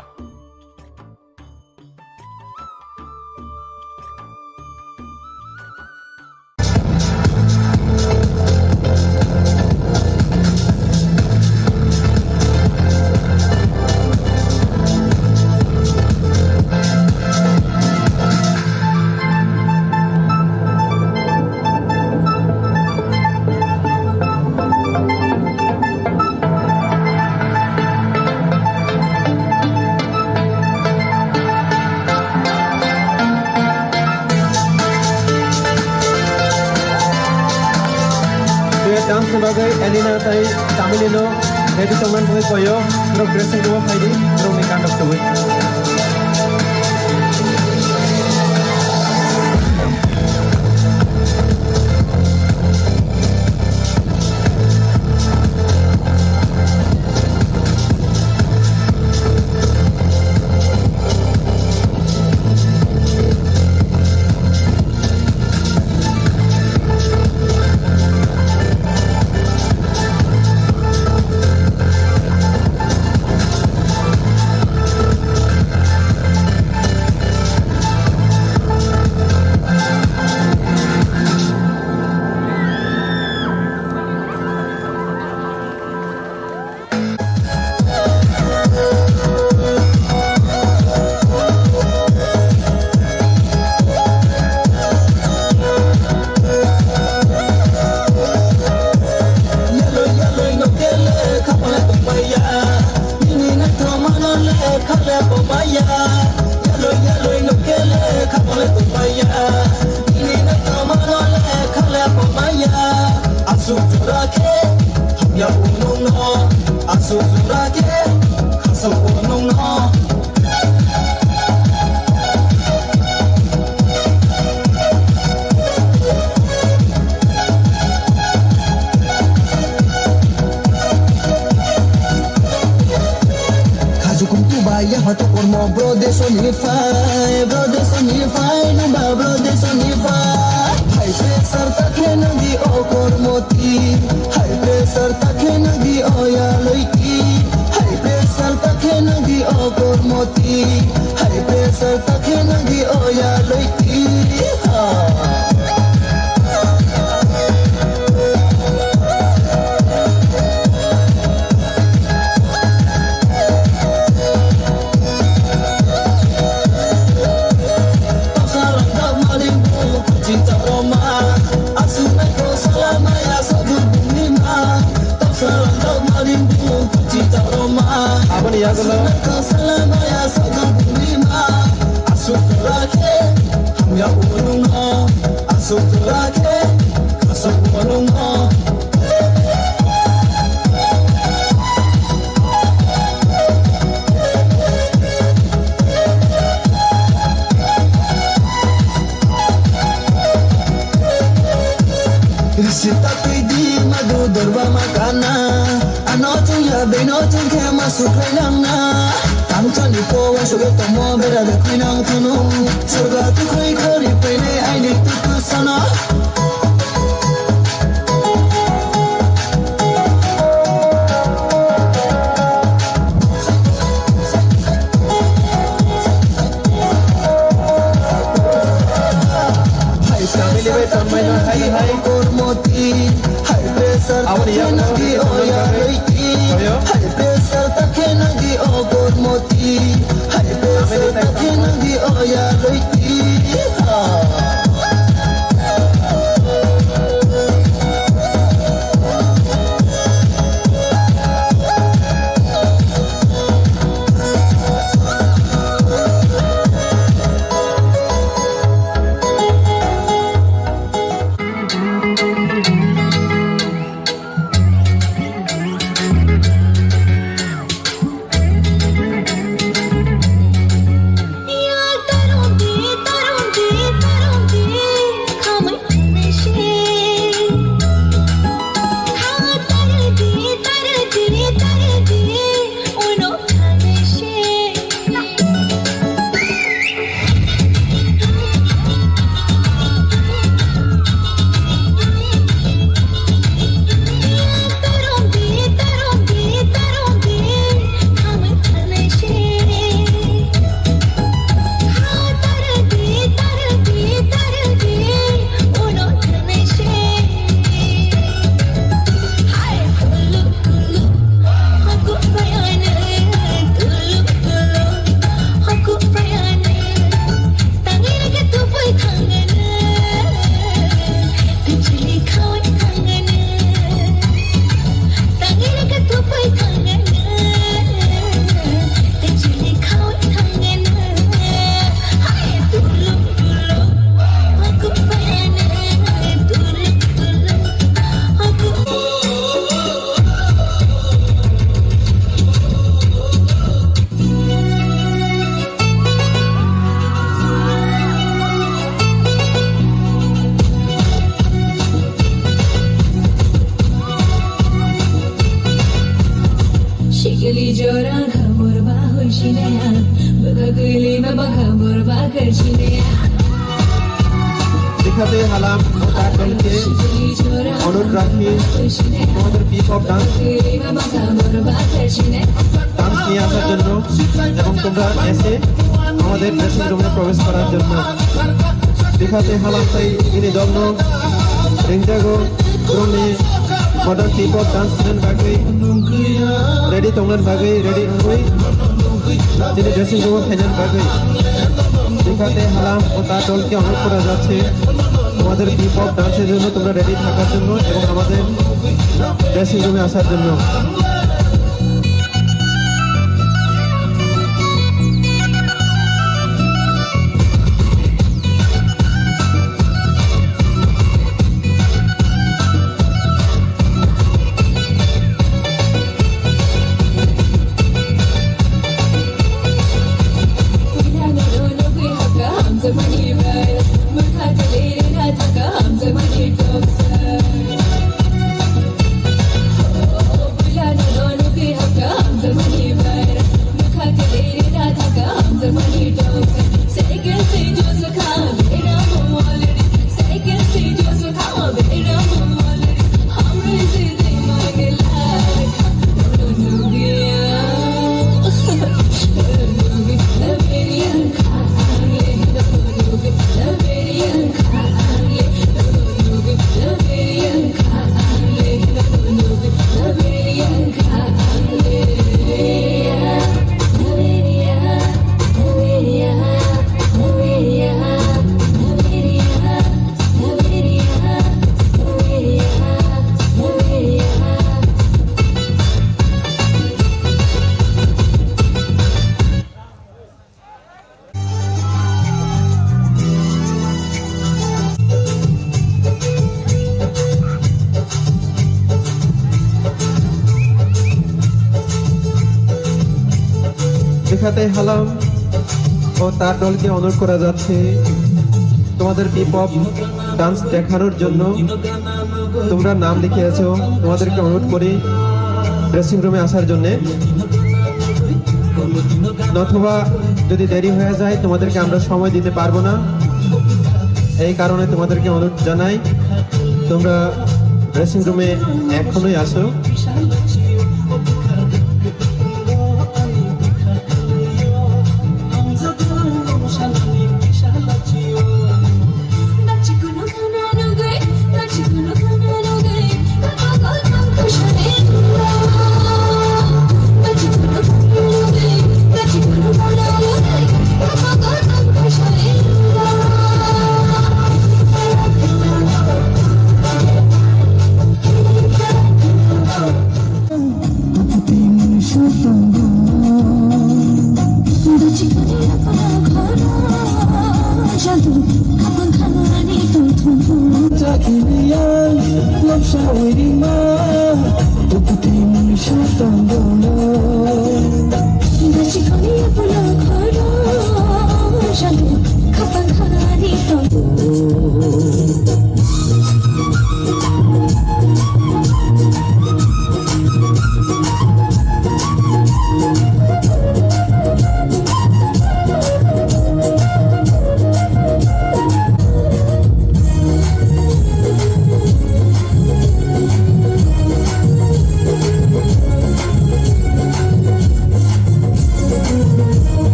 Tei dance ni bagwi Elena tei Tamilino ready tongmani bagwi koyo, borok dressing room o phaidi, borokni gana tubui. Asuk jora khe hamya o nungno, asuk jora khe khasok o nungno. Khajukum tubai ya hatu kormo bro desoni phai, bro desoni phai, nuba bro desoni phai. High pressure ta khe nang di o kormo ti, high pressure ta khe nang di o ya loi ti, high pressure ta khe nang di o kormo ti, high pressure ta khe nang di o ya loi ti. Ha. Aboni yagulo. Asuk jora khe hamya o nungno, asuk jora khe khasok o nungno. Risi ta twi di madu dorba ma kana. Ano chwng ya beno chwng khe ma suklai nang na. Tang chani po wa suyo tomo bera de khui nang thunu. Sorga tu khui khori pene aini tu tu sana. Family bai tongmai no hai hai. Kormoti, high pressure ta khe nang di o ya loi ti. High pressure ta khe nang di o kormoti. High pressure ta khe nang di o ya loi ti. Ha. দেখাতে হালাম ও তার দলকে অনুরোধ রাখি তোমাদের পিপ of dance dance নিয়ে আসার জন্য এবং তোমরা এসে আমাদের ড্রেসিং রুমে প্রবেশ করার জন্য। Dekhate halam tai bini dogno ringjago, borokni modern T-pop dance khlaina bagwi, ready tongna bagwi, ready wngwi chini dressing room-o phaina bagwi. Dekhate halam o ta dolke onurod kora jacche, তোমাদের T-pop dance-er জন্য তোমরা ready থাকার জন্য এবং আমাদের dressing room-এ আসার জন্য। Dekhate halam o tar dolke onurod kora jacche, tomader P-pop dance dekhanor jonno tomra nam likhe aso, tomaderke onurod kori dressing room-e asar jonne. নতুবা যদি দেরি হয়ে যায়, তোমাদেরকে আমরা সময় দিতে পারবো না। এই কারণে তোমাদেরকে অনুরোধ জানাই, তোমরা ড্রেসিং রুমে এখনই আসো।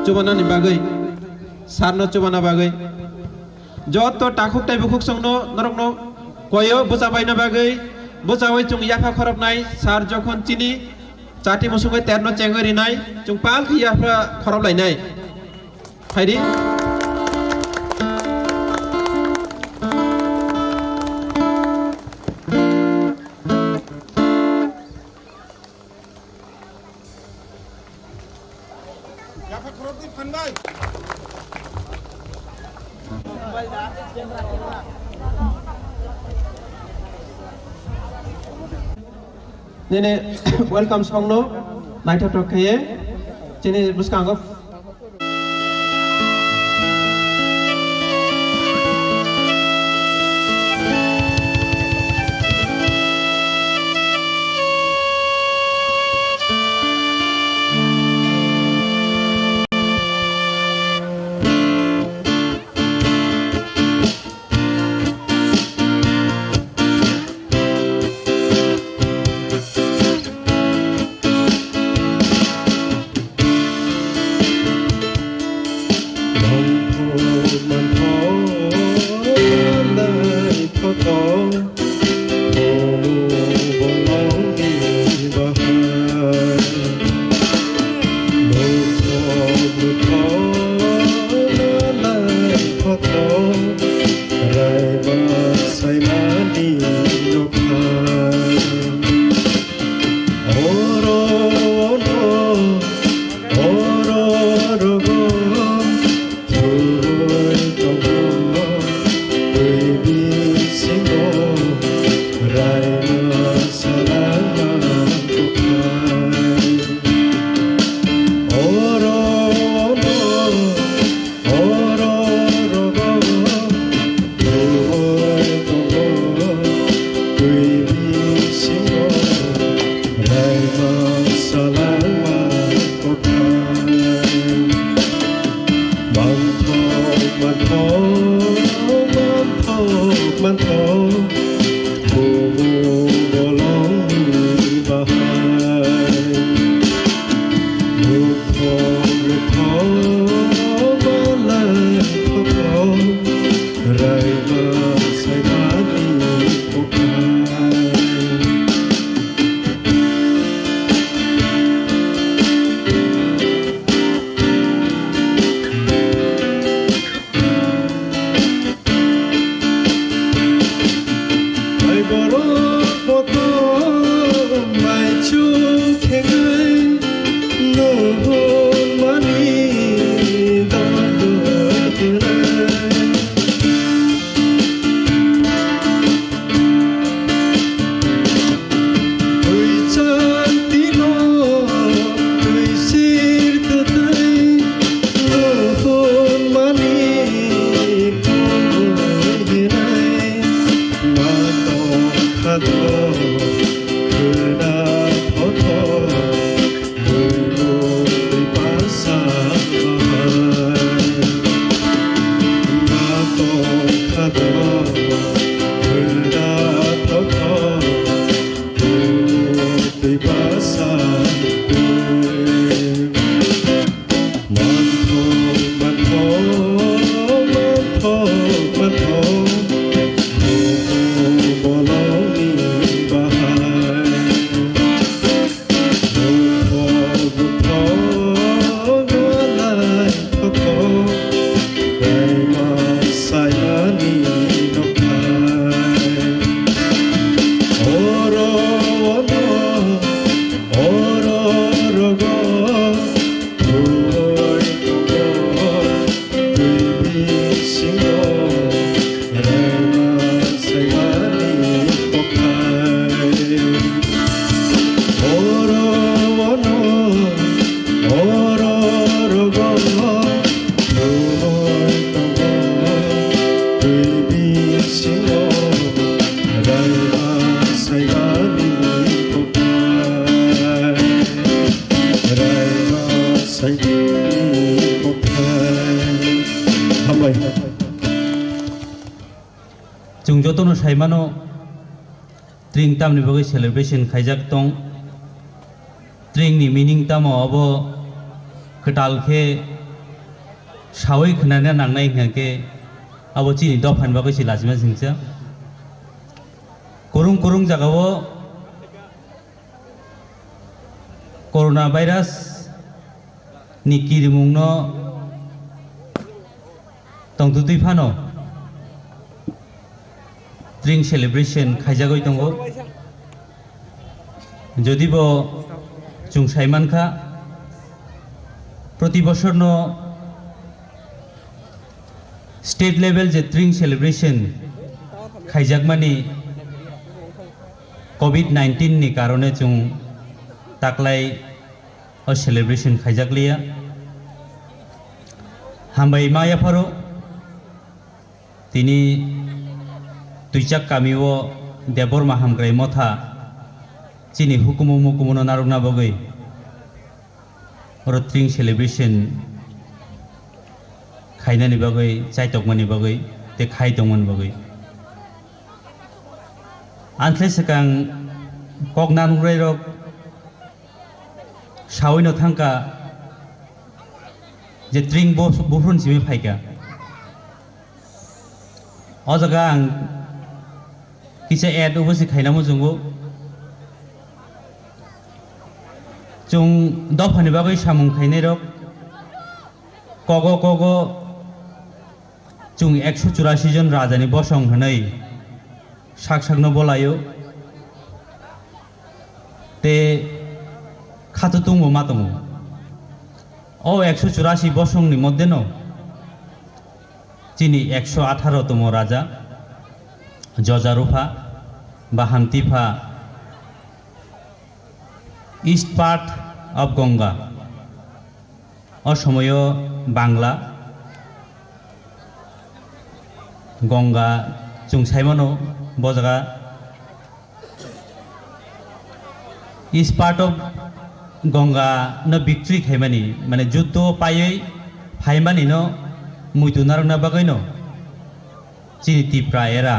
Chubanani bagwi, sir no chubana bagwi. Joto takhuk tei bukhuk songno norokno koyo bwchabaina bagwi, bwchawi chwng yapha khoroknai, sir jokhon chini chati musungwi terno chengwi rinai, chwng pal khe yapha khoroklainai. Phaidi. Nini welcome song no naithotok khe chini bwskango. Hambai. Chwng jotono saimano, Tring tamni bagwi celebration khaijak tong. Tringni meaning tamo? Abo kwtal khe Sawi khwnana nangnai hwnkha khe abo chini dophani bagwi se lachima singcha. Kwrwng kwrwng jagao corona virus ni kirimungno tongtwtwi phano Tring celebration khaijagwi tongo. Jodi bo chwng sai mankha, proti bosorno state level je Tring celebration khaijakmani covid nineteen ni karone chwng taklai o celebration khaijakliya. Hambai ma yapharo. Tini Twijak kami o Debbarma Hamkrai Motha chini hukumu mukumu no narwkna bagwi oro Tring celebration khainani bagwi, chaitokmani bagwi tei khai tongmani bagwi. Ang khe swkang kok nanukrai rok sawi no thangkha je Tring bo-, buphuruni simi phaikha. O jaga ang kisa add obo se khaina muchungo. Chwng dophani bagwi samung khainai rok kogo kogo chwng ekso churasi jon rajani bosong hwnwi sak sakno bolaio. Tei khatutungbo ma tongo. O ekso churasi bosongni moddheno chini ekso atharo tongmo raja, Jojarupha, Bahamtipha, east part of Ganga. O somoyo Bangla, Ganga chwng saimano bo jaga east part of Ganga no victory khaimani, mane juddo paiwi phaimani no muitu narwkna bagwi no chini Tipra era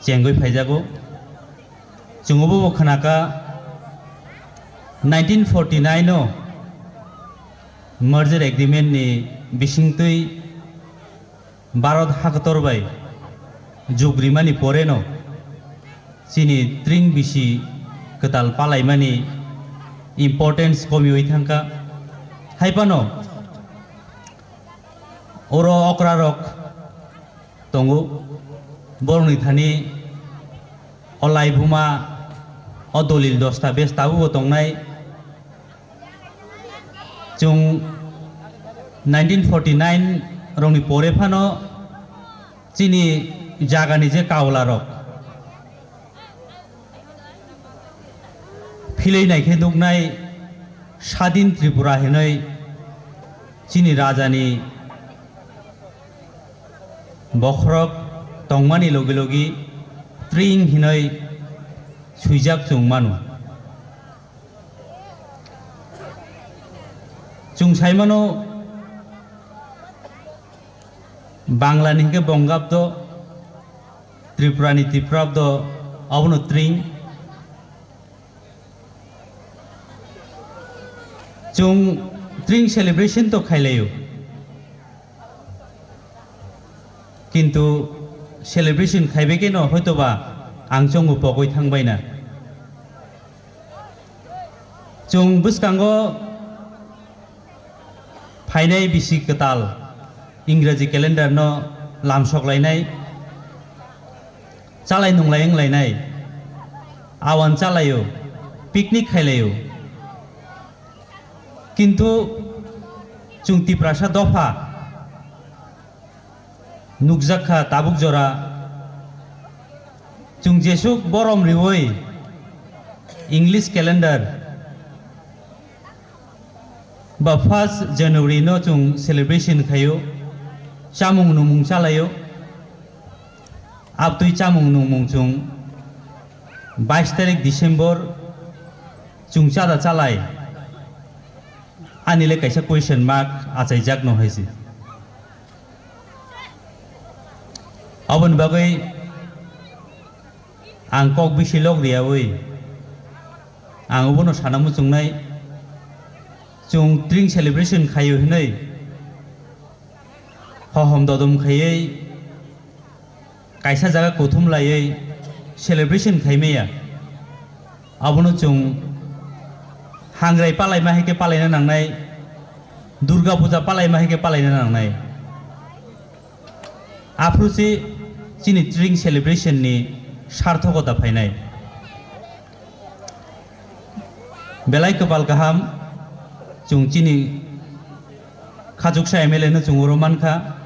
chengwi phaijago. Chwng obo bo khwnakha nineteen forty nine o merger agreement ni bisingtwi Bharat hakotor bai jug rimani poreno chini Tring bisi kwtal palaimani importance komiwi thangkha. Haiphano oro okrarok tongo, borokni thani o laibuma, o dolil dosta bes tabukbo tongnai. Chwng nineteen forty nine rokni pore phano chini jagani je kaula rok philwi naikhe nuknai Sadin Tripura hinwi chini rajani bokhorok tongmani logi logi Tring hinwi swijak chwng mano. Chwng saimano Bangla ni hwnkhe Bongabdo, Tripura ni Tiprabdo, abono Tring. Chwng Tring celebration to khailaio. Kintu celebration khaibai khe no hoitoba ang chwngbo pogwi thangbai na. Chwng bwskango phainai bisi kwtal Ingraji calendar no lamsok lainai, chalai nunglai wnglainai, awan chalaio, picnic khailaio. Kintu chwng Tiprasa dopha nukjak kha tabuk jora. Chwng jesuk borom riwi English calendar ba first January no chwng celebration khaio, chamung nungmung chalaio. Abtwi chamung nungmung chwng bais tarik December chwng chada chalai. Ani le kaisa question mark achaijak no hai se. Aboni bagwi ang kok bisi lok riyawi ang obono sana muchungnai, chwng Tring celebration khaio hinwi Hohom dodom khaiwi kaisa jaga kuthum laiwi celebration khaimaya. Abono chwng hangrai palaima hai khe palaina nangnai, Durga Puja palaima hai khe palaina nangnai. Aphuru se chini Tring celebration ni sarthokota phainai. Belai kwpal kaham, chwng chini Khachuksa M L A no chwng oro mankha.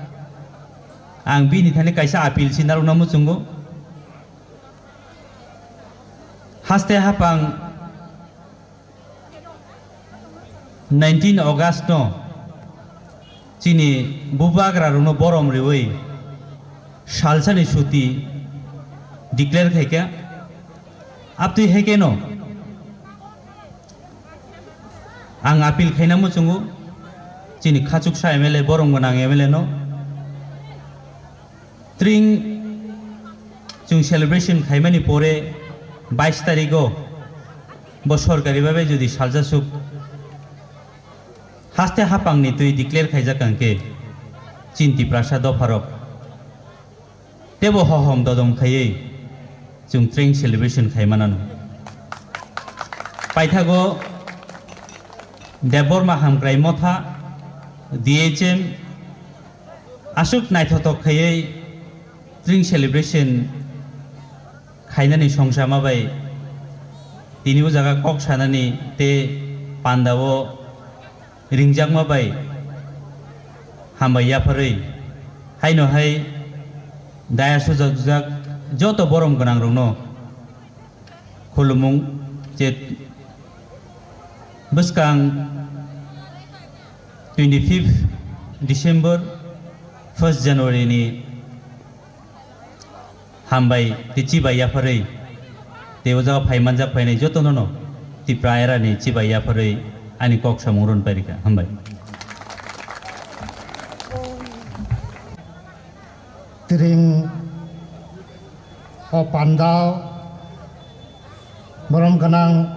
Ang bini thani kaisa appeal si narwkna muchungo. Haste hapang nineteen August no chini bubagra rokno borom riwi salsani suti declare khaikha. Abtwi hai khe no ang appeal khaina muchungo chini Khachuksa M L A, borom gwnang M L A no. Tring chwng celebration khaimani pore bais tarigo bo sorkari babe jodi saljasuk haste hapangni twi declare khaijak hwnkhe chini Tiprasa dopharok tebo hohom dodom khaiwi chwng Tring celebration khaimanano. Paithago Debbarma Hamkrai Motha, D H M, aswk naithothok khaiwi Tring celebration khainani songchama bai tini o jaga kok sanani tei pandao ringjakma bai hambai yapharwi haino hai daya sujak joto borom gwnang rokno khulumung je bwskang twenty fifth December, first January ni hambai tei chibai yapharwi tei o jaga phai manjak phainai jotono no Tipra era ni chibai yapharwi ani kok samung rwna pairikha. Hambai. Tring o pandao borom gwnang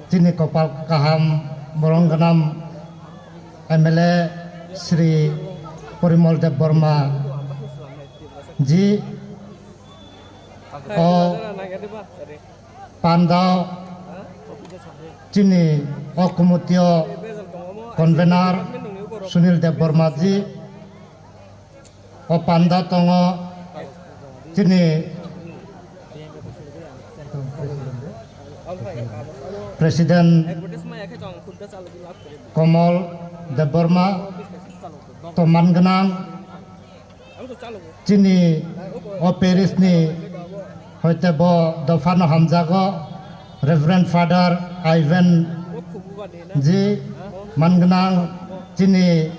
chini kopal kaham borom gwnang M L A Shri Porimol Debbarma ji o pandao chini o committee o convener Sunil Debbarma ji. O panda tongo chini President Komol Debbarma, toman gwnang chini o parish ni hoite bo dophano hamjago Reverend Father Ivan ji, man gwnang chini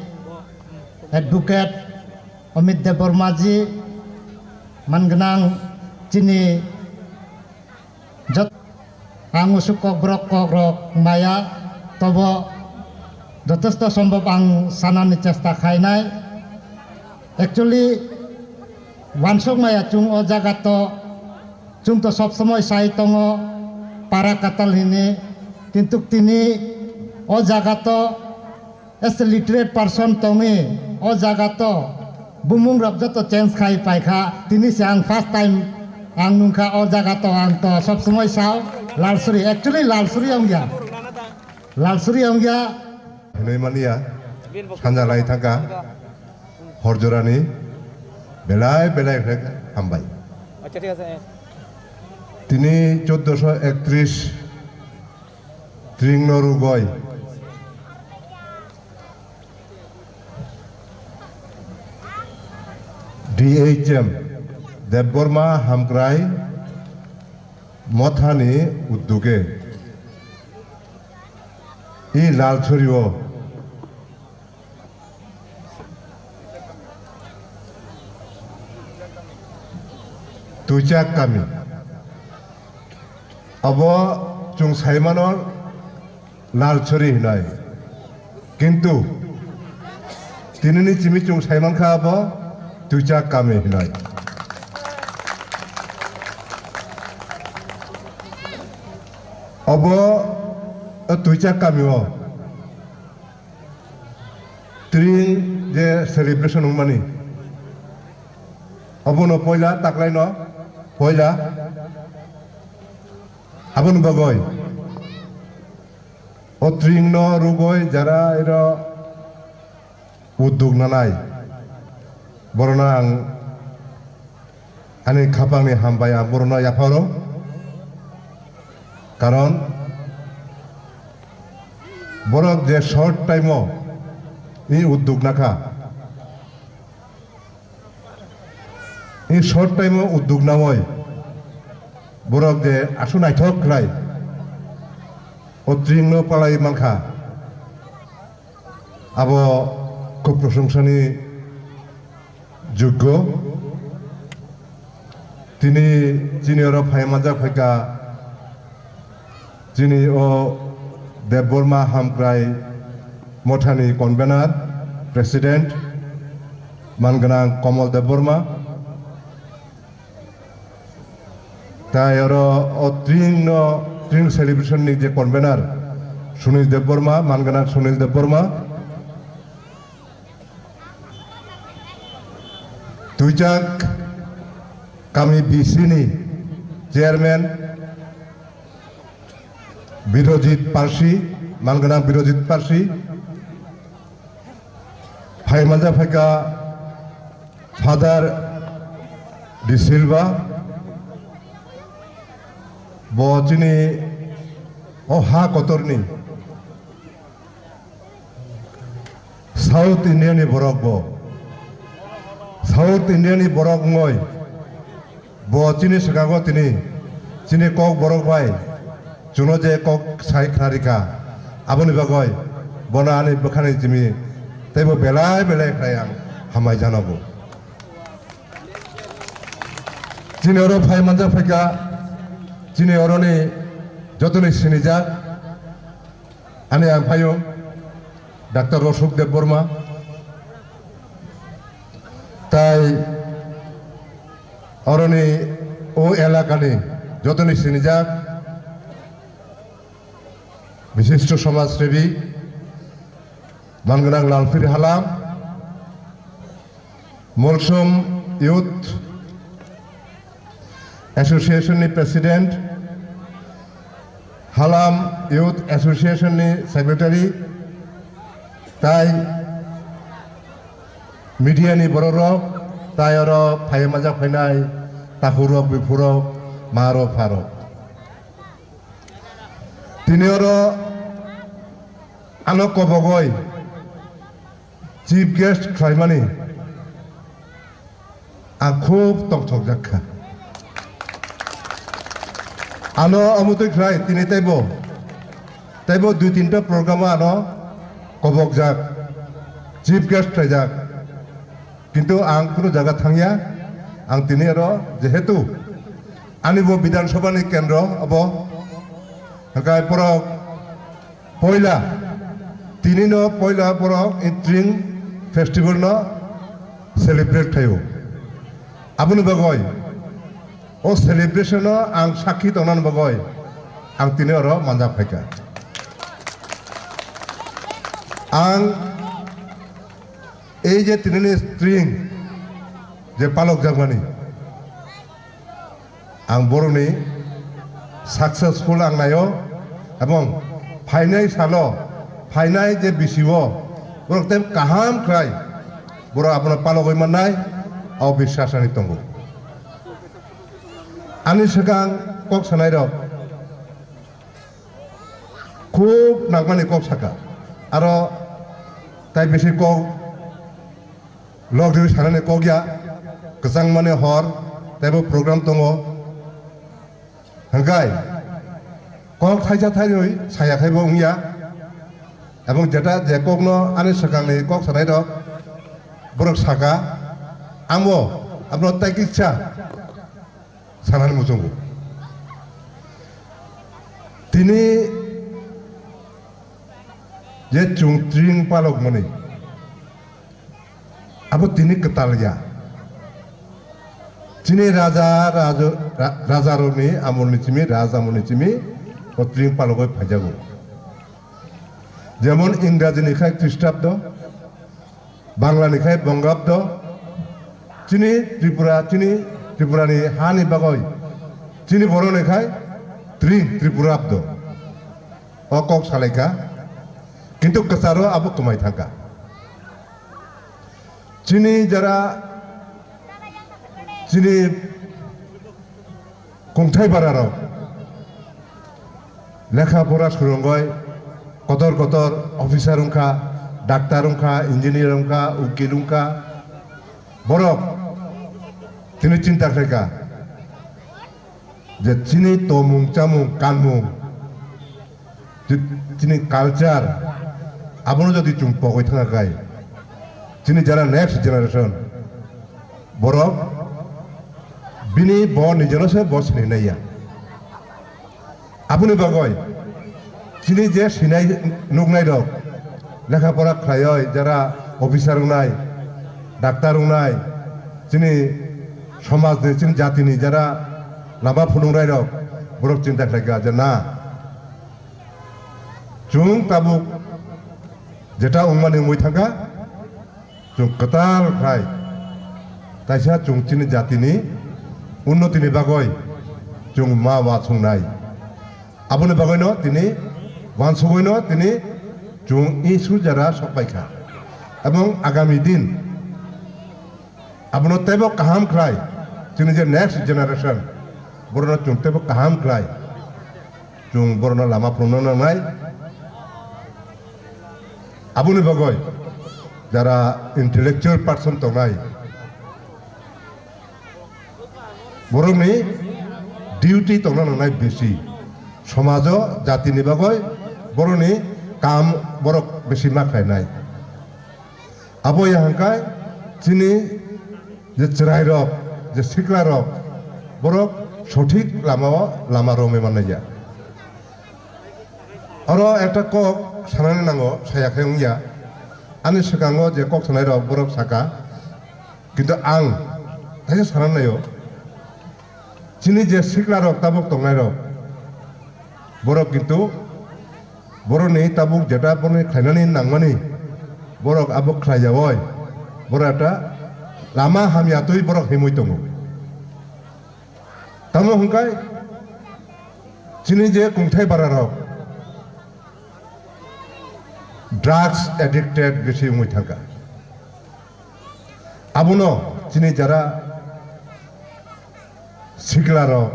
Advocate Amit Debbarma ji, man gwnang chini jot-, ang usuk kokborok kokrok maya, tobo jotesto sombhob ang sanani chesta khainai. Actually, wansuk maya chwng o jaga to, chwng to sob somoi sai tongo, para katal hini, kintu tini o jaga to, as a literate person tongwi o jaga to bumung rok joto change khai paikha, tini se ang first time ang nungkha o jaga to, ang to sob somoi sao Lalsuri, actually Lalsuri ongya, Lalsuri ongya. Hinwi mania sanja lai thangkha horjorani belai belai khe hambai. Tini choddoso ektris Tringno rugoi D H M Debbarma Hamkrai Mothani udduge i Lalsuri o Tuichak kami. Abo chwng saimano Lalsuri hinai. Kintu tinini chimi chwng saimankha abo Tuichak kami hinai. Abo o Tuichak kami o Tring je celebration wngmani, obono poila taklaino poila aboni bagwi o tringno rugwi jara iro uddog nanai, borokno ang ani khapangni hambai ang borokno yapharo. Karon borok je short time o i uddog nakha, i short time o uddog nawi borok je aswk naithok khlai o tringno palai mankha. Abo khub proshongsani joggo. Tini chini oro phai manjak phaikha chini o Debbarma Hamkrai Mothani convener, president, manganang Komol Debbarma. Tai oro o tring no, tring celebration ni je convener Sunil Debbarma, manganang Sunil Debbarma. Tuijak kami B C ni chairman Birojit Parsi, manganang Birojit Parsi. Phai manjak phaikha Father De Silva, bo chini o ha kotorni South India ni borok bo. South India ni borok wngoi bo chini swkango tini chini kok borok bai chuno je kok sai khna rikha, aboni bagoi bono ani bwkhani jimi teibo belai belai khlai ang hambai janogo. Chini oro phai manjak phaikha, chini oroni jotoni sinijak ani ang phaiyung Doctor Rosuk Debbarma, tai oroni o elakani jotoni sinijak bishisto somajsebi manganang Lalpir Halam, Molsom Youth Association ni President, Halam Youth Association ni Secretary, tai media ni borok rok, tai oro phai majak phainai takhuk rok, biphur rok, ma rok, pha rok. Tini oro ano kobogoi chief guest khlaimani ang khub tongthokjak kha. Ano amutwi khlai tini teibo, teibo dui tinta program ano kobokjak, chief guest khlaijak. Kintu ang kunu jaga thangya, ang tini oro jehetu ani bo Bidhan Sabha ni kendro abo, hwnkhe borok poila, tini no poila borok Tring festival no celebrate khlaio. Aboni bagoi o celebration no ang sakhi tongnani bagoi ang tini oro manjak phaikha. Ang ei je tinini Tring je palok jakmani, ang borokni successful ang naio, ebong phainai salo, phainai je bisio borok tei kaham khlai borok abono palogwi mannai, o biswas ani tongo. Ani swkang kok sanai rok khub nangmani kok saka. Aro tai bisi kok log riwi sanani kok ya, kwchangmani hor, teibo program tongo. Hwnkhe kok thaisa thainwi saya khaibo wngya. Ebong jeta je kokno ani swkangni kok sanai rok borok saka, amo abono tai kisa sanani muchungo. Tini je chwng Tring palok mani, abo tini kwtal ya. Chini raja, raja, ra-, raja rokni amolni simi, raja amolni simi, o Tring palogoi phaijago. Jemon Ingraji ni khai Christabdo, Bangla ni khai Bongabdo, chini Tripura, chini Tripura ni ha ni bagoi, chini Boro ni khai Tri Tripurabdo. O kok salaikha, kintu kwcharo abo kwmai thangkha. Chini jara, chini kungthai bara rok lekha pora swrwngwi kotor kotor officer wngkha, doctor wngkha, engineer wngkha, ukil wngkha, borok tini chinta khlaikha je chini tomung chamung kanmung, chi-, chini culture, abono jodi chwng pogwi thangkha khai, chini jara next generation, borok bini bo nijeno se bo sinai naiya. Aboni bagoi chini je sinai nuknai rok, lekha pora khlaioi, jara officer wngnai, doctor wngnai, chini somaj ni, chini jati ni jara lama phunuknai rok, borok chinta khlaikha je na, chwng tabuk jeta wngmani wngwi thangkha, chwng kwtal khai taisa chwng chini jatini unnotini bagoi chwng ma uansuknai. Aboni bagwino tini uansugwino tini chwng Iswr jara sokpaikha. Ebong agami din abono teibo kaham khlai, chini je next generation, borokno chwng teibo kaham khlai, chwng borokno lama phunukna nangnai. Aboni bagwi jara intellectual person tongnai, borokni duty tongna nangnai bisi, somajo jatini bagwi borokni kam borok bisi ma khlainai. Abo ya hwnkhai chini je chwrairok, je siklarok, borok sothik lamao lama romwi mannai ya. Oro ekta kok sanani nango, saya khe wngya. Ani swkango je kok sanairok borok saka, kintu ang taisa sanani naio. Chini je siklarok tabuk tongnairok, borok kintu borokni tabuk jeta borokni khlainani nangmani, borok abo khlaiyaoi, borok ekta lama hamya twi borok himwi tongo. Tamo hwnkhai chini je kungthai bararok drugs addicted bisi wngwi thangkha. Abono chini jara siklarok,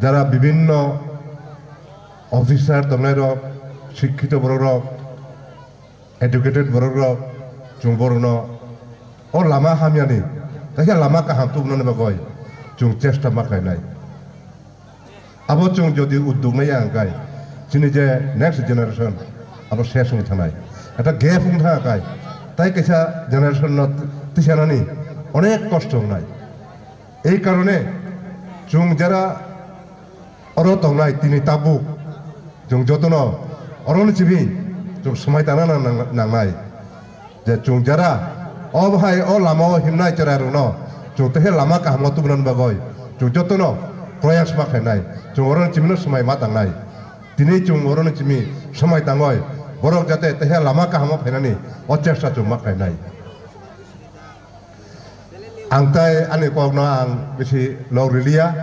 jara bibinno officer tongnairok, sikkito borokrok, educated borokrok, chwng borokno o lama hamyani, kaisa lama kaham tubunani bagwi chwng chesta ma khlainai. Abo chwng jodi uddog naiya hwnkhai, chini je next generation abo ses wngwi thangnai. Ekta gap wng thangkha khai, tai kaisa generation no tisanani onek kosto wngnai. Ei karone chwng jara oro tongnai tini tabuk, chwng jotono oroni simi chwng swmai tangna nang-, nang-, nangnai. Je chwng jara o bahai o lama o himnai chwrairokno chwng tehe lama kaham o tubunani bagwi chwng jotono proyas ma khlainai, chwng oroni chimino swmai ma tangnai. Tini chwng oroni chimi swmai tangwi borok jate tehe lama kaham o phainani o chesta chwng ma khlainai. Ang tai ani kokno ang bisi lok riliya.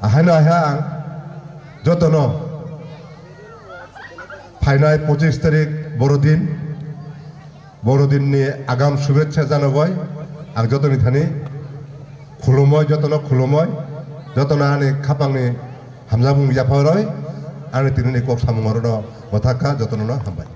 Ahaino ahe ang jotono phainai pochis tarik borodin, borodinni agam shubhechha janagoi ang jotoni thani khulumoi, jotono khulumoi, jotono ani khapangni hamjakmung yapharoi ani tinini kok samung orono. Bothakha jotono no hambai.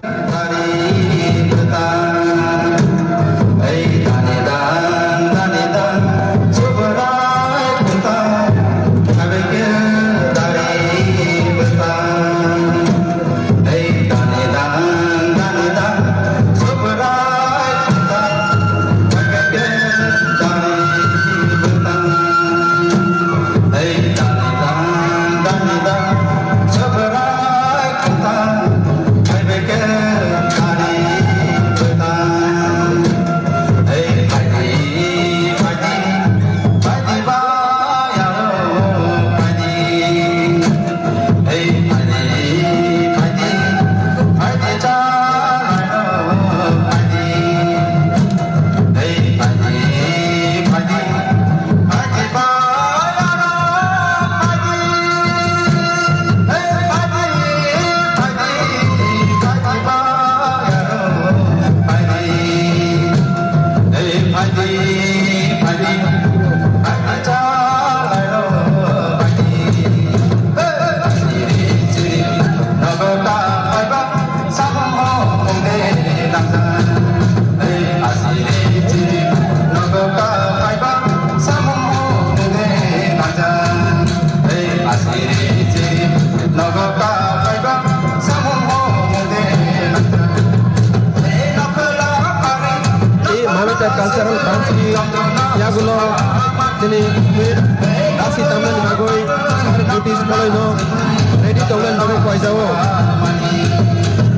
Cultural dance ni yagulo chini basi tamnani bagwi Sir Jyotish Koloi no ready tongnani bagwi koijao.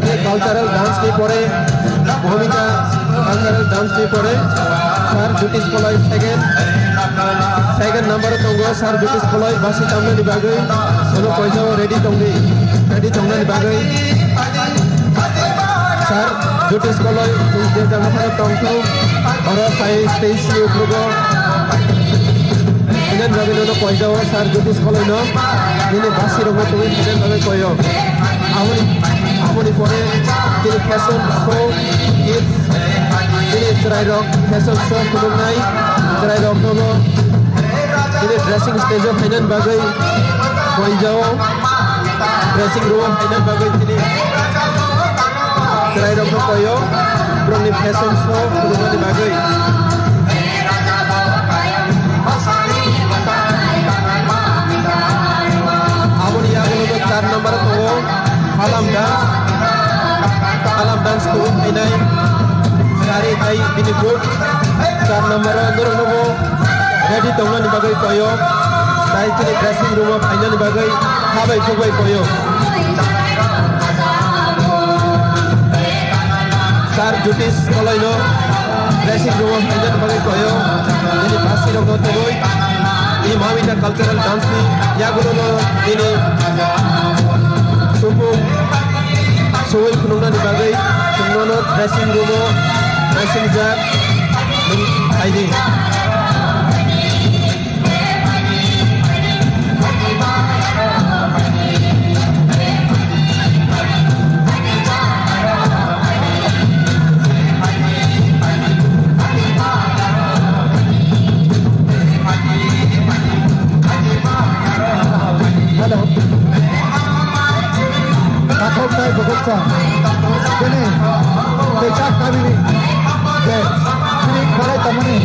Tei cultural dance ni pore Bhumika cultural dance ni pore Sir Jyotish Koloi second, second number o tongo. Sir Jyotish Koloi basi tamnani bagwi bono koijao ready tongdi, ready tongnani bagwi. Sir Jyotish Koloi, je jaga phano tongthung, oro phai stage ni uklogo. Hwnani bagwi nono koijao Sir Jyotish Koloi no, nini basi rokno tubui hwnani bagwi koio. Aboni, aboni pore chini fashion show, kids, chini chwrairok fashion show khulumnai, chwrairokno bo chini dressing stage o phainani bagwi koijao, dressing room o phainani bagwi chini chwrairokno koio, borokni fashion show khulumnani bagwi. Aboni yagulo char number o tongo Halam dance, Halam dance khulum phainai, sari hai bini group. Char number o norokno bo ready tongnani bagwi koyo, tai chini dressing room o phainani bagwi habai khukbai koyo. Sir Jyotish Koloi no dressing room o phainani bagwi koyo, nini basi rokno tubui. I Mamita cultural dance ni yagulo no nini supung suwi phunuknani bagwi chwng nono dressing room o dressing jak nwng phaidi. Hello. Takhuknai bukhuksa. Bini teisa kamini je chini barai tongmani,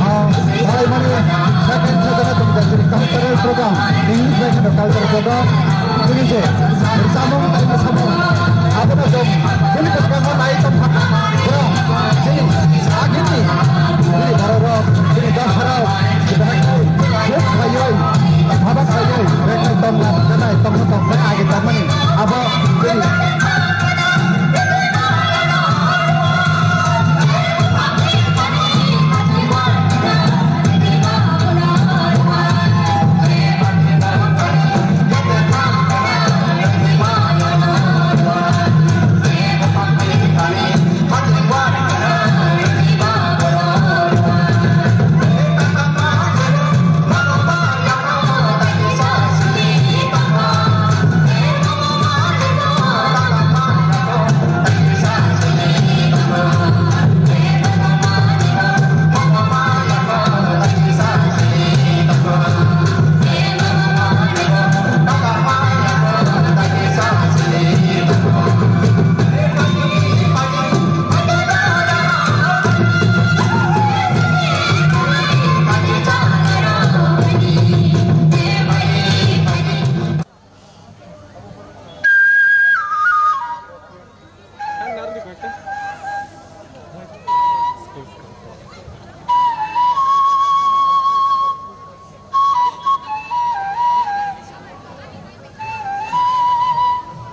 ah, barai mani second sajana tongda chini cultural program, English bai kheno cultural program. Chini je samung tai samung abono jom chini bwskango nai tongkha. Borok chini agini chini borok rok, chini dopha rok, chini bahai kai, chuk khaioi, bhabak khaioi, bekhai tongna, tongna, tongna, tongna, age tongmani. Abo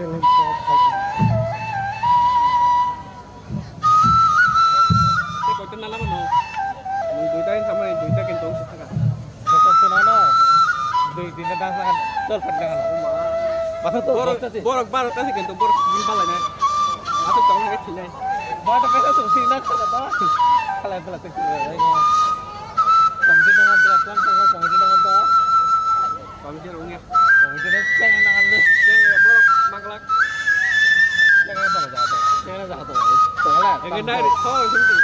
Tei koito nalama no. Nwng duita hin samani duita kinto wngsi thaka. Sokha sunano. Dui din na dang saka chol phat dang ano. Bathang to borok, bosta si. Borok baro ta si kinto borok sini palai nai. Asok tong nai thinai. Ba ta pesa sung sini na khala ba. Khala bela sung sini. Tong sini na man tong sini na man tong. Committee rok wngya. Committee rok cheng na kan de. Cheng ya borok maglak. Cheng na tong ja to. Cheng na ja to. Tong la. Ege nai ri thor sung ti.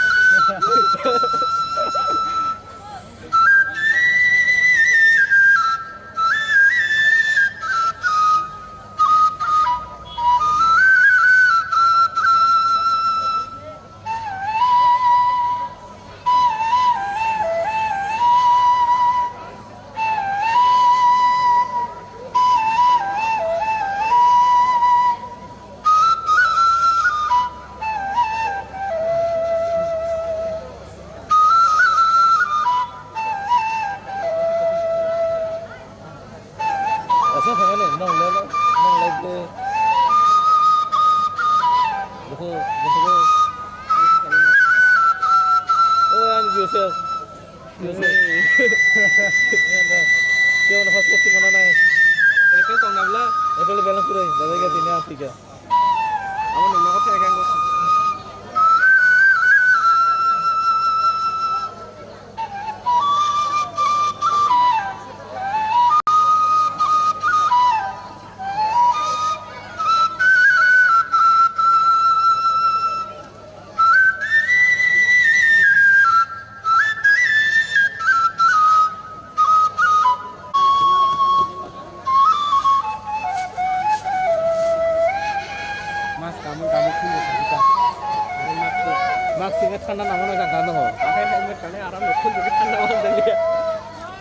Nang thangmani, nang le, nang le de. Buku, buku. Oh, ani Joseph. Joseph. Kebo no hospital mana nai. Apple tong nabla? Apple balance kurai, dada ga tini asika. Amo nang nogo thai kang. Mas kamu kamu pun bisa kita. Mas sih kan tanah nama nak kan ho. Akhirnya helmet kali aram pun jadi tanah orang jadi.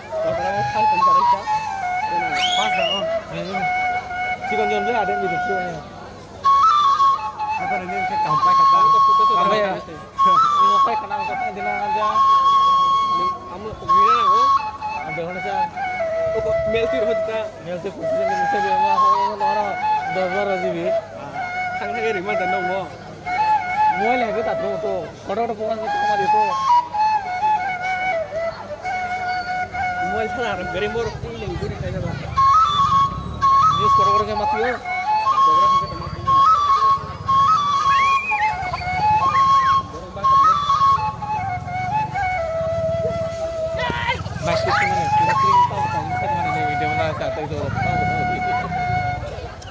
Kalau orang kan pencari siapa? Pas dah. Cikon jon beli ada yang gitu sih. Apa ini kita kampai kata? Kampai ya. Ini apa kenal kata di mana aja? Kamu gila aku. Ada mana sih? Aku melti roh kita. Melti kursi ini bisa dia mah. Oh, orang dua belas ribu. Thang thang rima dan dong. Mobile hai ta to to. Photo photo photo ko ma de to. Mobile sara ram gari mor ko le guri khai ba. News photo photo ke mati yo. Program ke mati. Baik, kita mana? Kita kirim tahu tahu kita mana ni video mana satu itu.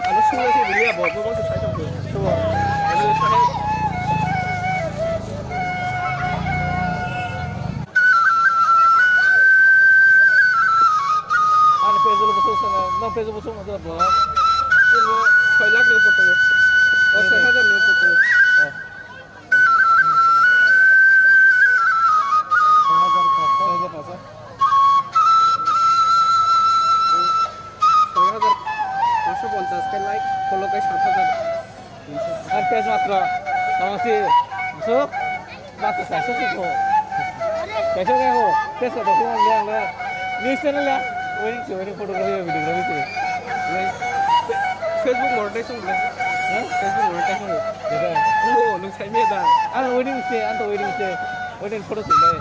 Ano sunglaise bini abo, bo bangsa sai tongkho. Subo. Ano sai. Ano page lo busuk sana, no page lo busuk na bo. Sini bo soi lakh ni upor tongo. O soi hajar ni upor tongo. Oh. Soi hajar paanso ponchas khe like, follow khe sat hajar. Ar page matro, tamo si, so, matro saiso si ko. Saiso khe ho, page ko dokho le ang le. News channel ya, wedding se, wedding photography, videography se. Facebook monetization le. Ha? Facebook monetization le. Jeda. Oh, nung sai me da. Ang wedding se, ang to wedding se. Wedding photo se le.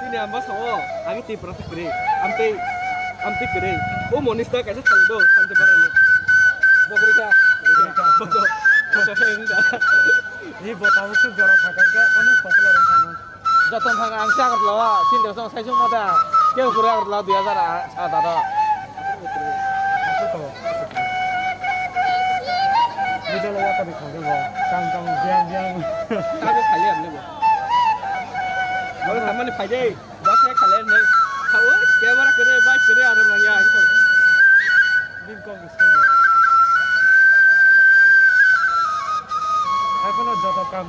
Tini ang bwskango, ang Tiprasa kwrwi, amtwi, amtwi kwrwi. O Monista kaisa thangwi do, Santi Barani. Bo kwrwi kha? Kwrwi kha. Bo to, bo to khe wng da. Ni bo tabuk swk jora thangkha khe, onek popular wng thangkha. Joto thang ang se Agartala o, sini rok sai sung mada. Kebo kwrwi Agartala o dui hazar sat aro. Middle o watani khangwi bo. Tang tang biang biang. Tamo khali amne bo. Bo thamani phai dei. Bo khe khali amne. Thawi camera kwrwi, bike kwrwi aro nangya ang thang. Bini kok bwskango. Haiphano joto kam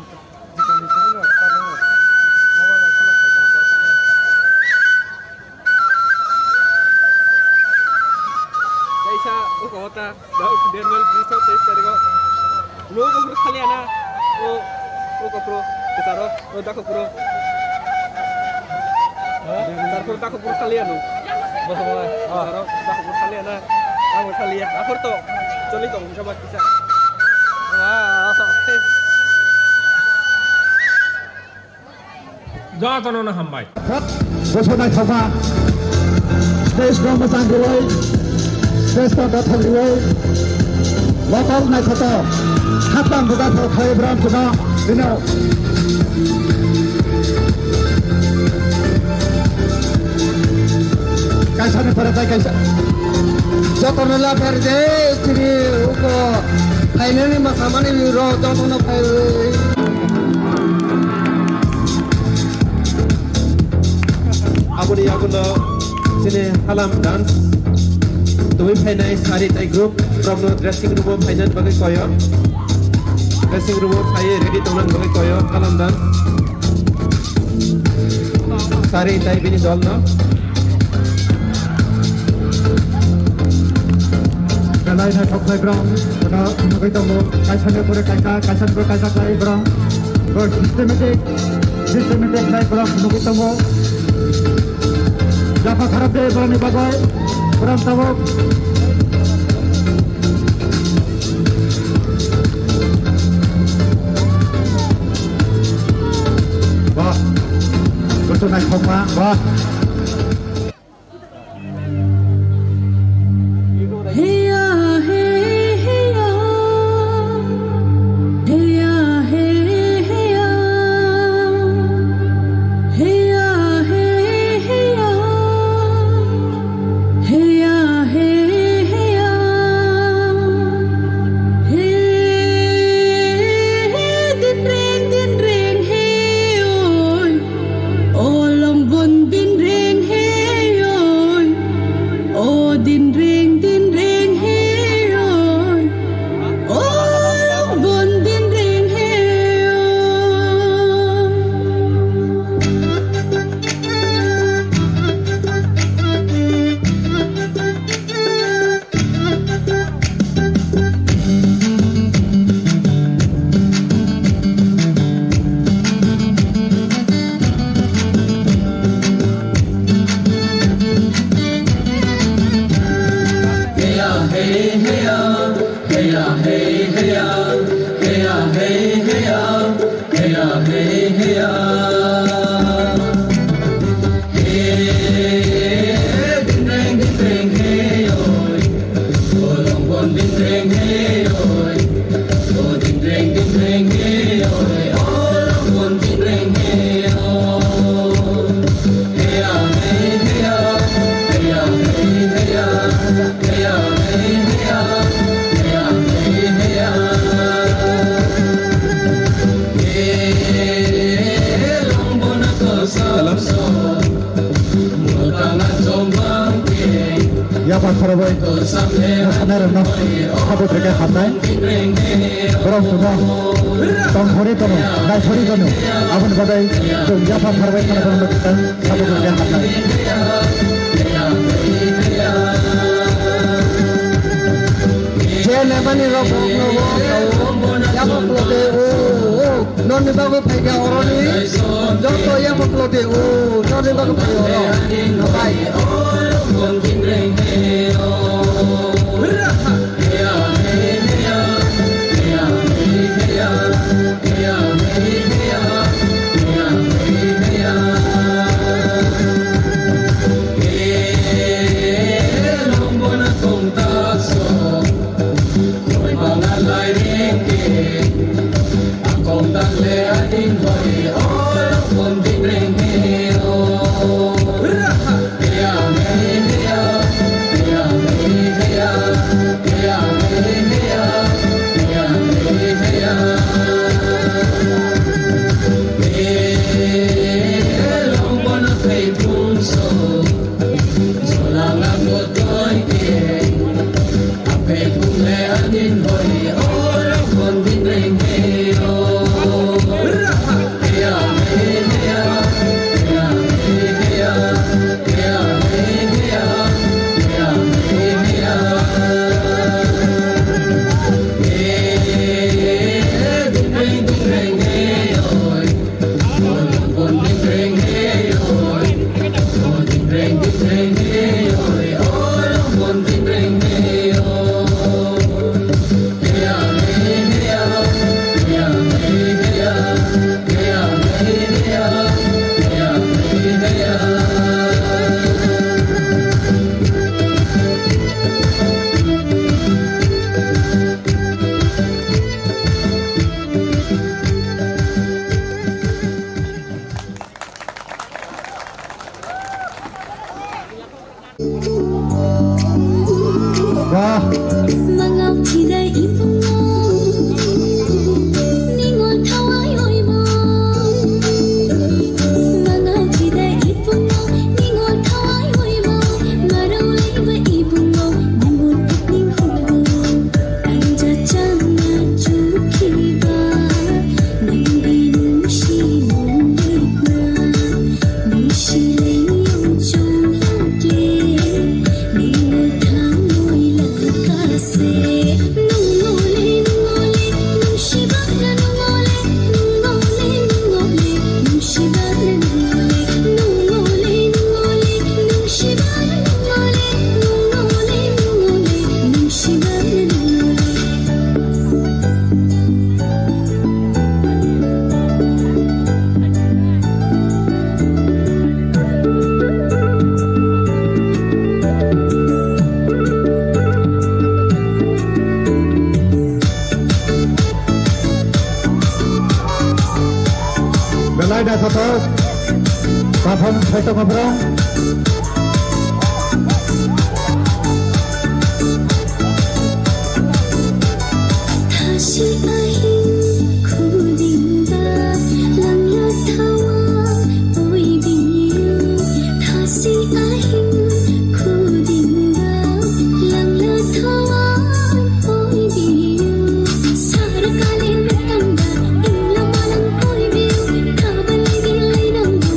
jikoni simi no kano. Mobile o kheno khaijak. Kaisa o kota, Dermal bridge o teis tarikh o. Lo buphuru khali ana. O, o kopro, kwcharo, o da kopro. Kwchar kopro, da kopro khali ano. Kwcharo, da kopro khali ana. Amo khali ya. Aphor to choli tong kha ba kisa. Jotono no hambai. Bosor naithoka, stage no mwchang riwi, stage no dothok riwi, local naithotok, hapang buga thok khai bram kuno, bino. Kaisa ni pore tai kaisa. Jotono la pher de, chini uko, phainani masamani ro, jotono phai. Aboni yagulo chini Halam Dance twi phainai Sari tai group rokno dressing room o phainani bagwi koyo. Dressing room o phaiwi ready tongnani bagwi koyo Halam Dance. Sari tai bini dolno. Thoknai borok, bono nugwi tongo, kaisani pore kaisa, kaisani pore kaisa khlai borok. Bo systematic, systematic khlai borok nugwi tongo. Yapha kharap de borokni bagwi, borok tabuk. Wah, betul naik khokma, wah. O long bon din reng he oi. O din reng, din reng he oi. O long bon din reng he oi. Yapha khorobai mosanai rokno sabo rwkhe hamnai. Borok chwngno tongthorwi tono, naithorwi tono. Aboni bagwi chwng yapha khorobai khana borokno sabo rwkhe hamnai. Je lemani rok rok rok rok yapha kholote o o. Norni bagwi phaikha oroni joto yapha kholote o, norni bagwi phai oro. Bai. Wah. Kotor, kaham kaitor kobrong. Thasi ahing khuding ba langla thawa oi biyo. Thasi ahing khuding ba langla thawa oi biyo. Sar kalen tangda ingla malang oi biyo. Thabalai bilai nangdo.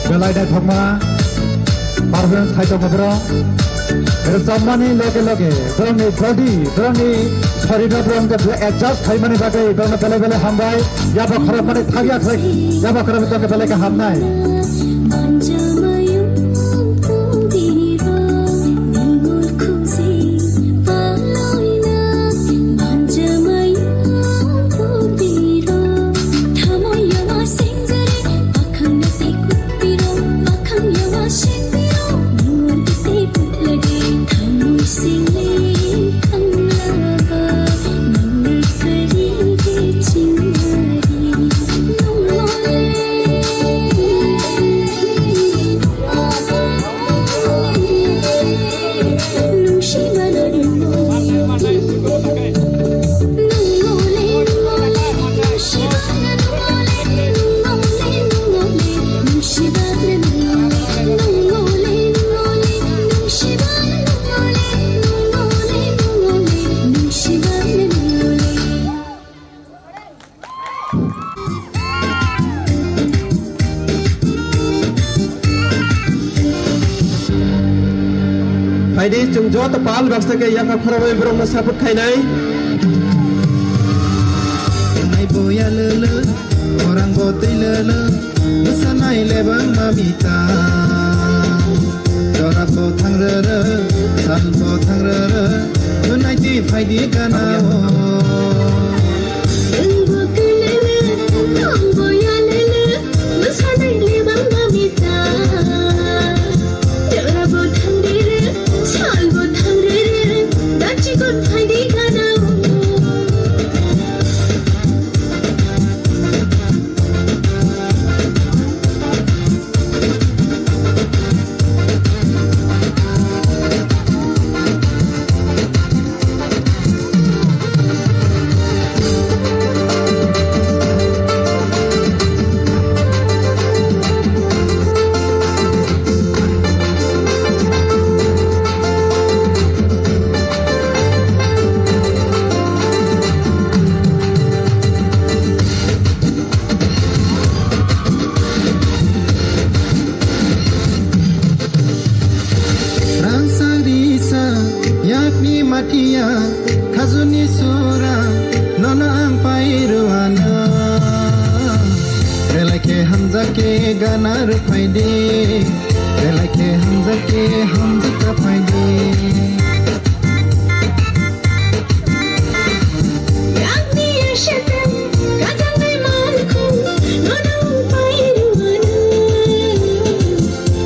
Belai naithokma performance khai tongo borok. Rwchapmani loge loge borokni body, borokni sorino borok adjust khaimani bagwi borokno belai belai hambai. Yaba khorokmani thakya khlai, yaba khorokmani tongkhe belai khe hamnai. Phaidi chwng joto pal baksa khe yakha khoroknwi borokno support khainai. Nai boya lolo, orang bo twi lolo, bwsa nai lebang mamita. Jora bo thang roro, sal bo thang roro, nunai twi phaidi gana o. Ang bo kwlele, ang bo yalele, bwsa nai lebang mamita. Jora bo thang rere, sal bo thang rere, dachi kon phaidi gana o. Rangsa risa yakni matia khajuni sura nono ang pai ruana. Belai khe hamjak khe gana rwphaidi, belai khe hamjak khe hamjak ta phaidi. Yakni ashatam kajangnai malkhung nono pai ruana.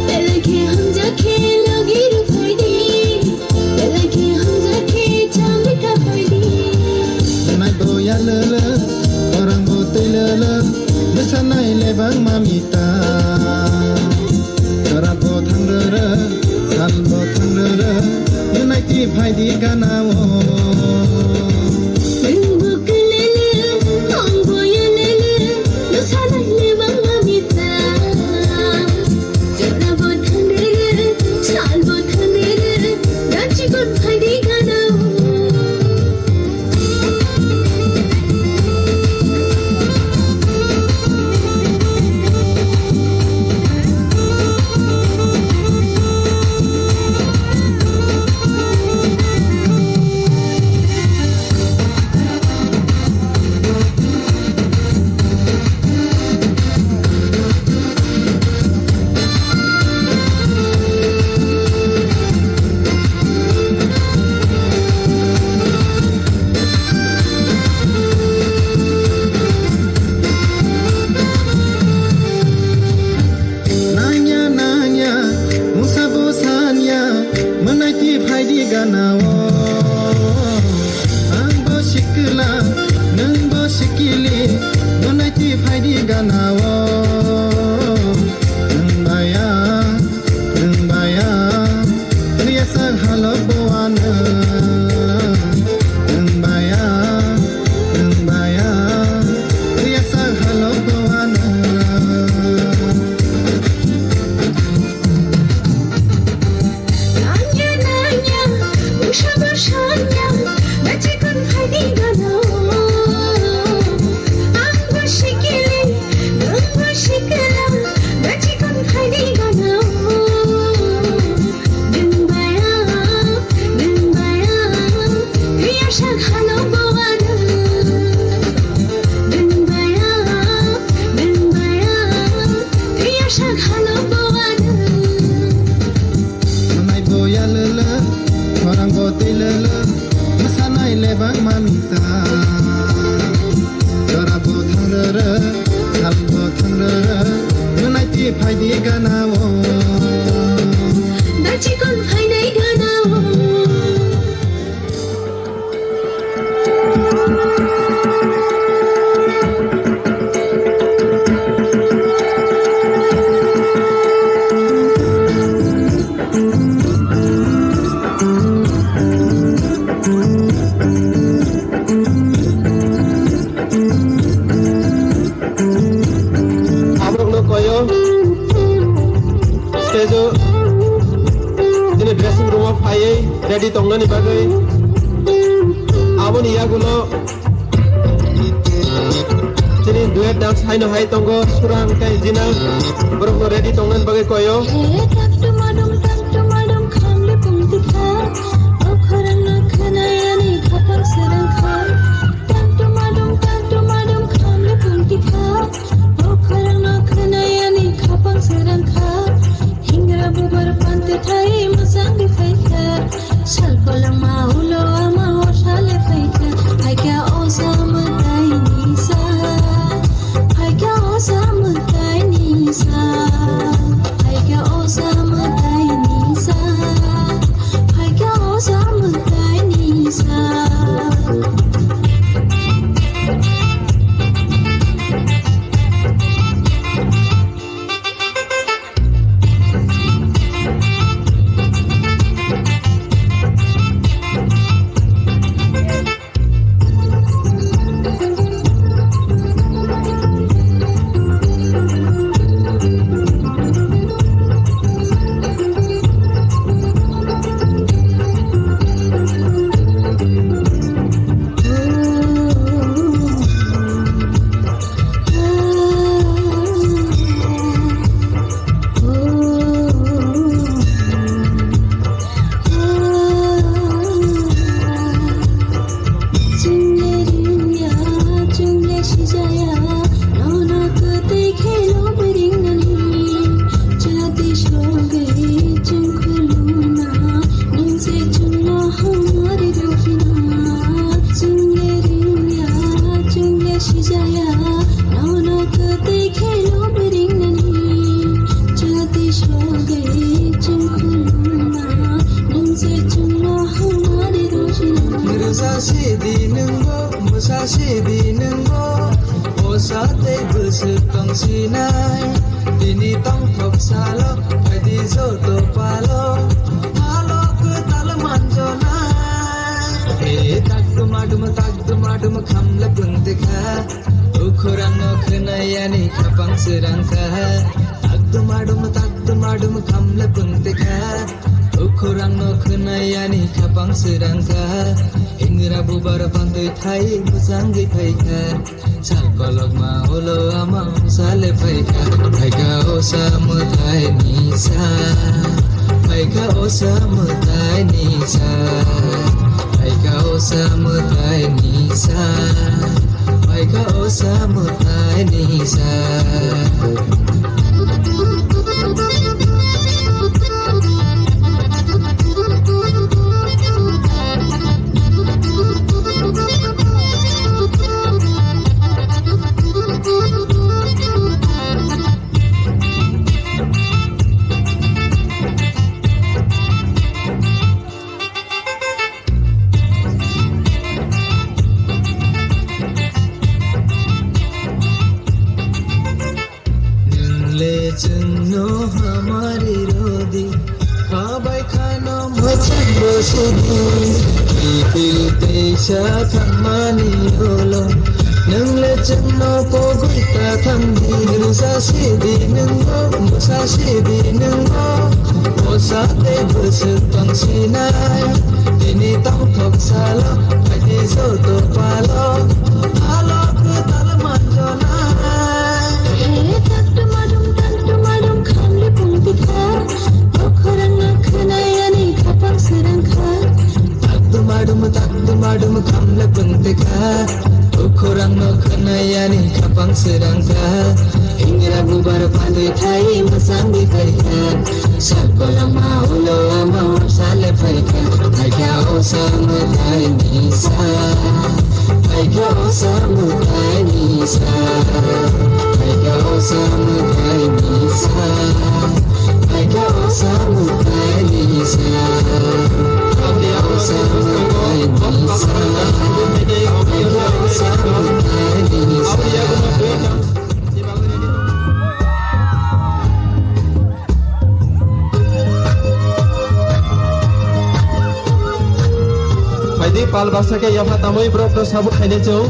Belai khe hamjak khe logi rwphaidi, belai khe hamjak khe chamrika phaidi. Nai boya lolo, orang bo twi lolo, bwsa nai lebang mamita. Jora bo thang roro, sal bo thang roro, nunai twi phaidi gana o. Ang bo kwlele, ang bo yalele, bwsa nai lebang mamita. Jora bo thang roro, sal Aborokno koyo stage o, chini dressing room o phaiwi ready tongnani bagwi. Aboni yagulo chini duet dance haino hai tongo Surang tei Jina, borokno ready tongnani bagwi koyo. He tak tumadum tak tumadum khamle pungtikha, o khorang no khwnayani khapang srang kha. Tak tumadum tak tumadum khamle pungtikha, o khorang no khwnayani khapang srang kha. Hingra bubar pante thai masang di phaikha. Sal kolama ulo ama o sale phaikha. Phaikha o sa mwtai ni sa. Phaikha o sa mwtai ni sa. Phaikha o sa mwtai ni sa. Phaikha o sa mwtai ni sa. Chungle ringya, chungle sijaya, nono kwtwi kheno bwringnani. Chati sogwi chungkhuluna, nungse chunglo hamari dokhina. Chungle ringya, chungle sijaya, nono kwtwi kheno bwringnani. Chati sogwi chungkhuluna, nungse chunglo hamari dokhina. Rwja sidi nungbo, bwsa sidi nungbo, o sa tei bwswk tongsinai. Tini tongthok salo, phaidi joto palo, halo kwtal manjonai. E tak duma dum, tak duma dum, khamle pungtikha. Ukhorang no khwnayani khapang srang kha. Tak duma dum, tak duma dum, khamle pungtikha. Ukhorang no khwnayani khapang srang kha. Hingra bubar pantwi thai bwsangwi phaikha. Sal kolokma ulo ama sale phaikha. Phaikha o sa mwtai ni sa. Phaikha o sa mwtai ni sa. Phaikha o sa mwtai ni sa. Phaikha o sa mwtai ni sa. Nwngle chwngno hamari rwdi, khabai khano mwchangbo sidi, kiphil teisa thangmani ulo. Nwngle chwngno pogwi ta thangdi, rwja sidi, nwngbo bwsa sidi, nwngbo bwsa tei bwswk tongsinai. Tini tongthok salo, phaidi joto palo, halo kwtal manjonai. He tak tumadum, tak tumadum, khamle pungtikha. O khorang no khwnayani khapang srang kha. Tak duma dum, tak duma dum, khamle pungtikha. O khorang no khwnayani khapang srang kha. Hingra bubar pantwi thai mwchangwi phaikha. Sal kolokma ulo ama sale phaikha. Phaikha o sa mwtai ni sa. Phaikha o sa mwtai ni sa. Phaikha o sa mwtai ni sa. Phaikha o sa mwtai ni sa. Phaikha o sa mwtai ni sa. Phaikha o sa mwtai ni sa. Phaidi pal basa khe yapha tamwi borok no sabuk khainai chwng.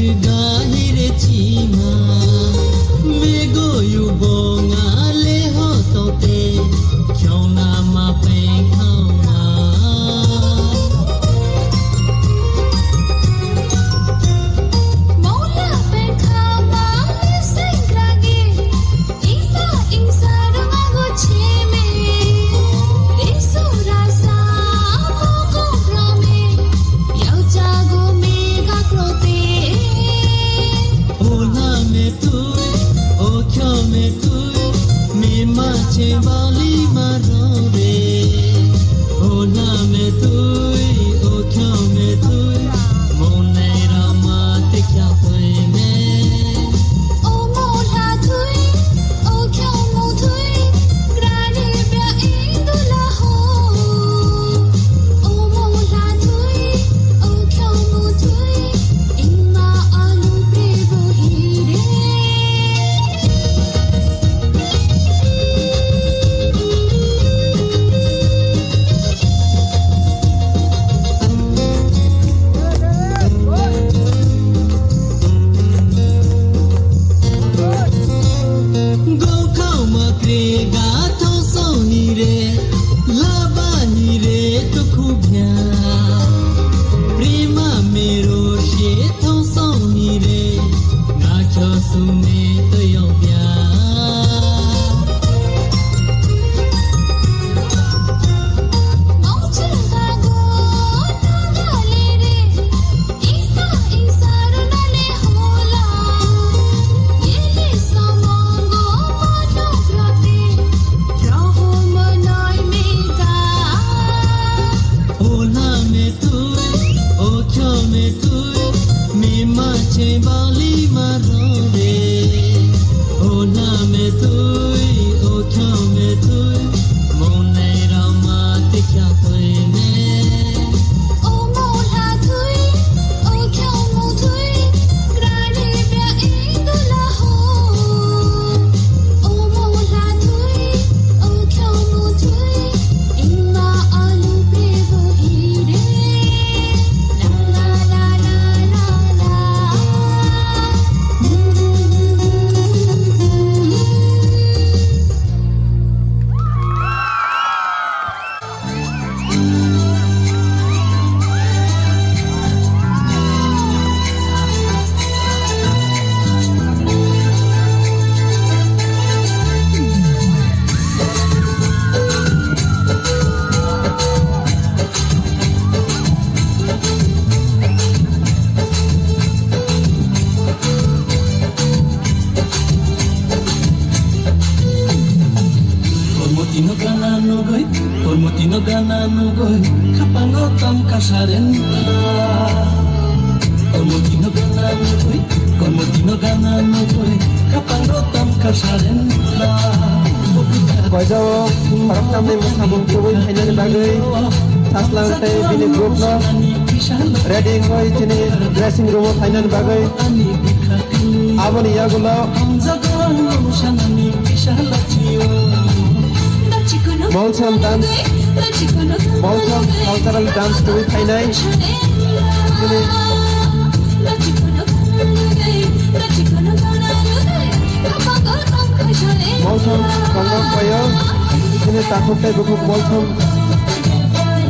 Gahire chima, megoyu bonga leho tote, khyona ma pengkhauma. Mola pengkhauma le sengkragi. Ita insar mago cheme, resu rasa poko prame, yau jago mega krote. Ola me tui, o kyo me tui, mi ma che bali ma ro re. Ola me tui, o kyo me tui, mo nei ra ma te kya tui me. O mola tui, o kyo mo tui, grani bia indula ho. O mola tui, o kyo mo tui, ima alu pe bo hire. Gokhauma kre ga thosoni re, labani re tukhubya. Prima mero she thosoni re, ga khyo sume toyobya. Ola me tui, o kyo me tui, mi ma che bali ma ro re. Ola me tui, o kyo me tui, mo nei ra ma te kya tui me. O mola tui, o kyo mo tui, grani bia indula ho. O mola tui, o kyo mo tui, ima alu pe bo hire. La la la la la la. Kormoti no gana nugui, kormoti no gana nugui, kapango tam kasaren. Kormoti no gana nugui, kormoti no gana nugui, kapango tam kasaren. Koijao, khoroktham ni mwsamung tubui khainani bagwi, Saslang tei bini group no ready wngwi chini dressing room o phainani bagwi. Aboni yagulo Molsom dance, Molsom cultural dance tubui phainai. Chini Molsom tongo payo, chini takhuk tei bukhuk Molsom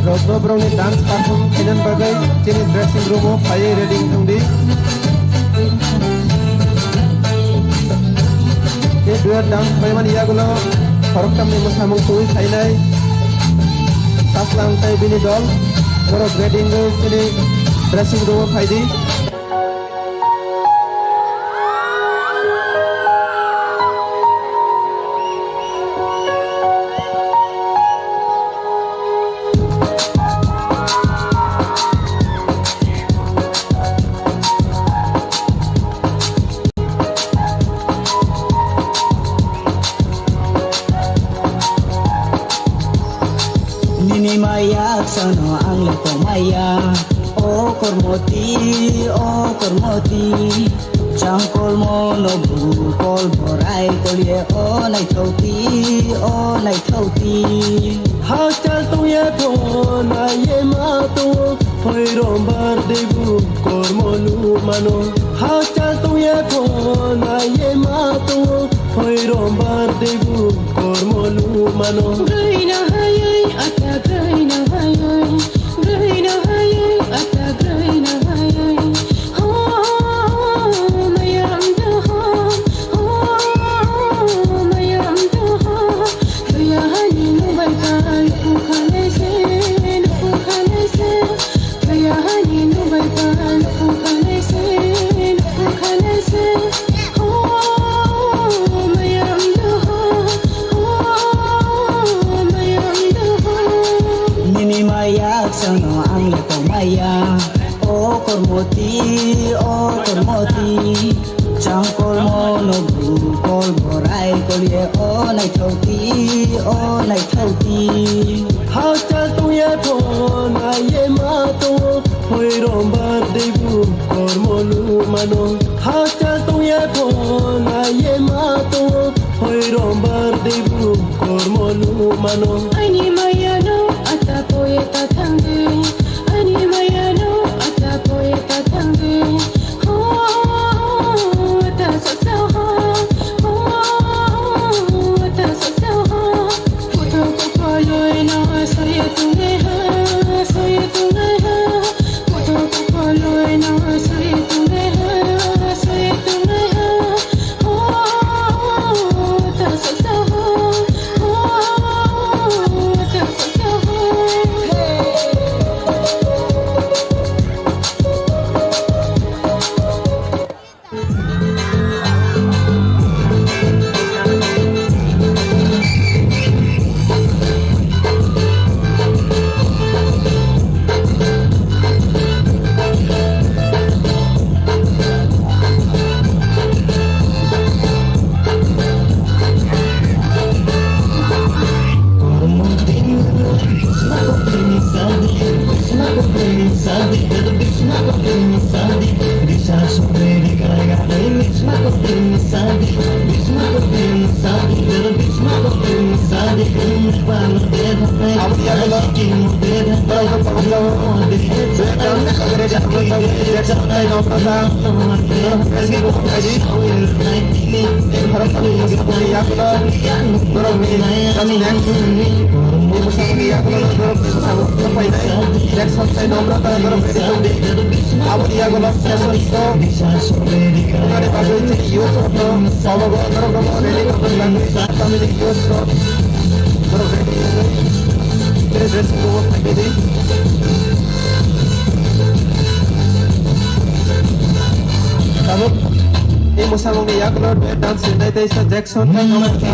Rotno borokni dance perform khainani bagwi chini dressing room o phaiwi ready wng thangdi. Tei duet dance khlaimani yagulo khoroktham ni mwsamung tubui khainai Saslang tei bini dol. Borok ready wngwi chini dressing room o phaidi. Nini maya sano ang le komaya. O kormoti, o kormoti. Changkolmo no bukol borai kolie o naithokti, o naithokti. Hostel tongye phone naye ma tongo, phoi rombar debu kormo lumano. Hachal tongya pho naiye ma tongo, hoirom bar deibu kormo lumano. Gaina hayai, ata gaina hayai, gaina hayai, ata gaina hayai. Ho, mayam da ho, ho, mayam da ho. Kaya hani nubai pa, luku khanai se, luku khanai se. Kaya hani nubai pa, luku khanai se, luku khanai se. Ho, mayam da ho, ho, mayam da ho. Nini maya sano ang le tongmaya. O kormoti, o kormoti. Changkolmo no bukol borai kolye o naithokti, o naithokti. Hachal tongya pho naiye ma tongo, hoirom bar deibu kormo lumano. Hachal tongya pho naiye ma tongo, hoirom bar deibu kormo lumano. Aini maya no ata poye ta thangdi, aini maya no ata poye ta thangdi. Aboni yago no session to. Kunani bagwi chini youth rokno obogo norok no ready tongna bagwi family youth rok norok ready wngwi dress rok phaikhe di. Tabuk tei mwsamungni yago no dance rinai tei sa Jackson tei Noksa.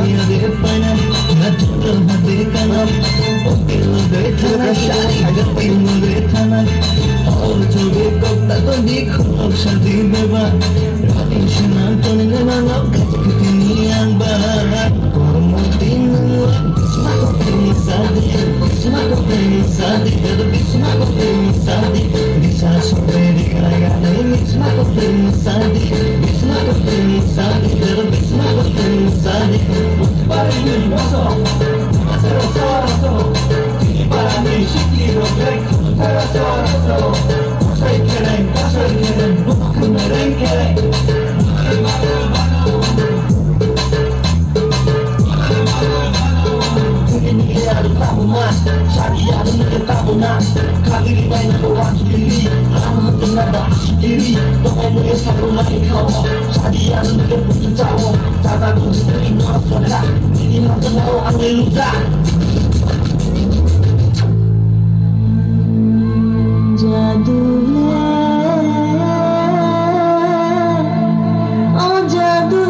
Jadu le, o jadu,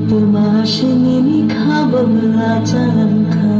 tuma sini ni khabo la chalan kha.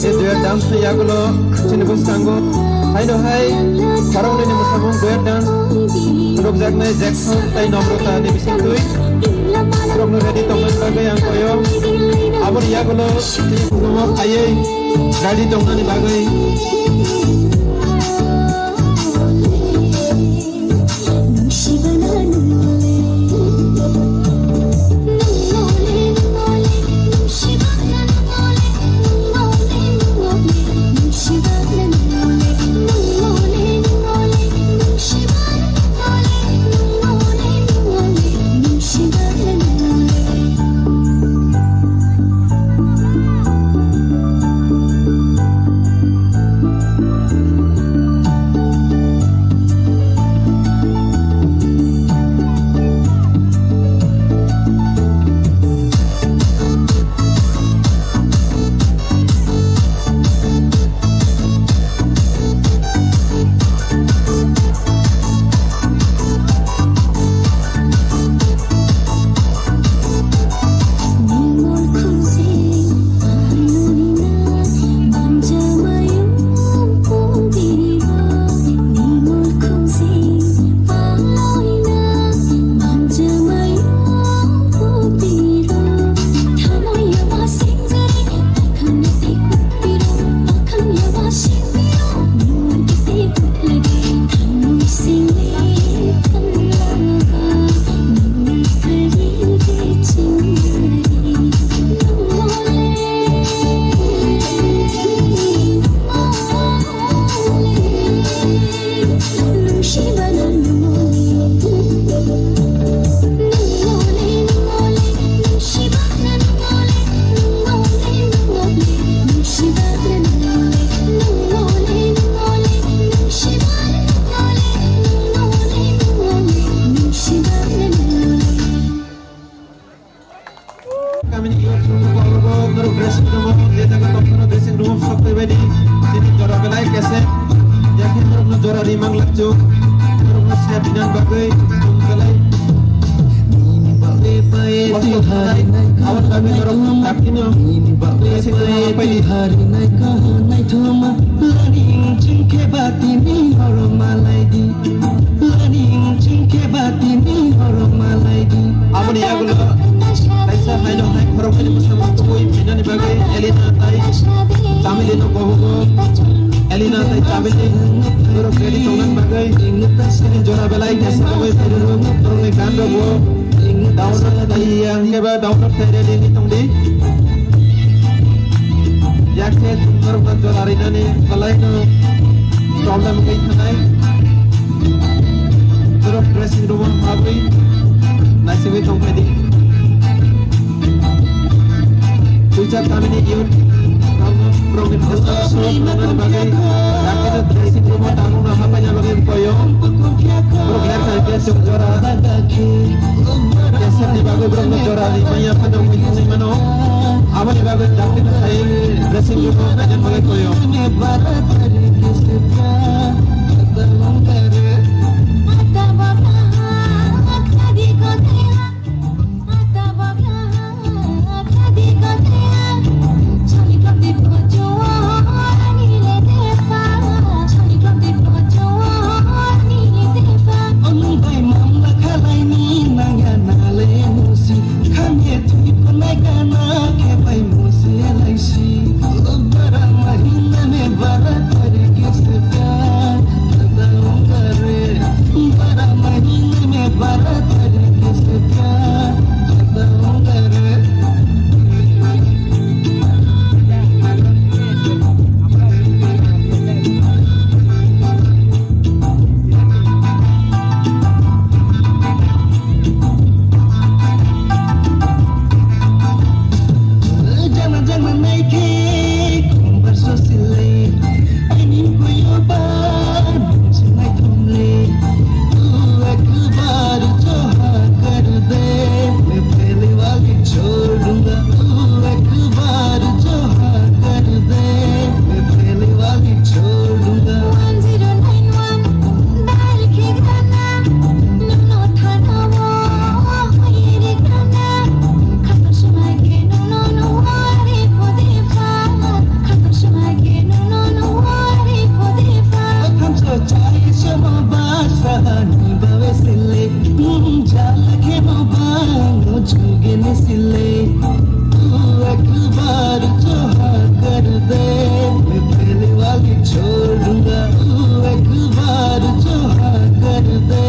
Tei duet dance ni yagulo chini bwskango haino hai khoroknwi ni mwsamung duet dance phunukjaknai Jackson tei Nomrata ni bisingtwi borokno ready tongmani bagwi ang koyo. Aboni yagulo chini khulumok khaiwi ready tongnani bagwi. Kamini youth songno borok norok dressing room o, je jaga tongphano dressing room o sok phaibaidi, tini jora belai kese, yakhe norokno jora rimang lakchuk, norokno sep rinang bagwi, belai kosto khlai, aboni bagwi norok dakti no dressing room o paidi. Aboni yagulo kaisa haino hai khoroknwi ni bwskango kubui phinani bagwi Elina tai Chamili no kobogo. Elina tai Chamili Ready tongna bagwi, chini jora belai kesa bagwi, borokni gan rok bo download khlai ya, hwnkhe ba download khlai ready wngwi tongdi. Yakhe borokno jora rinani belai no problem wngwi thanai. Borok dressing room o habwi naisingwi tongphai di. Puisa kamini youth, borokni photo shoot rwna bagwi, yakhe dressing room o tabukno hapaina bagwi koyo. Borok lerkha khe chwng jora. Kesepni bagwi borokno jora rimaya phano wngwi thangwi mano. Aboni bagwi dakti nakhai dressing room o kaijakmani koyo. Khamye twi phanai gana khe bai mose laisi. Bara mahina me bara tarikh se pyar tada honga re. Bara mahina me bara tarikh se pyar tada honga re. Jana jana naikhe kumbar sosile, aini koyo bar sinai thumle. Tu ek bar jo ha kar de, main pehle wali chhod dunga. Tu ek bar jo ha kar de, main pehle wali chhod dunga. One zero nine one dial khe gana, nono thana o hoye re gana. Khato swmai khe nono nuhari khode pha, khato swmai khe nono nuhari khode pha. Thamso chai somo basa ni bawe sele, jala khe mo bang no chuge ne sele. Tu ek bar jo ha kar de, main pehle wali chhod dunga. Tu ek bar jo ha kar de,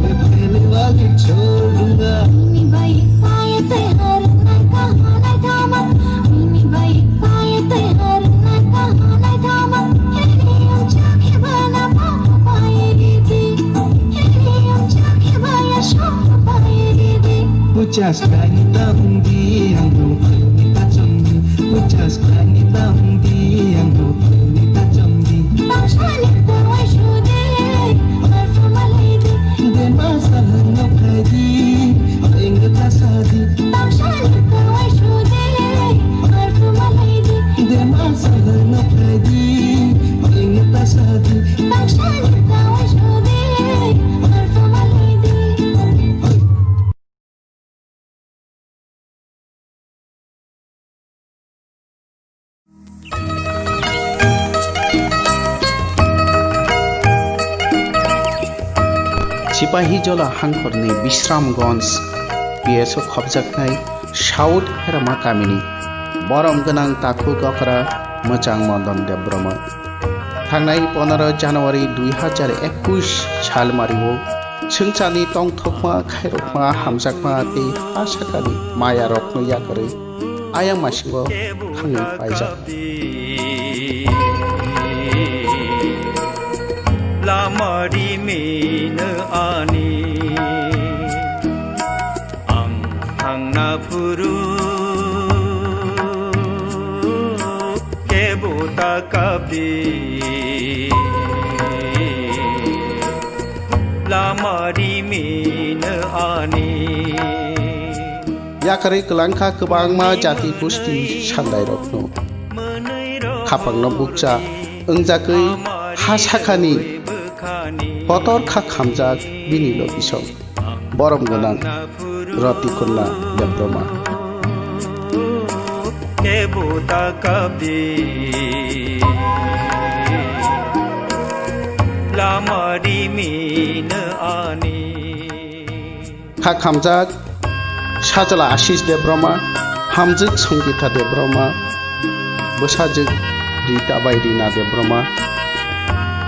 main pehle wali chhod dunga. Mimi bai paye te har na kaha na kama. Mimi bai paye te har na kaha na kama. Helium chakhe bana pa paye di. Helium chakhe baya shok paye di. Puchas kani tamdi ang rupani tachomdi. Puchas kani tamdi ang rupani tachomdi. Bangshani tawai shude, parfum alai di. Dema sahang no khai di, ring ta sadi. Bangshani tawai shude, parfum alai di. Dema sahang no khai di, ring ta sadi. Bangshani tawai shude, parfum alai di. Sipahijola hangkhorni Bisramganj P S o khopjaknai South Herama kamini borom gwnang takhuk okra Mwchang Mondon Debbarma thangnai pondro January dui hazar ekush salmario Chwngchani tongthokma, khairokma, hamjakma tei ha sakani mayarokno yakarwi ayang masingo thangwi paijak. Lama rimino ani ang thangna phuru kebo ta kapri. Lama rimino ani. Yakarwi kwlangkha kwbangma jati pusti sandairokno. Khapangno bukcha wngjagwi ha sakhani kotor kha khamjak bini location. Borom gwnang Roti Konna Debbarma. Kebo ta kapri. Lama rimino ani. Kha khamjak Sajla Ashish Debbarma, hamjwk Songita Debbarma, bwsajwk Rita bai Rina Debbarma,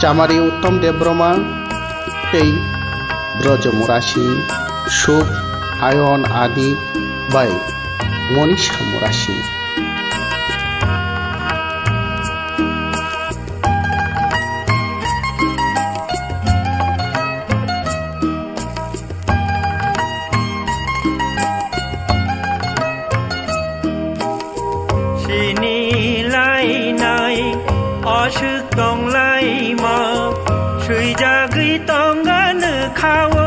Chamari Uttom Debbarma tei Brojo Murasing, Suk Ayon Adi bai Monisha Murasing. Sini lainai aswk tonglaima, swijagwi tongano khao.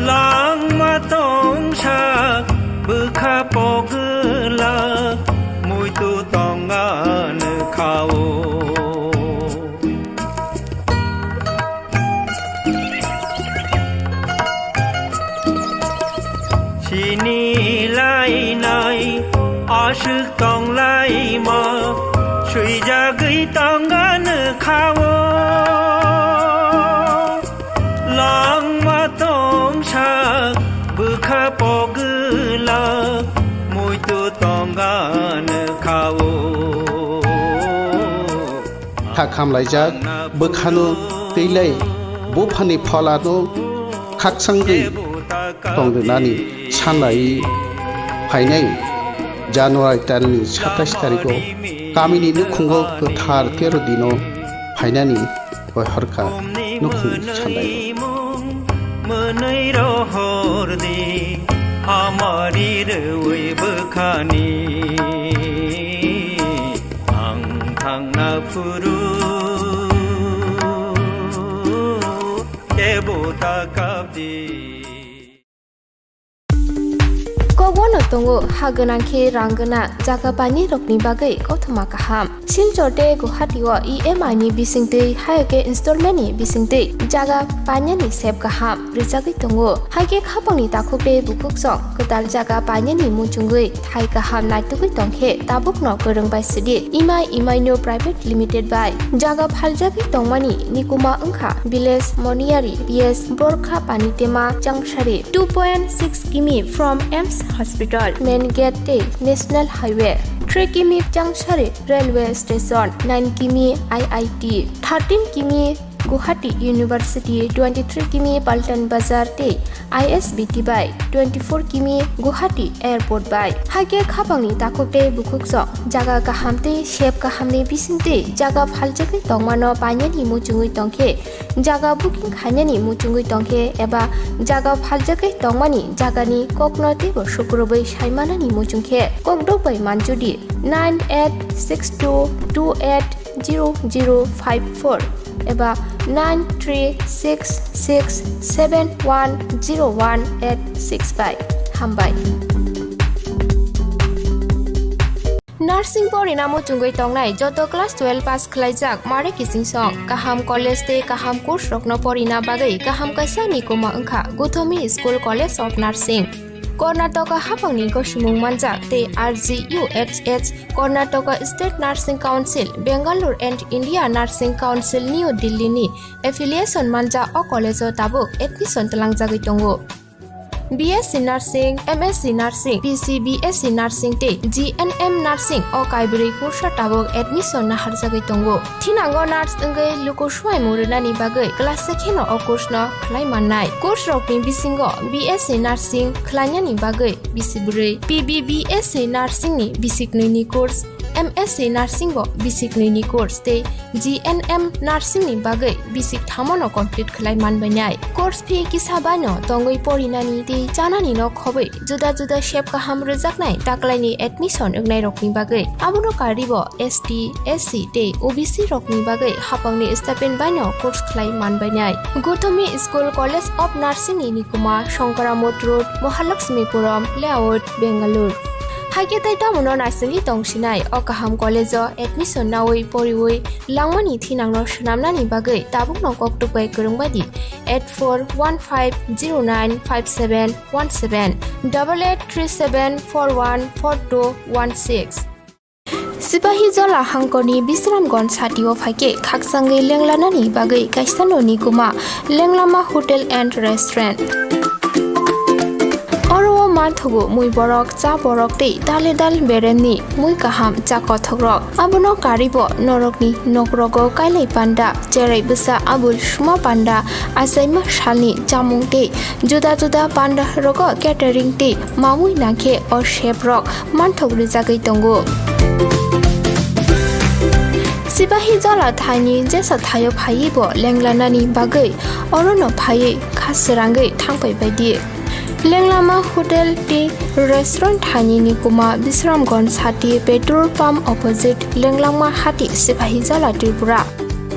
Langma tongsa bwkha pogwlak, muitu tongano khao. Sini lainai aswk tonglaima, swijagwi tongano khao. Langma tongsa bwkha pogwlak, muitu tongano khao. Kha khamlaijak bwkhano twilai buphani pholano khaksangwi tongrinani sanlai phainai January talni satais tarikgo kamini nukhungo kwthar tero dino phainani koihorkha nukhung sanlai. Mwnwi rohor di hamari rwi bwkhani. Ang thangna phuru kebo ta kapdi. Kokbono tongo ha gwnang khe rang gwnang jaga painani rokni bagwi kothoma kaham. Silchar tei Guwahati o E M I ni bisingtwi, hai khe installment ni bisingtwi jaga painani sep kaham rwjagwi tongo. Hai khe khapangni takhuk tei bukhuk song kwtal jaga painani muchungwi thai kaham naitugwi tongkhe tabukno kwrwng bai sidi Imai Imaino Private Limited bai jaga phaljagwi tongmani nikuma wngkha Village Moniyari P S Borkha Panitema Changsari, two point six kimi from AIIMS Hospital, Main Gate tei National Highway, three kimi Changsari Railway Station, nine kimi I I T, thirteen kimi Guwahati University, twenty-three kimi Paltan Bazar tei I S B T bai, twenty-four kimi Guwahati Airport bai. Hai khe khapangni takhuk tei bukhuk song jaga kaham tei sep kahamni bisingtwi jaga phaljagwi tongmano painani muchungwi tongkhe, jaga booking khainani muchungwi tongkhe eba jaga phaljagwi tongmani jagani kokno teibo sukurubwi saimanani muchungkhe kokdok bai manjudi nine eight six two two eight zero zero five four eba nine three six six seven one zero one eight six bai. Hambai. Nursing porina muchungwi tongnai joto class twelve pass khwlaijak mare kiching song kaham college tei kaham course rokno porina bagwi kaham kaisa nikuma wngkha Guthomi School College of Nursing. Karnataka haphangni gosimung manjak tei R G U H H, Karnataka State Nursing Council, Bangalore and India Nursing Council, New Delhi ni affiliation manjak o college o tabuk admission twlangjagwi tongo. B S C Nursing, M S C Nursing, B C B S C Nursing tei G N M Nursing o kaibrwi kursa tabuk admission naharjagwi tongo. Thinango nurse wngwi luku swimung rwnani bagwi class se kheno o course no khlai mannai. Course rokni bisingo B S C Nursing khlainani bagwi bisi bwrwi, P B B S C Nursing ni bisi knwi ni course, M S C Nursing bo bisi knwi ni course tei G N M Nursing ni bagwi bisi kthamo no complete khlai manbainai. Course fee kisa bai no tongwi porinani tei chanani no khobwi juda juda sep kaham rwjaknai taklaini admission wngnairokni bagwi. Abono karwibo S T, S C tei O B C rokni bagwi haphangni stipend baino course khlai manbainai. Guthomi School College of Nursing ni nikuma Shankaramot Road, Mahalakshmipuram Layout, Bangalore. Haikhe tei tamono naisingwi tongsinai o kaham college o admission nawi poriwi langmani thinangno swnamnani bagwi tabukno koktwk bai kwrwng bai di eight four one five zero nine five seven one seven, double eight three seven four one four two one six. Sipahi Jola hangkorni Bisramganj satio phaikhe khaksangwi lenglanani bagwi kaisa noni kuma Lenglama Hotel and Restaurant. Oro o Manthogo mui borok, cha borok tei dale dal beremni mui kaham cha kothokrok. Abono karibo norokni nokrogo kailai panda, cherai bwsa abul suma panda, achaima salni chamung tei juda juda panda rogo catering tei mamui nangkhe o seprok manthok rijagwi tongo. Sipahi jala thaini jesa thaio phaiwi bo lenglanani bagwi orono phaiwi kha srangwi thangpai baidi. Lenglama Hotel tei Restaurant thaini Nikuma Bisramganj hati petrol pump opposite Lenglama hati Sipahi jala Tripura.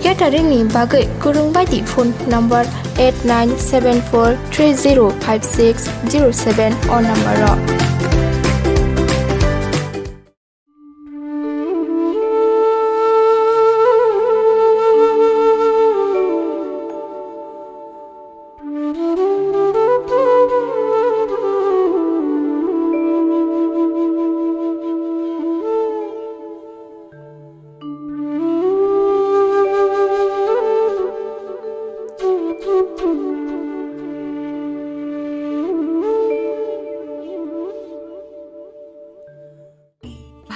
Catering ni bagwi kwrwng baidi phone number eight nine seven four three zero five six zero seven o number o.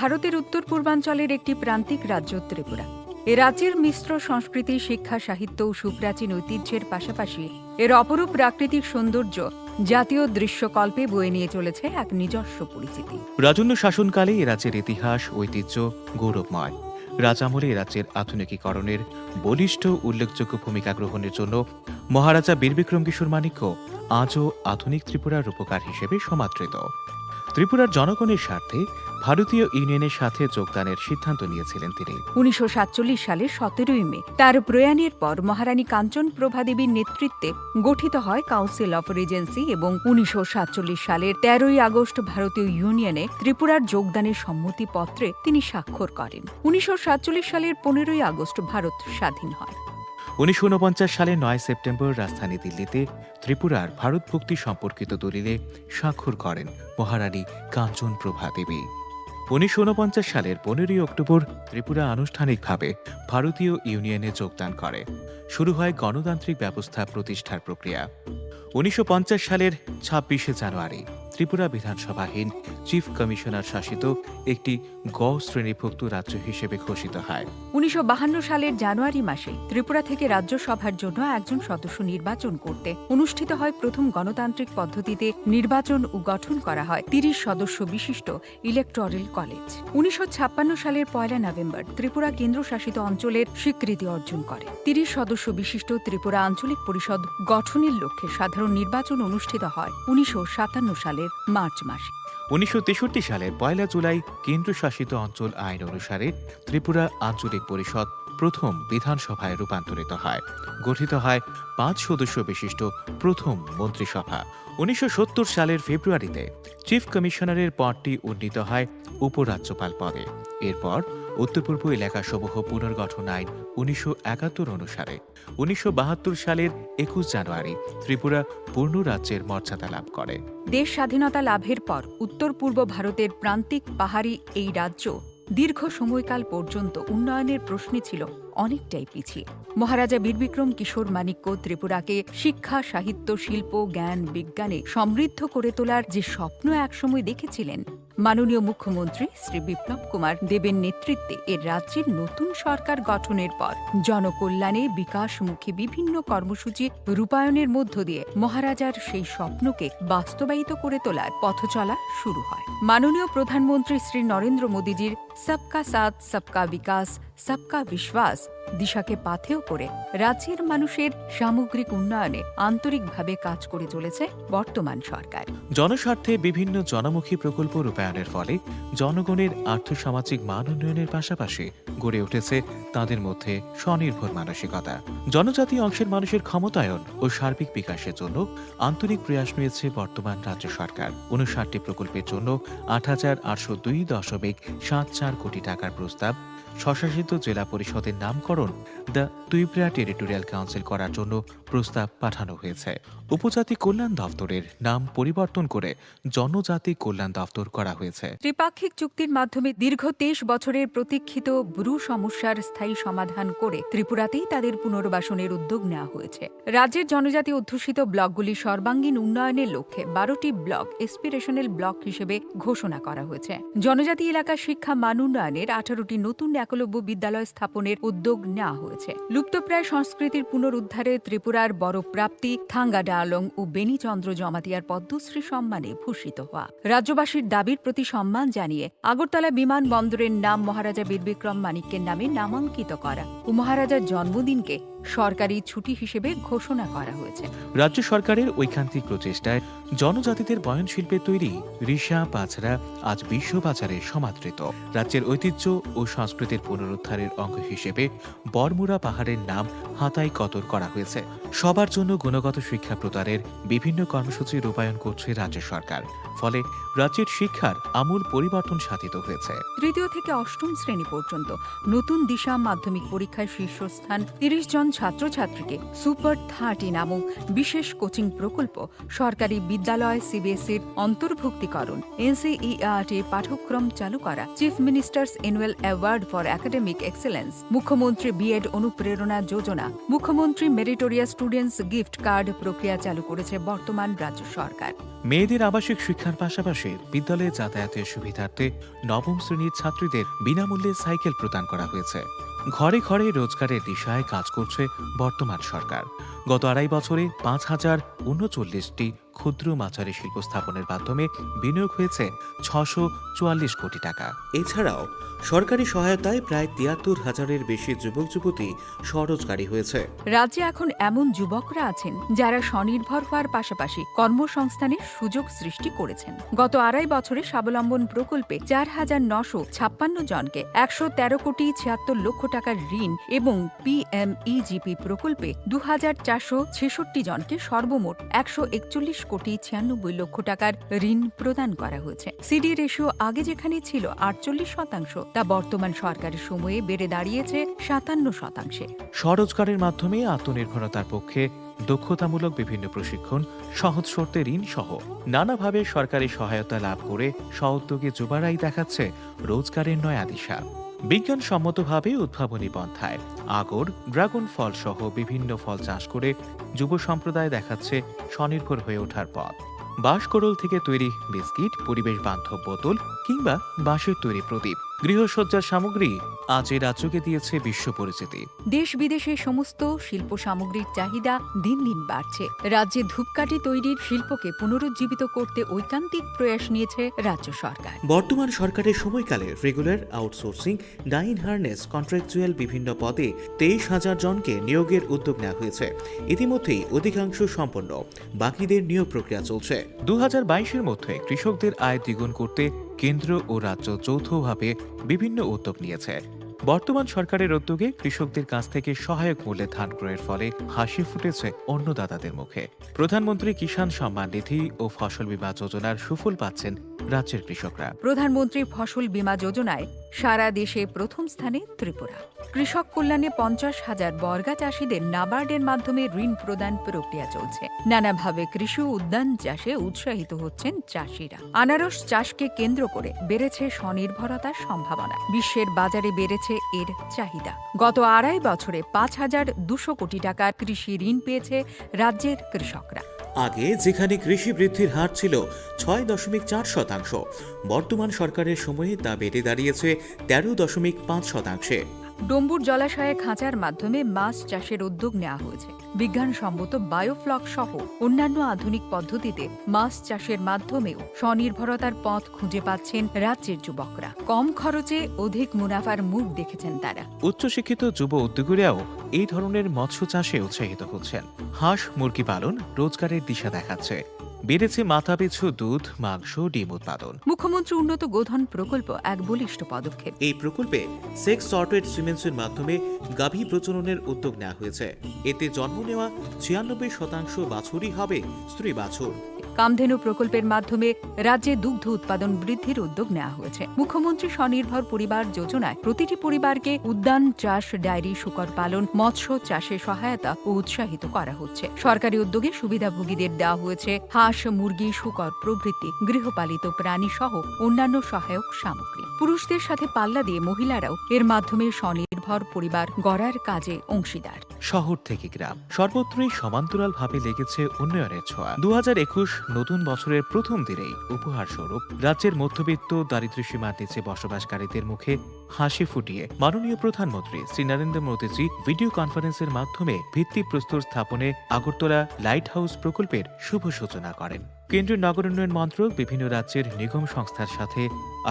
ভারতের উত্তর পূর্বাঞ্চলের একটি প্রান্তিক রাজ্য ত্রিপুরা। এ রাজ্যের মিশ্র সংস্কৃতি, শিক্ষা, সাহিত্য ও সুপ্রাচীন ঐতিহ্যের পাশাপাশি এর অপরূপ প্রাকৃতিক সৌন্দর্য জাতীয় দৃশ্যকল্পে বয়ে নিয়ে চলেছে এক নিজস্ব পরিচিতি। রাজন্য শাসনকালে এ রাজ্যের ইতিহাস, ঐতিহ্য গৌরবময়। রাজ আমলে এ রাজ্যের আধুনিকীকরণের বলিষ্ঠ উল্লেখযোগ্য ভূমিকা গ্রহণের জন্য মহারাজা বীর বিক্রম কিশোর মাণিক্য আজও আধুনিক ত্রিপুরার রূপকার হিসেবে সমাদৃত। ত্রিপুরার জনগণের স্বার্থে ভারতীয় ইউনিয়নের সাথে যোগদানের সিদ্ধান্ত নিয়েছিলেন তিনি। উনিশশো সাতচল্লিশ সালের সতেরোই মে তার প্রয়াণের পর মহারানী কাঞ্চন প্রভা দেবীর নেতৃত্বে গঠিত হয় কাউন্সিল অফ রিজেন্সি এবং উনিশশো সাতচল্লিশ সালের তেরোই আগস্ট ভারতীয় ইউনিয়নে ত্রিপুরার যোগদানের সম্মতিপত্রে তিনি স্বাক্ষর করেন। উনিশশো সাতচল্লিশ সালের পনেরোই আগস্ট ভারত স্বাধীন হয়। উনিশশো ঊনপঞ্চাশ সালের নয় সেপ্টেম্বর রাজধানী দিল্লিতে ত্রিপুরার ভারত ভক্তি সম্পর্কিত দলিলে স্বাক্ষর করেন মহারানী কাঞ্চন প্রভা দেবী। উনিশশো ঊনপঞ্চাশ সালের পনেরোই অক্টোবর ত্রিপুরা আনুষ্ঠানিকভাবে ভারতীয় ইউনিয়নে যোগদান করে। শুরু হয় গণতান্ত্রিক ব্যবস্থা প্রতিষ্ঠার প্রক্রিয়া। উনিশশো পঞ্চাশ সালের ছাব্বিশে জানুয়ারি ত্রিপুরা বিধানসভাহীন চিফ কমিশনার শাসিত একটি গ শ্রেণীভুক্ত রাজ্য হিসেবে ঘোষিত হয়। উনিশশো বাহান্ন সালের জানুয়ারি মাসে ত্রিপুরা থেকে রাজ্যসভার জন্য একজন সদস্য নির্বাচন করতে অনুষ্ঠিত হয় প্রথম গণতান্ত্রিক পদ্ধতিতে নির্বাচন ও গঠন করা হয় তিরিশ সদস্য বিশিষ্ট ইলেকটোরাল কলেজ। উনিশশো ছাপ্পান্ন সালের পয়লা নভেম্বর ত্রিপুরা কেন্দ্রশাসিত অঞ্চলের স্বীকৃতি অর্জন করে। তিরিশ সদস্য বিশিষ্ট ত্রিপুরা আঞ্চলিক পরিষদ গঠনের লক্ষ্যে সাধারণ নির্বাচন অনুষ্ঠিত হয় উনিশশো সাতান্ন সালের মার্চ মাসে। উনিশশো তেষট্টি সালের পয়লা জুলাই কেন্দ্রশাসিত অঞ্চল আইন অনুসারে ত্রিপুরা আঞ্চলিক পরিষদ প্রথম বিধানসভায় রূপান্তরিত হয়। গঠিত হয় পাঁচ সদস্য বিশিষ্ট প্রথম মন্ত্রিসভা। উনিশশো সত্তর সালের ফেব্রুয়ারিতে চিফ কমিশনারের পদটি উন্নীত হয় উপরাজ্যপাল পদে। এরপর উত্তর পূর্ব এলাকাসমূহ পুনর্গঠন আইন উনিশশো একাত্তর অনুসারে উনিশশো বাহাত্তর সালের একুশ জানুয়ারি ত্রিপুরা পূর্ণ রাজ্যের মর্যাদা লাভ করে। দেশ স্বাধীনতা লাভের পর উত্তর পূর্ব ভারতের প্রান্তিক পাহাড়ি এই রাজ্য দীর্ঘ সময়কাল পর্যন্ত উন্নয়নের প্রশ্নে ছিল অনেকটাই পিছিয়ে। মহারাজা বীর বিক্রম কিশোর মাণিক্য ত্রিপুরাকে শিক্ষা, সাহিত্য, শিল্প, জ্ঞান, বিজ্ঞানে সমৃদ্ধ করে তোলার যে স্বপ্ন একসময় দেখেছিলেন, মাননীয় মুখ্যমন্ত্রী শ্রী বিপ্লব কুমার দেবের নেতৃত্বে এ রাজ্যের নতুন সরকার গঠনের পর জনকল্যাণে বিকাশমুখী বিভিন্ন কর্মসূচি রূপায়ণের মধ্য দিয়ে মহারাজার সেই স্বপ্নকে বাস্তবায়িত করে তোলার পথচলা শুরু হয়। মাননীয় প্রধানমন্ত্রী শ্রী নরেন্দ্র মোদীজির সবকা সাথ, সবকা বিকাশ, সবকা বিশ্বাস দিশাকে পাথেয় করে রাজ্যের মানুষের সামগ্রিক উন্নয়নে আন্তরিকভাবে কাজ করে চলেছে বর্তমান সরকার। জনস্বার্থে বিভিন্ন জনমুখী প্রকল্প রূপায়ণের ফলে জনগণের আর্থসামাজিক মান উন্নয়নের পাশাপাশি গড়ে উঠেছে তাদের মধ্যে স্বনির্ভর মানসিকতা। জনজাতি অংশের মানুষের ক্ষমতায়ন ও সার্বিক বিকাশের জন্য আন্তরিক প্রয়াস নিয়েছে বর্তমান রাজ্য সরকার। ঊনষাটটি প্রকল্পের জন্য আট হাজার আটশো দুই দশমিক সাত চার কোটি টাকার প্রস্তাব স্বশাসিত জেলা পরিষদের নামকরণ দ্য ত্রিপুরা টেরিটোরিয়াল কাউন্সিল করার জন্য প্রস্তাব পাঠানো হয়েছে। উপজাতি কল্যাণ দপ্তরের নাম পরিবর্তন করে জনজাতি কল্যাণ দপ্তর করা হয়েছে। ত্রিপাক্ষিক চুক্তির মাধ্যমে দীর্ঘ তেইশ বছরের প্রতীক্ষিত ব্রু সমস্যার স্থায়ী সমাধান করে ত্রিপুরাতেই তাদের পুনর্বাসনের উদ্যোগ নেওয়া হয়েছে। রাজ্যের জনজাতি অধ্যুষিত ব্লকগুলি সর্বাঙ্গীন উন্নয়নের লক্ষ্যে বারোটি ব্লক এসপিরেশনাল ব্লক হিসেবে ঘোষণা করা হয়েছে। জনজাতি এলাকার শিক্ষা মান উন্নয়নের আঠারোটি নতুন একলব্য বিদ্যালয় স্থাপনের উদ্যোগ নেওয়া হয়েছে। লুপ্তপ্রায় সংস্কৃতির পুনরুদ্ধারে ত্রিপুরার বড় প্রাপ্তি থাঙ্গা ডালং ও বেনিচন্দ্র জমাতিয়ার পদ্মশ্রী সম্মানে ভূষিত হওয়া। রাজ্যবাসীর দাবির প্রতি সম্মান জানিয়ে আগরতলা বিমানবন্দরের নাম মহারাজা বীর বিক্রম মানিক্যের নামে নামাঙ্কিত করা ও মহারাজার জন্মদিনকে সরকারি ছুটি হিসেবে ঘোষণা করা হয়েছে। রাজ্য সরকারের ঐকান্তিক প্রচেষ্টায় জনজাতিদের বয়নশিল্পে তৈরি রিশা পাছড়া আজ বিশ্ববাজারে সমাদৃত। রাজ্যের ঐতিহ্য ও সংস্কৃতির পুনরুদ্ধারের অঙ্গ হিসেবে বরমুড়া পাহাড়ের নাম হাতাই কদর করা হয়েছে। সবার জন্য গুণগত শিক্ষা প্রদানের বিভিন্ন কর্মসূচি রূপায়ণ করছে রাজ্য সরকার। ফলে রাজ্যের শিক্ষার আমূল পরিবর্তন সাধিত হয়েছে। তৃতীয় থেকে অষ্টম শ্রেণী পর্যন্ত নতুন দিশা মাধ্যমিক পরীক্ষায় শীর্ষস্থান তিরিশ জন ছাত্রছাত্রীকে সুপার থার্টি নামক বিশেষ কোচিং প্রকল্প, সরকারি বিদ্যালয় সিবিএসইর অন্তর্ভুক্তিকরণ, এনসিইআরটি পাঠ্যক্রম চালু করা, chief ministers annual award for academic excellence, মুখ্যমন্ত্রী বিএড অনুপ্রেরণা যোজনা, মুখ্যমন্ত্রী মেরিটোরিয়াস স্টুডেন্টস গিফট কার্ড প্রক্রিয়া চালু করেছে বর্তমান রাজ্য সরকার। মেয়েদের আবাসিক শিক্ষার পাশাপাশি বিদ্যালয়ে যাতায়াতের সুবিধার্থে নবম শ্রেণীর ছাত্রীদের বিনামূল্যে সাইকেল প্রদান করা হয়েছে। ঘরে ঘরে রোজগারের দিশায় কাজ করছে বর্তমান সরকার। গত আড়াই বছরে পাঁচ হাজার ঊনচল্লিশটি ক্ষুদ্র মাঝারি শিল্প স্থাপনের মাধ্যমে বিনিয়োগ হয়েছে ছশো চুয়াল্লিশ কোটি টাকা। এছাড়াও সরকারি সহায়তায় প্রায় তিয়াত্তর হাজারের বেশি যুবক যুবতী স্বরোজগারী হয়েছে। রাজ্যে এখন এমন যুবকরা আছেন, যারা স্বনির্ভর হওয়ার পাশাপাশি কর্মসংস্থানের সুযোগ সৃষ্টি করেছেন। গত আড়াই বছরে স্বাবলম্বন প্রকল্পে চার হাজার নশো ছাপ্পান্ন জনকে একশো তেরো কোটি ছিয়াত্তর লক্ষ টাকার ঋণ এবং পিএমইজিপি প্রকল্পে দু হাজার চারশো ছেষট্টি জনকে সর্বমোট একশো একচল্লিশ কোটি ছিয়ানব্বই লক্ষ টাকার ঋণ প্রদান করা হয়েছে। সিডি রেশিও আগে যেখানে ছিল আটচল্লিশ শতাংশ, তা বর্তমান সরকারের সময়ে বেড়ে দাঁড়িয়েছে সাতান্ন শতাংশে। স্বরোজগারের মাধ্যমে আত্মনির্ভরতার পক্ষে দক্ষতামূলক বিভিন্ন প্রশিক্ষণ, সহজ শর্তে ঋণ সহ নানাভাবে সরকারি সহায়তা লাভ করে স্বউদ্যোগী যুবারাই দেখাচ্ছে রোজগারের নয়া দিশা। বিজ্ঞানসম্মতভাবে উদ্ভাবনী পন্থায় আগর, ড্রাগন ফল সহ বিভিন্ন ফল চাষ করে যুব সম্প্রদায় দেখাচ্ছে স্বনির্ভর হয়ে ওঠার পথ। বাঁশকরল থেকে তৈরি বিস্কিট, পরিবেশ বান্ধব বোতল কিংবা বাঁশের তৈরি প্রদীপ, গৃহসজ্জার সামগ্রী আজ এই রাজ্যকে দিয়েছে বিশ্ব পরিচিতি। দেশ বিদেশে সমস্ত শিল্প সামগ্রীর চাহিদা দিন দিন বাড়ছে। রাজ্যে ধূপকাঠি তৈরির শিল্পকে পুনরুজ্জীবিত করতে ঐকান্তিক প্রয়াস নিয়েছে রাজ্য সরকার। বর্তমান সরকারের সময়কালে রেগুলার, আউটসোর্সিং, ডাইন হার্নেস, কন্ট্রাকচুয়াল বিভিন্ন পদে তেইশ হাজার জনকে নিয়োগের উদ্যোগ নেওয়া হয়েছে। ইতিমধ্যেই অধিকাংশ সম্পন্ন, বাকিদের নিয়োগ প্রক্রিয়া চলছে। দু হাজার বাইশের মধ্যে কৃষকদের আয় দ্বিগুণ করতে কেন্দ্র ও রাজ্য যৌথভাবে বিভিন্ন উদ্যোগ নিয়েছে। বর্তমান সরকারের উদ্যোগে কৃষকদের কাছ থেকে সহায়ক মূল্যে ধান ক্রয়ের ফলে হাসি ফুটেছে অন্নদাতাদের মুখে। প্রধানমন্ত্রী কিষাণ সম্মান নিধি ও ফসল বীমা যোজনার সুফল পাচ্ছেন রাজ্যের কৃষকরা। প্রধানমন্ত্রী ফসল বীমা যোজনায় সারা দেশে প্রথম স্থানে ত্রিপুরা। কৃষক কল্যাণে পঞ্চাশ হাজার বর্গা চাষীদের নাবার্ডের মাধ্যমে ঋণ প্রদান প্রক্রিয়া চলছে। নানাভাবে কৃষি উদ্যান চাষে উৎসাহিত হচ্ছেন চাষীরা। আনারস চাষকে কেন্দ্র করে বেড়েছে স্বনির্ভরতার সম্ভাবনা। বিশ্বের বাজারে বেড়েছে এর চাহিদা। গত আড়াই বছরে পাঁচ হাজার দুশো কোটি টাকার কৃষি ঋণ পেয়েছে রাজ্যের কৃষকরা। আগে যেখানে কৃষি বৃদ্ধির হার ছিল ছয় দশমিক চার শতাংশ, বর্তমান সরকারের সময়ে তা বেড়ে দাঁড়িয়েছে তেরো দশমিক পাঁচ শতাংশে। ডম্বুর জলাশয়ে খাঁচার মাধ্যমে মাছ চাষের উদ্যোগ নেওয়া হয়েছে। বিজ্ঞানসম্মত বায়োফ্লক সহ অন্যান্য আধুনিক পদ্ধতিতে মাছ চাষের মাধ্যমেও স্বনির্ভরতার পথ খুঁজে পাচ্ছেন রাজ্যের যুবকরা। কম খরচে অধিক মুনাফার মুখ দেখেছেন তারা। উচ্চশিক্ষিত যুব উদ্যোগীরাও এই ধরনের মৎস্য চাষে উৎসাহিত হচ্ছেন। হাঁস মুরগি পালন রোজগারের দিশা দেখাচ্ছে। বেড়েছে মাথাপিছু দুধ, মাংস, ডিম উৎপাদন। মুখ্যমন্ত্রী উন্নত গোধন প্রকল্প এক বলিষ্ঠ পদক্ষেপ। এই প্রকল্পে সেক্স সর্টেড সিমেন্সের মাধ্যমে গাভী প্রজননের উদ্যোগ নেওয়া হয়েছে। এতে জন্ম নেওয়া ছিয়ানব্বই শতাংশ বাছুরই হবে স্ত্রী বাছুর। কামধেনু প্রকল্পের মাধ্যমে রাজ্যে দুগ্ধ উৎপাদন বৃদ্ধির উদ্যোগ নেওয়া হয়েছে। মুখ্যমন্ত্রী স্বনির্ভর পরিবার যোজনায় প্রতিটি পরিবারকে উদ্যান চাষ, ডায়েরি, শূকর পালন, মৎস্য চাষে সহায়তা ও উৎসাহিত করা হচ্ছে। সরকারি উদ্যোগে সুবিধাভোগীদের দেওয়া হয়েছে হাঁস, মুরগি, শূকর প্রভৃতি গৃহপালিত প্রাণী সহ অন্যান্য সহায়ক সামগ্রী। পুরুষদের সাথে পাল্লা দিয়ে মহিলারাও এর মাধ্যমে স্বনির্ভর পরিবার গড়ার কাজে অংশীদার। শহর থেকে গ্রাম, সর্বত্রই সমান্তরালভাবে লেগেছে উন্নয়নের ছোঁয়া। দু হাজার একুশ নতুন বছরের প্রথম দিনেই উপহার স্বরূপ রাজ্যের মধ্যবিত্ত, দারিদ্র্য সীমার নিচে বসবাসকারীদের মুখে হাসি ফুটিয়ে মাননীয় প্রধানমন্ত্রী শ্রী নরেন্দ্র মোদীজি ভিডিও কনফারেন্সের মাধ্যমে ভিত্তিপ্রস্তর স্থাপনে আগরতলা লাইট হাউস প্রকল্পের শুভ সূচনা করেন। কেন্দ্রীয় নগর উন্নয়ন মন্ত্রক বিভিন্ন রাজ্যের নিগম সংস্থার সাথে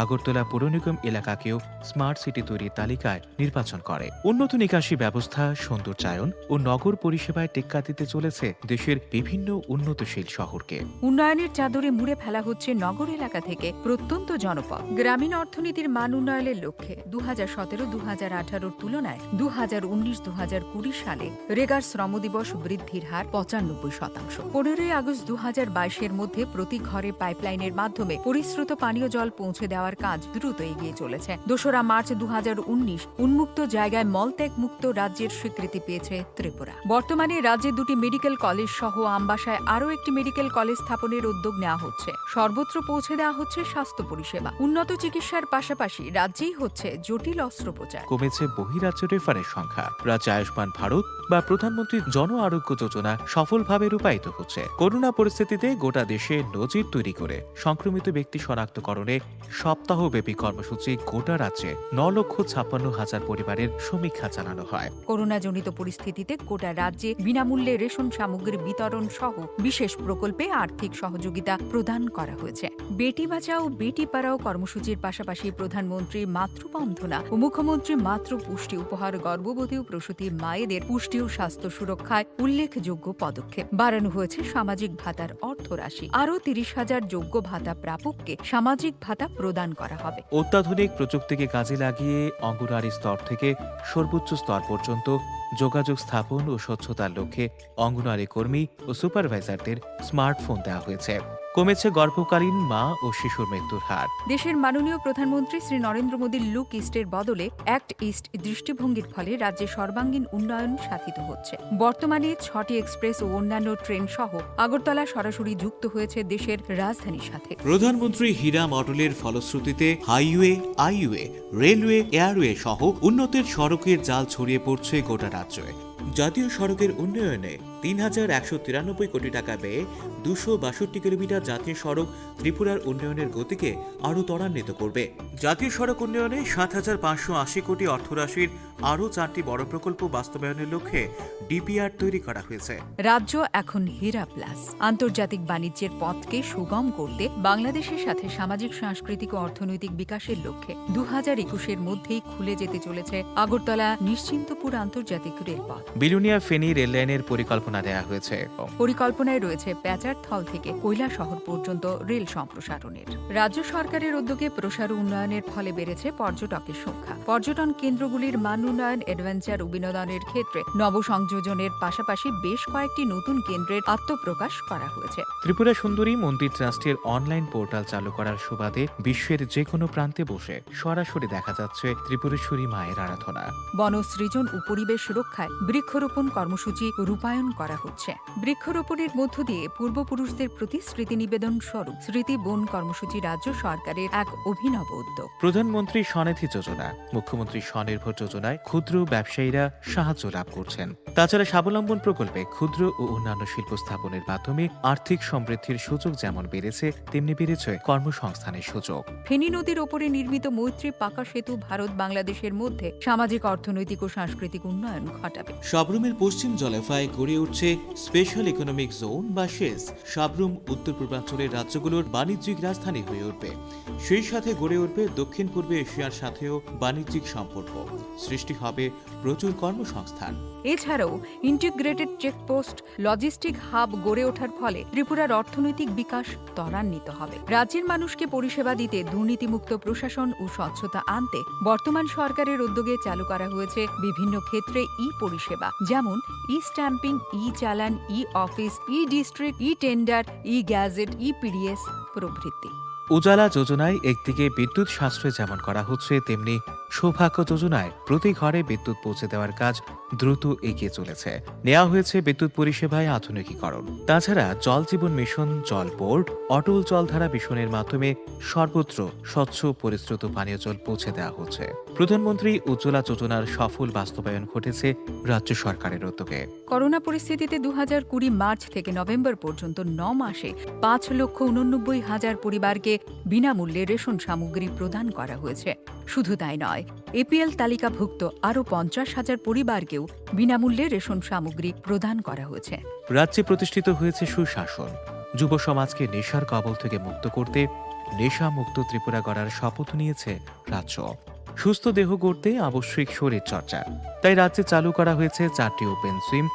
আগরতলা পৌর নিগম এলাকাকেও স্মার্ট সিটি তৈরির তালিকায় নির্বাচন করে। উন্নত নিকাশি ব্যবস্থা, সৌন্দর্যায়ন ও নগর পরিষেবায় টেক্কা দিতে চলেছে দেশের বিভিন্ন উন্নতশীল শহরকে। উন্নয়নের চাদরে মুড়ে ফেলা হচ্ছে নগর এলাকা থেকে প্রত্যন্ত জনপদ। গ্রামীণ অর্থনীতির মান উন্নয়নের লক্ষ্যে দু হাজার সতেরো দু হাজার আঠারোর তুলনায় দু হাজার উনিশ দু হাজার কুড়ি সালে রেগার শ্রম দিবস বৃদ্ধির হার পঁচানব্বই শতাংশ। পনেরোই আগস্ট দু হাজার বাইশের মধ্যে প্রতি ঘরে পাইপলাইনের মাধ্যমে পরিশ্রুত পানীয় জল পৌঁছে দেওয়ার কাজ দ্রুত এগিয়ে চলেছে। দোসরা মার্চ দু হাজার উনিশ উন্মুক্ত জায়গায় মলত্যাগ মুক্ত রাজ্যের স্বীকৃতি পেয়েছে ত্রিপুরা। বর্তমানে রাজ্যে দুটি মেডিকেল কলেজ সহ আমবাসায় আরও একটি মেডিকেল কলেজ স্থাপনের উদ্যোগ নেওয়া হচ্ছে। সর্বত্র পৌঁছে দেওয়া হচ্ছে স্বাস্থ্য পরিষেবা। উন্নত চিকিৎসার পাশাপাশি রাজ্যেই হচ্ছে জটিল অস্ত্রোপচার। কমেছে বহিরাজ্য রেফারের সংখ্যা। রাজ্যে আয়ুষ্মান ভারত বা প্রধানমন্ত্রী জন আরোগ্য যোজনা সফলভাবে রূপায়িত হচ্ছে। করোনা পরিস্থিতিতে গোটা দেশে নজির তৈরি করে সংক্রমিত ব্যক্তি শনাক্তকরণে সপ্তাহব্যাপী কর্মসূচি গোটা রাজ্যে ন লক্ষ ছাপ্পান্ন হাজার পরিবারের সমীক্ষা চালানো হয়। করোনাজনিত পরিস্থিতিতে গোটা রাজ্যে বিনামূল্যে রেশন সামগ্রী বিতরণ সহ বিশেষ প্রকল্পে আর্থিক সহযোগিতা প্রদান করা হয়েছে। বেটি বাঁচাও বেটি পড়াও কর্মসূচির পাশাপাশি প্রধানমন্ত্রী মাতৃবন্দনা ও মুখ্যমন্ত্রী মাতৃ পুষ্টি উপহার গর্ভবতী ও প্রসূতি মায়েদের পুষ্টি ও স্বাস্থ্য সুরক্ষায় উল্লেখযোগ্য পদক্ষেপ। বাড়ানো হয়েছে সামাজিক ভাতার অর্থ রাশি। আরও তিরিশ হাজার যোগ্য ভাতা প্রাপককে সামাজিক ভাতা প্রদান করা হবে। অত্যাধুনিক প্রযুক্তিকে কাজে লাগিয়ে অঙ্গনওয়াড়ি স্তর থেকে সর্বোচ্চ স্তর পর্যন্ত যোগাযোগ স্থাপন ও স্বচ্ছতার লক্ষ্যে অঙ্গনওয়াড়ি কর্মী ও সুপারভাইজারদের স্মার্টফোন দেওয়া হয়েছে। কমেছে গর্ভকালীন মা ও শিশুর মৃত্যুর হার। দেশের মাননীয় প্রধানমন্ত্রী শ্রী নরেন্দ্র মোদীর লুক ইস্টের বদলে অ্যাক্ট ইস্ট দৃষ্টিভঙ্গির ফলে রাজ্যে সর্বাঙ্গীন উন্নয়ন সাধিত হচ্ছে। বর্তমানে ছটি এক্সপ্রেস ও অন্যান্য ট্রেন সহ আগরতলা সরাসরি যুক্ত হয়েছে দেশের রাজধানীর সাথে। প্রধানমন্ত্রী হীরা মডেলের ফলশ্রুতিতে হাইওয়ে, আইওয়ে, রেলওয়ে, এয়ারওয়ে সহ উন্নতির সড়কের জাল ছড়িয়ে পড়ছে গোটা রাজ্যে। জাতীয় সড়কের উন্নয়নে তিন হাজার একশো তিরানব্বই কোটি টাকা ব্যয়ে দুশো বাষট্টি কিলোমিটার জাতীয় সড়ক ত্রিপুরার উন্নয়নের গতিকে আরও ত্বরান্বিত করবে। জাতীয় সড়ক উন্নয়নে সাত হাজার পাঁচশো আশি কোটি অর্থরাশির আরও চারটি বড় প্রকল্প বাস্তবায়নের লক্ষ্যে ডিপিআর তৈরি করা হয়েছে। রাজ্য এখন হীরা প্লাস। আন্তর্জাতিক বাণিজ্যের পথকে সুগম করতে বাংলাদেশের সাথে সামাজিক, সাংস্কৃতিক ও অর্থনৈতিক বিকাশের লক্ষ্যে দু হাজার একুশের মধ্যেই খুলে যেতে চলেছে আগরতলা নিশ্চিন্তপুর আন্তর্জাতিক রেলপথ। বিলোনিয়া ফেনী রেললাইনের পরিকল্পনা দেয়া হয়েছে। পরিকল্পনায় রয়েছে প্যাচার থল থেকে কৈলাসহর পর্যন্ত রেল সম্প্রসারণের। রাজ্য সরকারের উদ্যোগে প্রসার উন্নয়নের ফলে বেড়েছে পর্যটকের সংখ্যা। পর্যটন কেন্দ্রগুলির মান উন্নয়ন, অ্যাডভেঞ্চার ও বিনোদনের ক্ষেত্রে নবসংযোজনের পাশাপাশি বেশ কয়েকটি নতুন কেন্দ্রের আত্মপ্রকাশ করা হয়েছে। ত্রিপুরা সুন্দরী মন্দির ট্রাস্টের অনলাইন পোর্টাল চালু করার সুবাদে বিশ্বের যে কোনো প্রান্তে বসে সরাসরি দেখা যাচ্ছে ত্রিপুরেশ্বরী মায়ের আরাধনা। বন সৃজন ও পরিবেশ রক্ষায় বৃক্ষরোপণ কর্মসূচি রূপায়ণ করা হচ্ছে। বৃক্ষরোপণের মধ্য দিয়ে পূর্বপুরুষদের প্রতি স্মৃতি নিবেদন স্বরূপ স্মৃতি বন কর্মসূচি রাজ্য সরকারের এক অভিনব উদ্যোগ। প্রধানমন্ত্রী স্বনিধি যোজনা, মুখ্যমন্ত্রী স্বনির্ভর যোজনায় ক্ষুদ্র ব্যবসায়ীরা সাহায্য লাভ করছেন। তাছাড়া স্বাবলম্বন প্রকল্পে ক্ষুদ্র ও অন্যান্য শিল্প স্থাপনের মাধ্যমে আর্থিক সমৃদ্ধির সুযোগ যেমন বেড়েছে, তেমনি বেড়েছে কর্মসংস্থানের সুযোগ। ফেনী নদীর ওপরে নির্মিত মৈত্রী পাকা সেতু ভারত বাংলাদেশের মধ্যে সামাজিক, অর্থনৈতিক ও সাংস্কৃতিক উন্নয়ন ঘটাবে। সাব্রুমের পশ্চিম জলাফায় গড়ে উঠছে স্পেশাল ইকোনমিক জোন বা সেজ। সাব্রুম উত্তর পূর্বাঞ্চলের রাজ্যগুলোর বাণিজ্যিক রাজধানী হয়ে উঠবে। সেই সাথে গড়ে উঠবে দক্ষিণ পূর্ব এশিয়ার সাথেও বাণিজ্যিক সম্পর্ক। সৃষ্টি হবে প্রচুর কর্মসংস্থান। এছাড়াও ইন্টিগ্রেটেড চেকপোস্ট, লজিস্টিক হাব গড়ে ওঠার ফলে ত্রিপুরার অর্থনৈতিক বিকাশ ত্বরান্বিত হবে। রাজ্যের মানুষকে পরিষেবা দিতে দুর্নীতিমুক্ত প্রশাসন ও স্বচ্ছতা আনতে বর্তমান সরকারের উদ্যোগে চালু করা হয়েছে বিভিন্ন ক্ষেত্রে ই পরিষেবা, যেমন ই স্ট্যাম্পিং, ই চালান, ই অফিস, ই ডিস্ট্রিক্ট, ই টেন্ডার, ই গ্যাজেট, ই পিডিএস প্রভৃতি। উজালা যোজনায় একদিকে বিদ্যুৎ সাশ্রয় যেমন করা হচ্ছে, তেমনি সৌভাগ্য যোজনায় প্রতি ঘরে বিদ্যুৎ পৌঁছে দেওয়ার কাজ দ্রুত এগিয়ে চলেছে। নেওয়া হয়েছে বিদ্যুৎ পরিষেবায় আধুনিকীকরণ। তাছাড়া জল জীবন মিশন, জল বোর্ড, অটল জলধারা মিশনের মাধ্যমে সর্বত্র স্বচ্ছ পরিশ্রুত পানীয় জল পৌঁছে দেওয়া হচ্ছে। প্রধানমন্ত্রী উজ্জ্বলা যোজনার সফল বাস্তবায়ন ঘটেছে রাজ্য সরকারের উদ্যোগে। করোনা পরিস্থিতিতে দু হাজার কুড়ি মার্চ থেকে নভেম্বর পর্যন্ত ন মাসে পাঁচ লক্ষ ঊননব্বই হাজার পরিবারকে বিনামূল্যে রেশন সামগ্রী প্রদান করা হয়েছে। শুধু তাই নয়, এপিএল তালিকাভুক্ত আরও পঞ্চাশ হাজার পরিবারকেও বিনামূল্যে রেশন সামগ্রী প্রদান করা হয়েছে। রাজ্যে প্রতিষ্ঠিত হয়েছে সুশাসন। যুব সমাজকে নেশার কবল থেকে মুক্ত করতে নেশামুক্ত ত্রিপুরা গড়ার শপথ নিয়েছে রাজ্য। সুস্থ দেহ গড়তে আবশ্যিক শরীর চর্চা। তাই রাজ্যে চালু করা হয়েছে চারটি ওপেন জিম,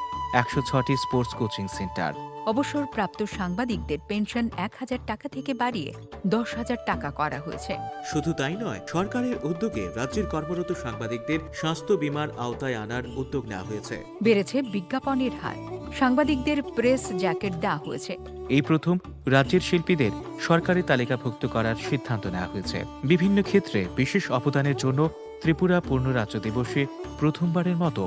একশো ছয়টি স্পোর্টস কোচিং সেন্টার। অবসরপ্রাপ্ত সাংবাদিকদের পেনশন এক হাজার টাকা থেকে বাড়িয়ে দশ হাজার টাকা করা হয়েছে। শুধু তাই নয়, সরকারের উদ্যোগে রাজ্যের কর্মরত সাংবাদিকদের স্বাস্থ্য বীমার আওতায় আনার উদ্যোগ নেওয়া হয়েছে। বেড়েছে বিজ্ঞাপনের হার, সাংবাদিকদের প্রেস জ্যাকেট দেওয়া হয়েছে। এই প্রথম রাজ্যের শিল্পীদের সরকারি তালিকাভুক্ত করার সিদ্ধান্ত নেওয়া হয়েছে। বিভিন্ন ক্ষেত্রে বিশেষ অবদানের জন্য ত্রিপুরা পূর্ণ রাজ্য দিবসে প্রথমবারের মতো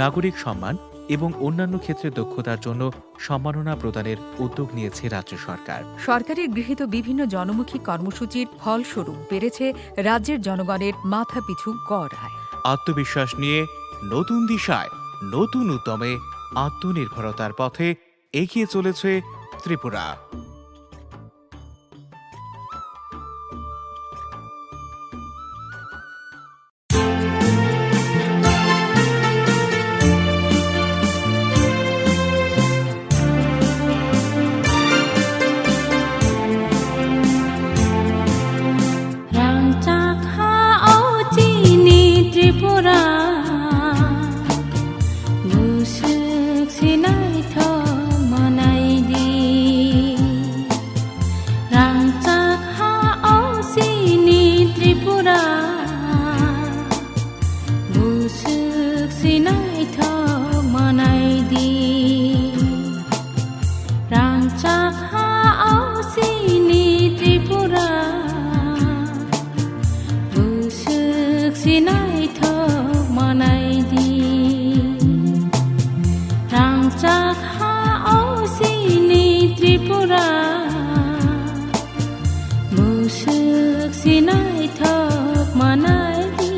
নাগরিক সম্মান এবং অন্যান্য ক্ষেত্রে দক্ষতার জন্য সম্মাননা প্রদানের উদ্যোগ নিয়েছে রাজ্য সরকার। সরকারের গৃহীত বিভিন্ন জনমুখী কর্মসূচির ফলস্বরূপ বেড়েছে রাজ্যের জনগণের মাথাপিছু গড় আয়। আত্মবিশ্বাস নিয়ে নতুন দিশায়, নতুন উদ্যমে আত্মনির্ভরতার পথে এগিয়ে চলেছে Tripura. Rangchak ha o chini Tripura, buswk se naithok manai di. Rangchak ha o chini Tripura, buswk se naithok manai di. Rangchak ha o chini Tripura, buswk se naithok manai di. Rangchak ha o chini Tripura, buswk se naithok manai di.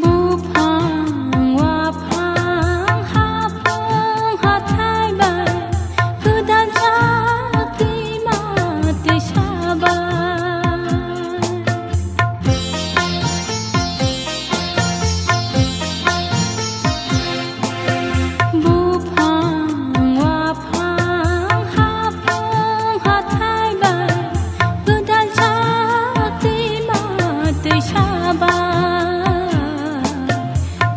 Buphang, waphang, haphang, hathai bai, gwdal jak twima twisa bai. Buphang, waphang, haphang, hathai bai, gwdal jak twima twisa bai,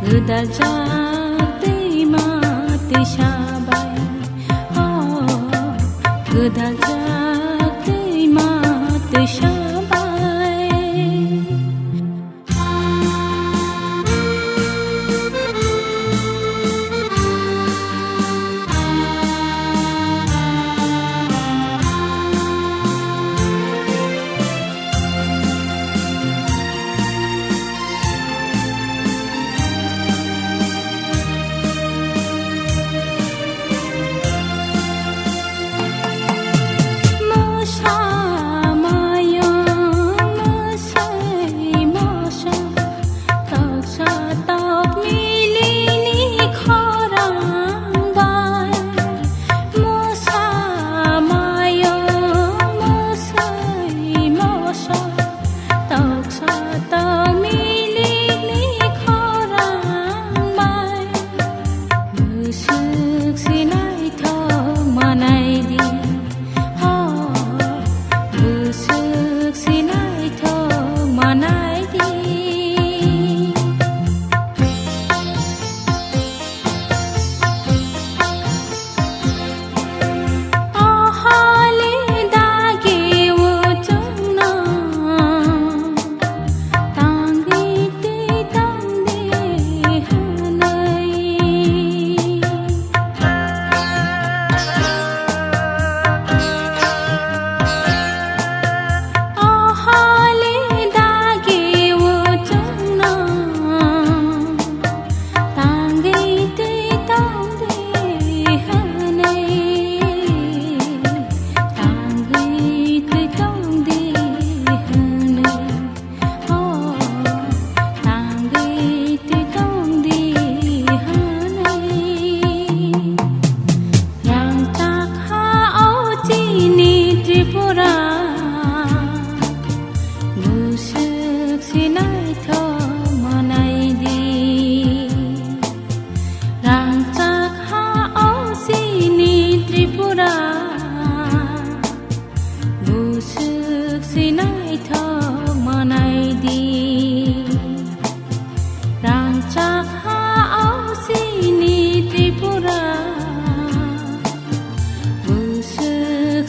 gwdal jak twima twisa bai, oh, gwdal jak twima twisa bai.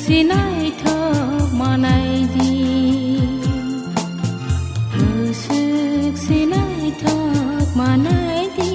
Sinaithok manai di, bwswk sinaithok manai di.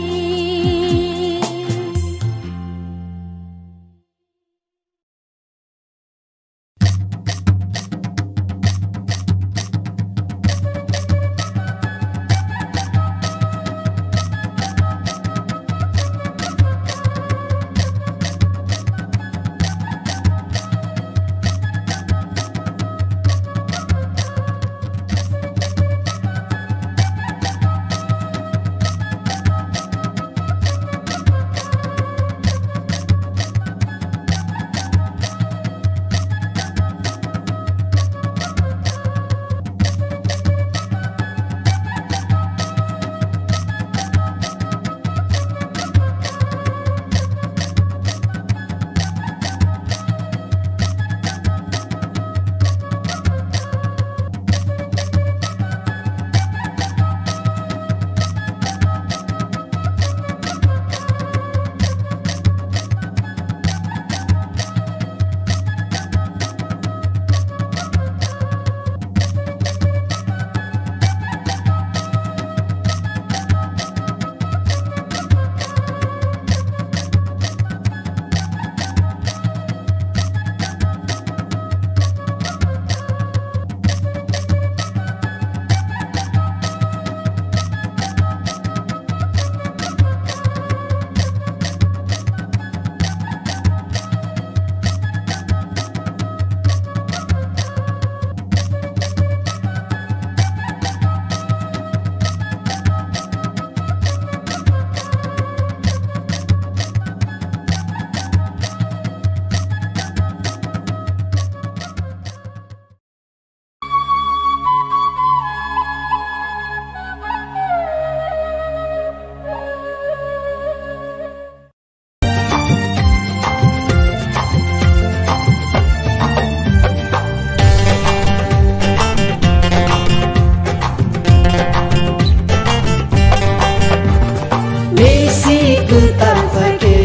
Bisi kwtal phaikhe,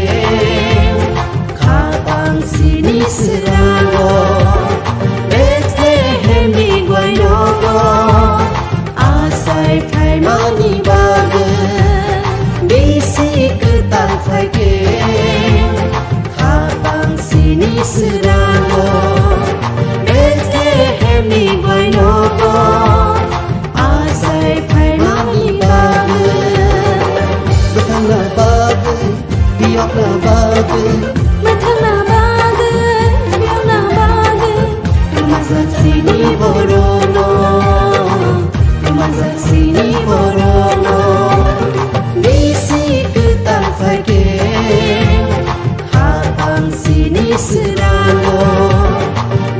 khapang sini swrango, Bethlehemni goinogo, asai phaimani bagwi. Bisi kwtal phaikhe, khapang sini swrango, Bethlehemni goinogo, asai phaimani bagwi. Bwthangna bagwi, biyokna bagwi. Bwthangna bagwi, biyokna bagwi. Majak sini borokno, majak sini borokno. Bisi kwtal phaikhe, khapang sini swrango,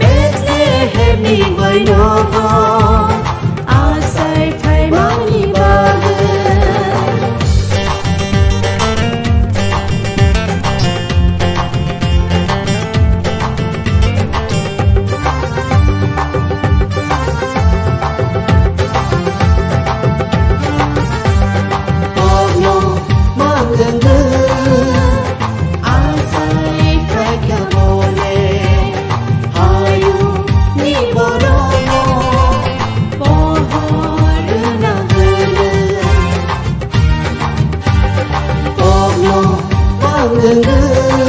Bethlehemni goinogo, asai phaimani bagwi. Kokno manglangwi, asai khaikha bole, hayungni borokno pohor rwna hwnwi. Kokno manglangwi,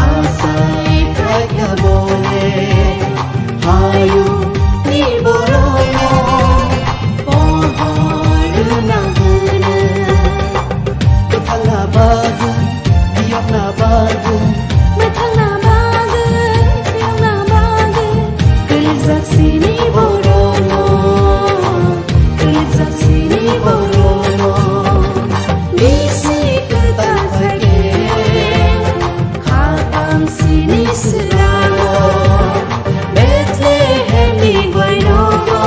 asai khaikha bole, hayungni borokno pohor rwna hwnwi. Bwthangna bagwi, biyokna bagwi. Bwthangna bagwi, biyokna bagwi. Kwrwkjak sini borokno, kwrwkjak sini borokno. Bisi kwtal khaikhe, khapang sini swrango, Bethlehemni goinogo,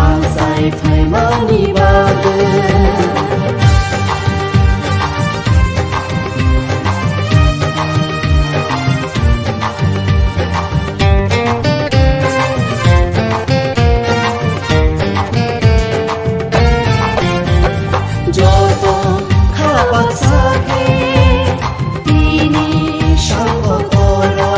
asai phaimani bagwi. Joto kha baksa khe tini sangbo toro,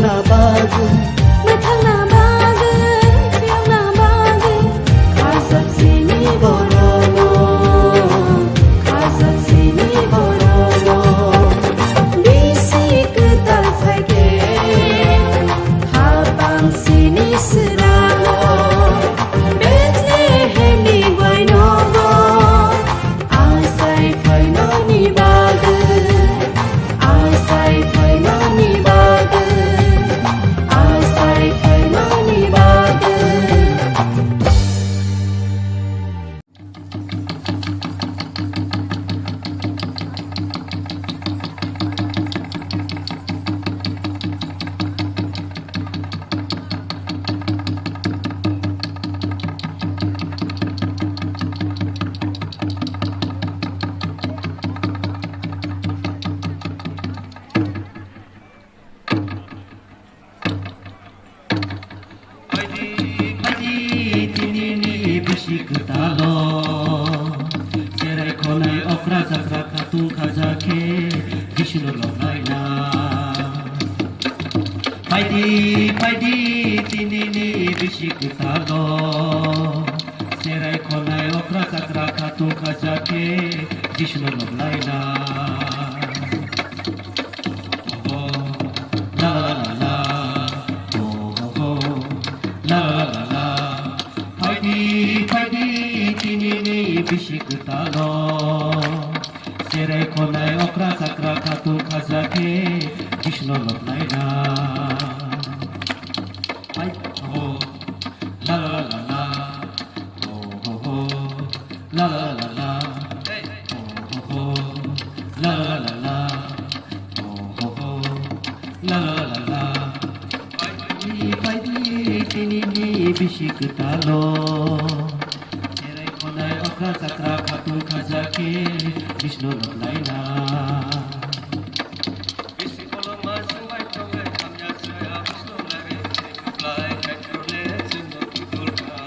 Bagwi, mwthangna bagwi, phiyokna bagwi, khajak sini borokno, khajak sini borokno. Bisi kwtal phaikhe, hapang sini swrango, Bethlehemni wainogo. Asai phaimani bagwi, asai phaimani bagwi, asai phaimani bagwi. Phaidi, phaidi, tinini bisi kwtalo. Cherai khonai okra chakra khatung khaja khe Jisuno loklaina. Phaidi, phaidi, tinini bisi kwtalo. Cherai khonai okra chakra khatung khaja khe Jisuno loklaina. Ho, ho, la, la, la, la. Ho, ho, ho, la, la, la, la. Phaidi, phaidi, tinini bisi kwtalo. Cherai khonai okra chakra khatung khaja khe Jisuno loklaina. Hai ho, la la la la la. Ho ho ho, la la la la la. Ho ho ho, la la la la la. Ho ho ho, la la la la la. Phaidi, phaidi, tinini bisi kwtalo. Cherai khonai okra chakra khatung khaja khe Jisuno loklaina. Bisi kolokma swngbai tongwi hamya saya Jisuno nagwi kwplai Kaitorle chwngno twi dulkha.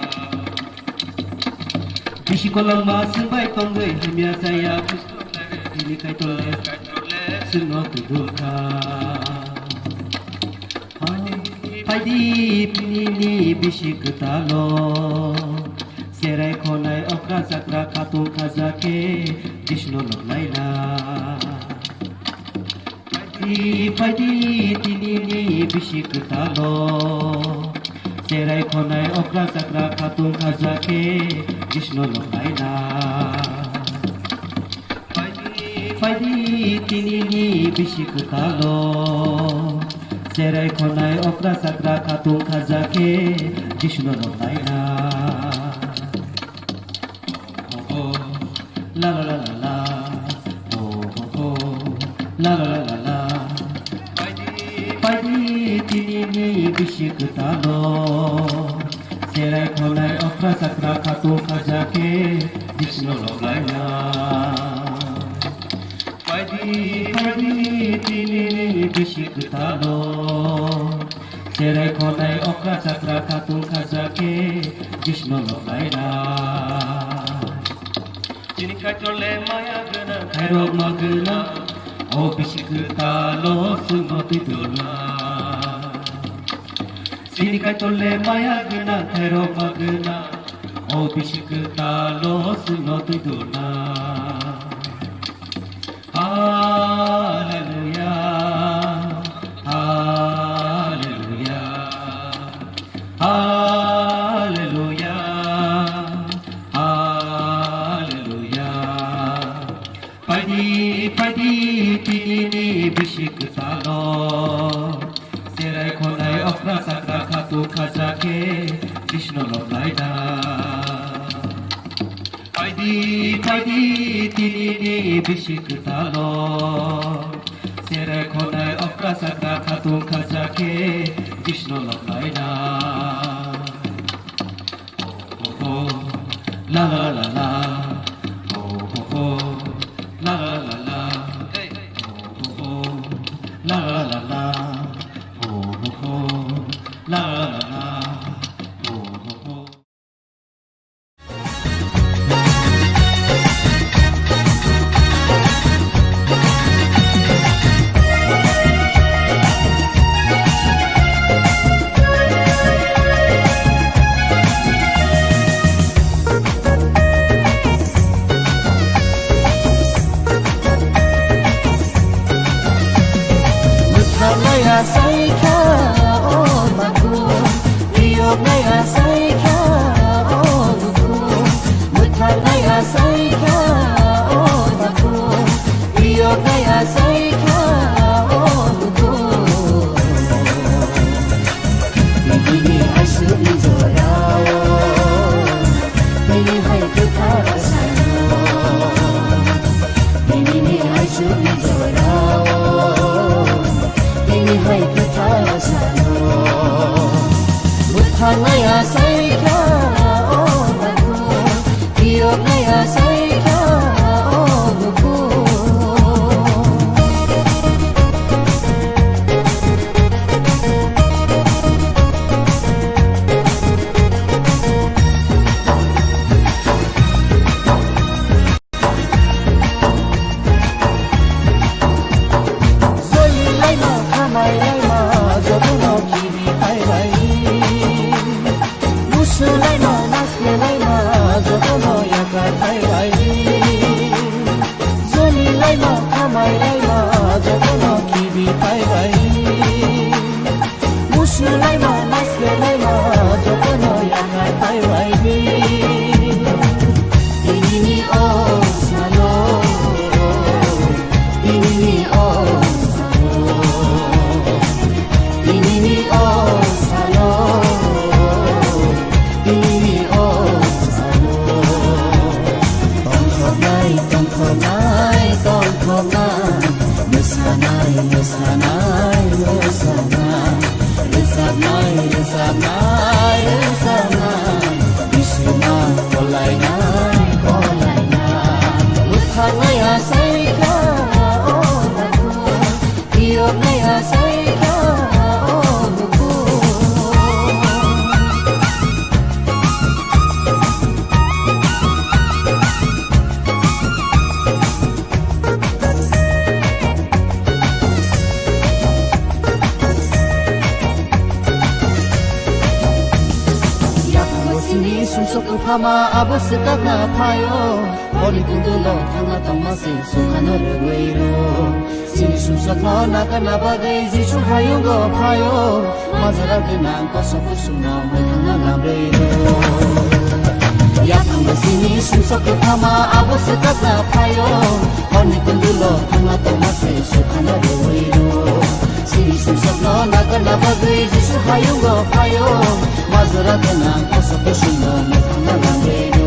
Bisi kolokma swngbai tongwi hamya saya Jisuno nagwi tini Kaitorle chwngno twi dulkha. Phaidi, phaidi, tinini bisi kwtalo. Cherai khonai okra chakra khatung khaja khe Jisuno loklaina. Phaidi, phaidi, tinini bisi kwtalo. Cherai khonai okra chakra khatung khaja khe Jisuno loklaina. Phaidi, phaidi, tinini bisi kwtalo. Cherai khonai okra chakra khatung khaja khe Jisuno loklaina. Ho ho, la la la la la. Ho ho ho, la la la la la. Phaidi, phaidi, tinini bisi kwtalo. Cherai khonai okra chakra khatung khaja khe Jisuno loklaina. Phaidi, phaidi, tinini bisi kwtalo. Cherai khonai okra chakra khatung khaja khe Jisuno loklaina. Chini Kaitorle maya gwnang khairokma gwnang, o bisi kwtalo chwngno twi dulna. Chini Kaitorle maya gwnang khairokma gwnang, o bisi kwtalo chwngno twi dulna. Hallelujah, hallelujah, hallelujah, hallelujah. Phaidi, phaidi, tinini bisi kwtalo. Cherai khonai okra chakra khatung khaja khe Jisuno loklaina. Phaidi, phaidi, tinini bisi kwtalo. Cherai khonai okra chakra khatung khaja khe Jisuno loklaina. Ho ho ho, la la la la. Ho ho ho, la la la la. Ho ho ho, la la la la. Ho ho ho, la la la la. Ho ho ho. Naya saikha o babu, tiyok naya saikha o bubu. Joli laima, khamai laima, jotono khibi phai bai. Musu laima, maske laima, jotono yakar phai bai. Joli laima, khamai laima, jotono khibi phai bai. Musu laima, maske laima, jotono yakar phai bai. Tinini o salo, tinini o salo, tinini o salo, tinini o salo. Tongthoknai, tongthoknai, tongthoknai. Mwsanai, mwsanai, mwsanai. Rwchapnai, rwchapnai, rwchapnai. Bisingma kolainai, kolainai. Mwthangnai asaikha o babu, tiyoknai asaikha o bubu. Yakung sini sumsok kwphama abo swkakna phaio. Honi kundulo thangna tongma se sukhano rwui rw. Sini sumsokno nakarna bagwi Jisu hayungo phaio. Majra gwnang koso kusungno mwthangna lamrwi rw. Yakung sini sumsok kwphama abo swkakna phaio. Horni kundulo thangna tongma se sukhano rwui rw. Sini sumsokno nakarna bagwi Jisu hayungo phaio. Majra gwnang koso kusungno mwthangna lamrwi rw.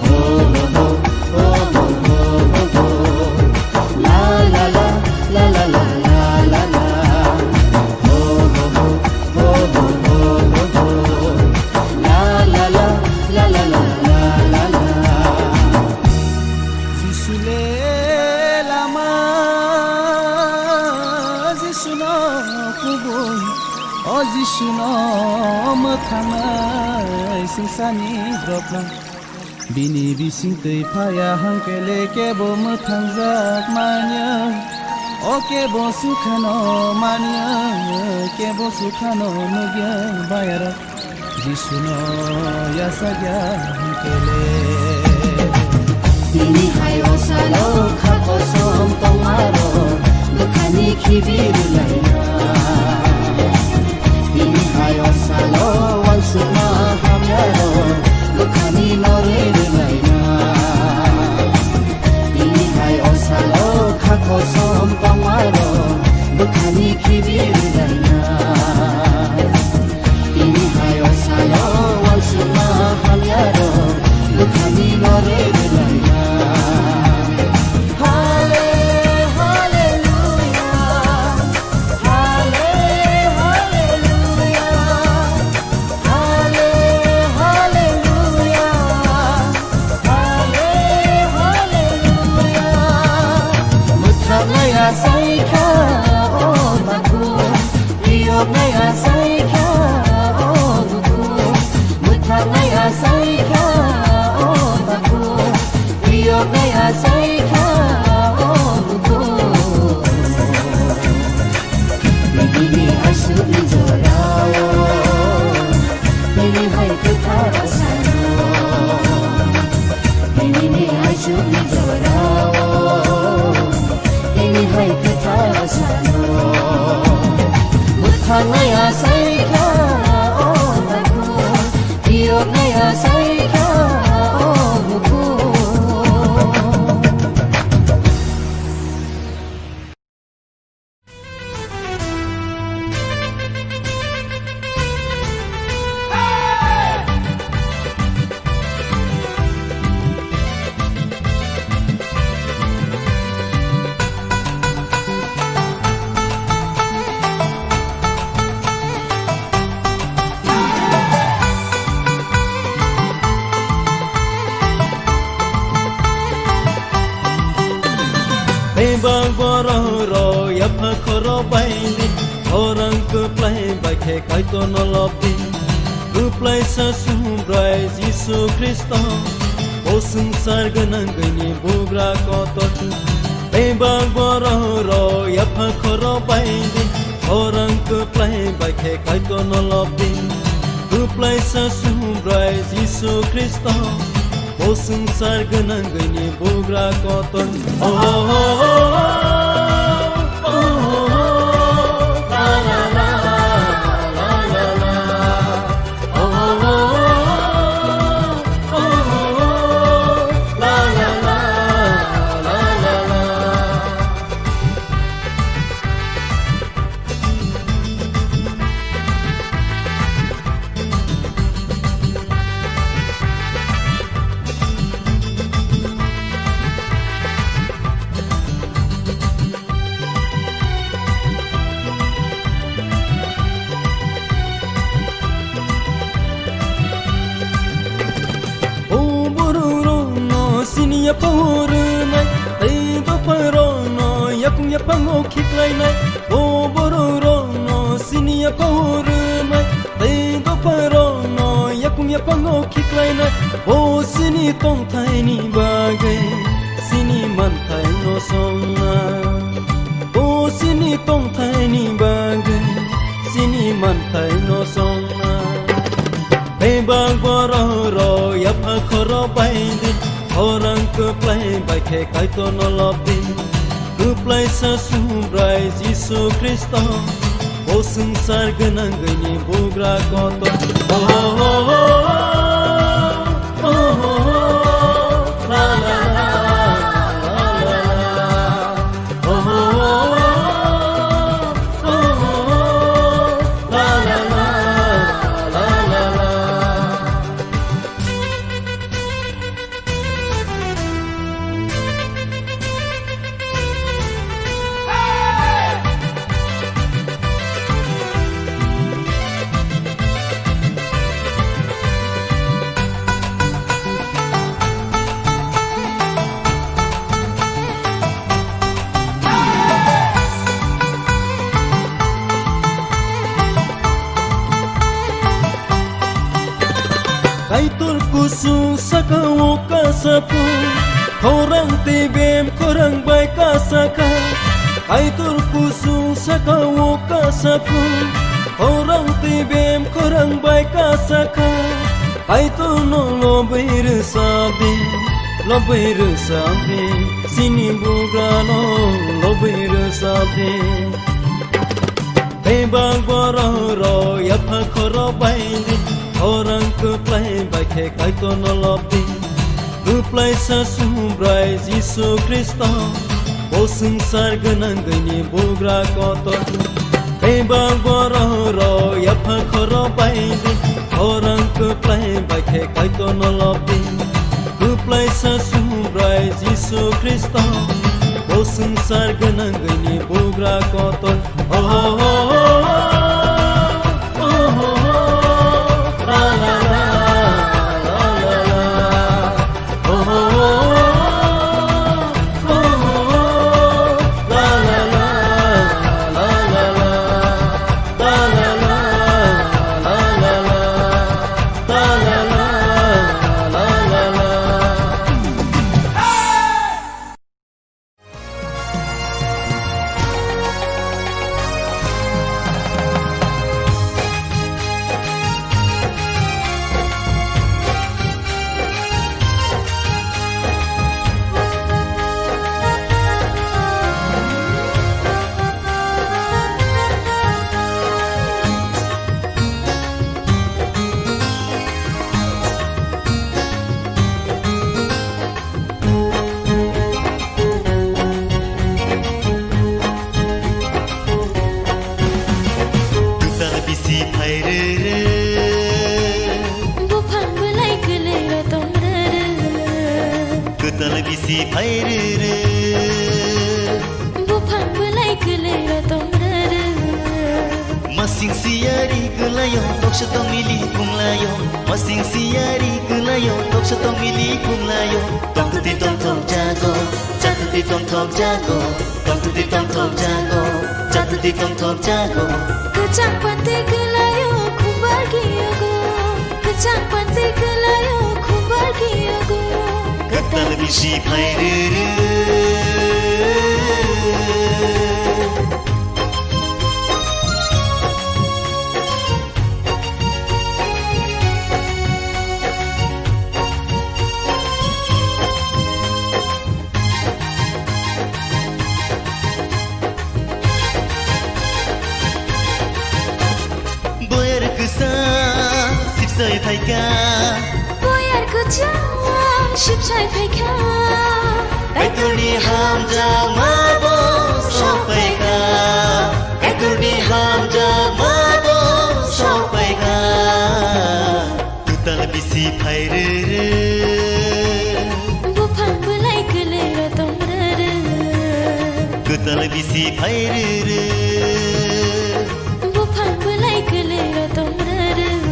Oh, oh, oh. La, la, la. Ho, ho, ho. La, la, la. La, la, la. Jisu le lama, Jisu no kubui, o Jisu no mwthangwi sungsani dopha. Bini bising twi phaya hangkele kebo mwthangjak manya. O kebo sukhano manya, kebo sukhano nugya bayara. Jisuno yasakya hangkele. Bini hai o salo kha kosom tongmaro, bwkhani khibi rwlaina. Bini hai o salo wansukma hamyaro, bwkhani norwi rwlaina. Bini hai o salo kha kosom tongmaro, bwkhani khibi rwlaina. Bini hai o salo wansukma hamyaro, bwkhani norwi rwlaina. Hale, haleluya. Hale, haleluya. Hale, haleluya. Hale, haleluya. Mwthangwi achaikha, o Babu. Phiyoknai achaikha, o Babu. Mwthangwi achaikha, o Babu. Phiyoknai achaikha, o Babu. Nini aswkni jorao, nini hai kwthar sano. Nini aswkni jorao, nini hai kwthar sano. Mwthangwi achaikha, o Babu, phiyoknai achaikha, o Babu. Bai khe Kaitorno lobdi, kwplaisa Subrai Jisu Khristo, bo swngchar gwnangwini bugra kotor. Bebak borok rok yapha khoro bai di, khorang kwplai bai khe Kaitorno lobdi, kwplaisa Subrai Jisu Khristo, bo swngchar gwnangwini bugra kotor. Oh, oh, oh, oh, oh, oh, la, la, la, la, la, la. Oh, oh, oh, oh, oh, oh, la, la, la, la, la, la. O borok rokno sini yapha rwnai, tei dopha rokno yakung yaphango khiklainai. O borok rokno sini yapha rwnai, tei dopha rokno yakung yaphango khiklainai. Bo sini tongthaini bagwi sini manthai no songnai. Bo sini tongthaini bagwi sini manthai no songnai. Bebak borok rok yapha khoro bai di, khorang kwplai bai khe Kaitorno lobdi. Kwplaisa Subrai Jisu Khristo, bo swngchar gwnangwini bugra kotor. Oh, oh, oh, oh, oh, oh, oh, la, la, la, la, la, la. Kaitor kusu saka o kasa phu, khorang tei bem khorang bai kasa kha. Kaitor kusu saka o kasa phu, khorang tei bem khorang bai kasa kha. Kaitorno lobwi rwsap di, lobwi rwsap di, sini bugrano lobwi rwsap di. Bebak borok rok yapha khoro bai di, khorang kwplai bai khe Kaitorno lobdi. Kwplaisa Subrai Jisu Khristo, bo swngchar gwnangwini bugra kotor. Bebak borok rok yapha khoro bai di, khorang kwplai bai khe Kaitorno lobdi. Kwplaisa Subrai Jisu Khristo, bo swngchar gwnangwini bugra kotor. Oh, oh, oh, oh, oh, oh, oh, la, la, la, la, la, la. Kwtal bisi phai rwrw. Buphang bwlai kwlwi rotong rwrw. Kwtal bisi phai rwrw. Buphang bwlai kwlwi rotong rwrw. Masing siyari kwlaio, toksa tongmili khumlaio. Masing siyari kwlaio, toksa tongmili khumlaio. Tongtwtwi tongthok jago, chatwtwi tongthok jago. Tongtwtwi tongthok jago, chat Twi tongthok jago. Kwchang pantwi kwlaio khumbar kiyogo. Kwchang pantwi kwlaio khumbar kiyogo. Kwtal bisi phai rwrw. Boyar kwsa sipsai phaikha. Boyar kwsa sipsai phaikha. Kaitorni hamjakma bo sokphaikha. Kaitorni hamjakma bo sokphaikha. Kwtal bisi phai rwrw. Buphang bwlai kwlwi rw tong rwrw. Kwtal bisi phai rwrw. Buphang bwlai kwlwi rw tong rwrw.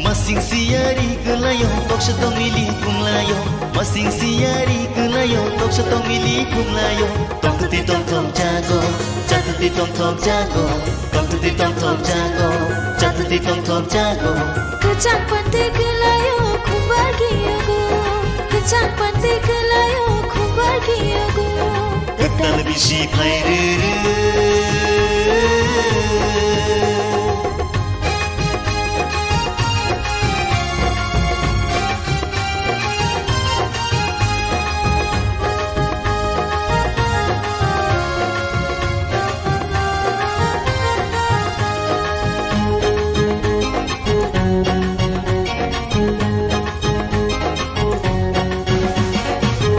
Masing siyari kwlaio, toksa tongmili phunglaio. Masing siyari kwlaio, toksa tongmili phunglaio. Tongtwtwi tongthok jago, chatwtwi tongthok jago. Tongtwtwi tongthok jago, chatwtwi tongthok jago. Kwchang pantwi kwlaio khumbar kiyogo. Kwchang pantwi kwlaio khumbar kiyogo. Kwtal bisi phai rwrw.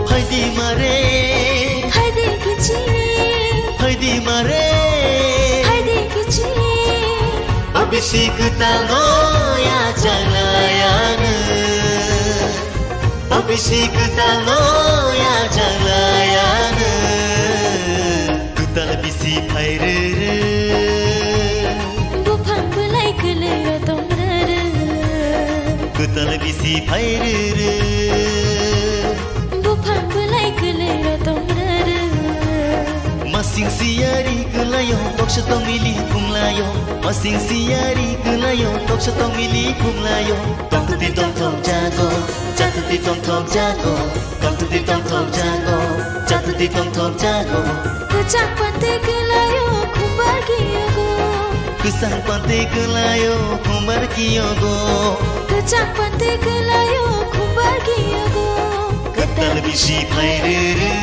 Phaidi mare. Phaidi kichi. Phaidi mare. Phaidi kichi. Abisi kwtalno ya chaglayanu. Abisi kwtalno ya chaglayanu. Kwtal bisi phai rwrw. Buphang bwlai kwlwi rw tong rwrw. Kwtal bisi phai rwrw. Buphang bwlai kwlwi rw tong rwrw. Masing siyari kwlaio, toksa tongmili phunglaio. Masing siyari kwlaio, toksa tongmili phunglaio. Tongtwtwi tongthok jago, chatwtwi tongthok jago. Tongtwtwi tongthok jago, chatwtwi tongthok jago. Kwchang pantwi kwlaio khumbar kiyogo. Kwchang pantwi kwlaio khumbar kiyogo. Kwchang pantwi kwlaio khumbar kiyogo. Kwtal bisi phai rwrw.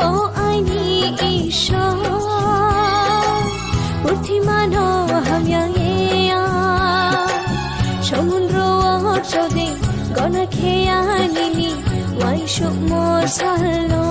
O aini Ishwar, purthimano hamya ya, samudro o chode gona kheya nini waisukmung salo.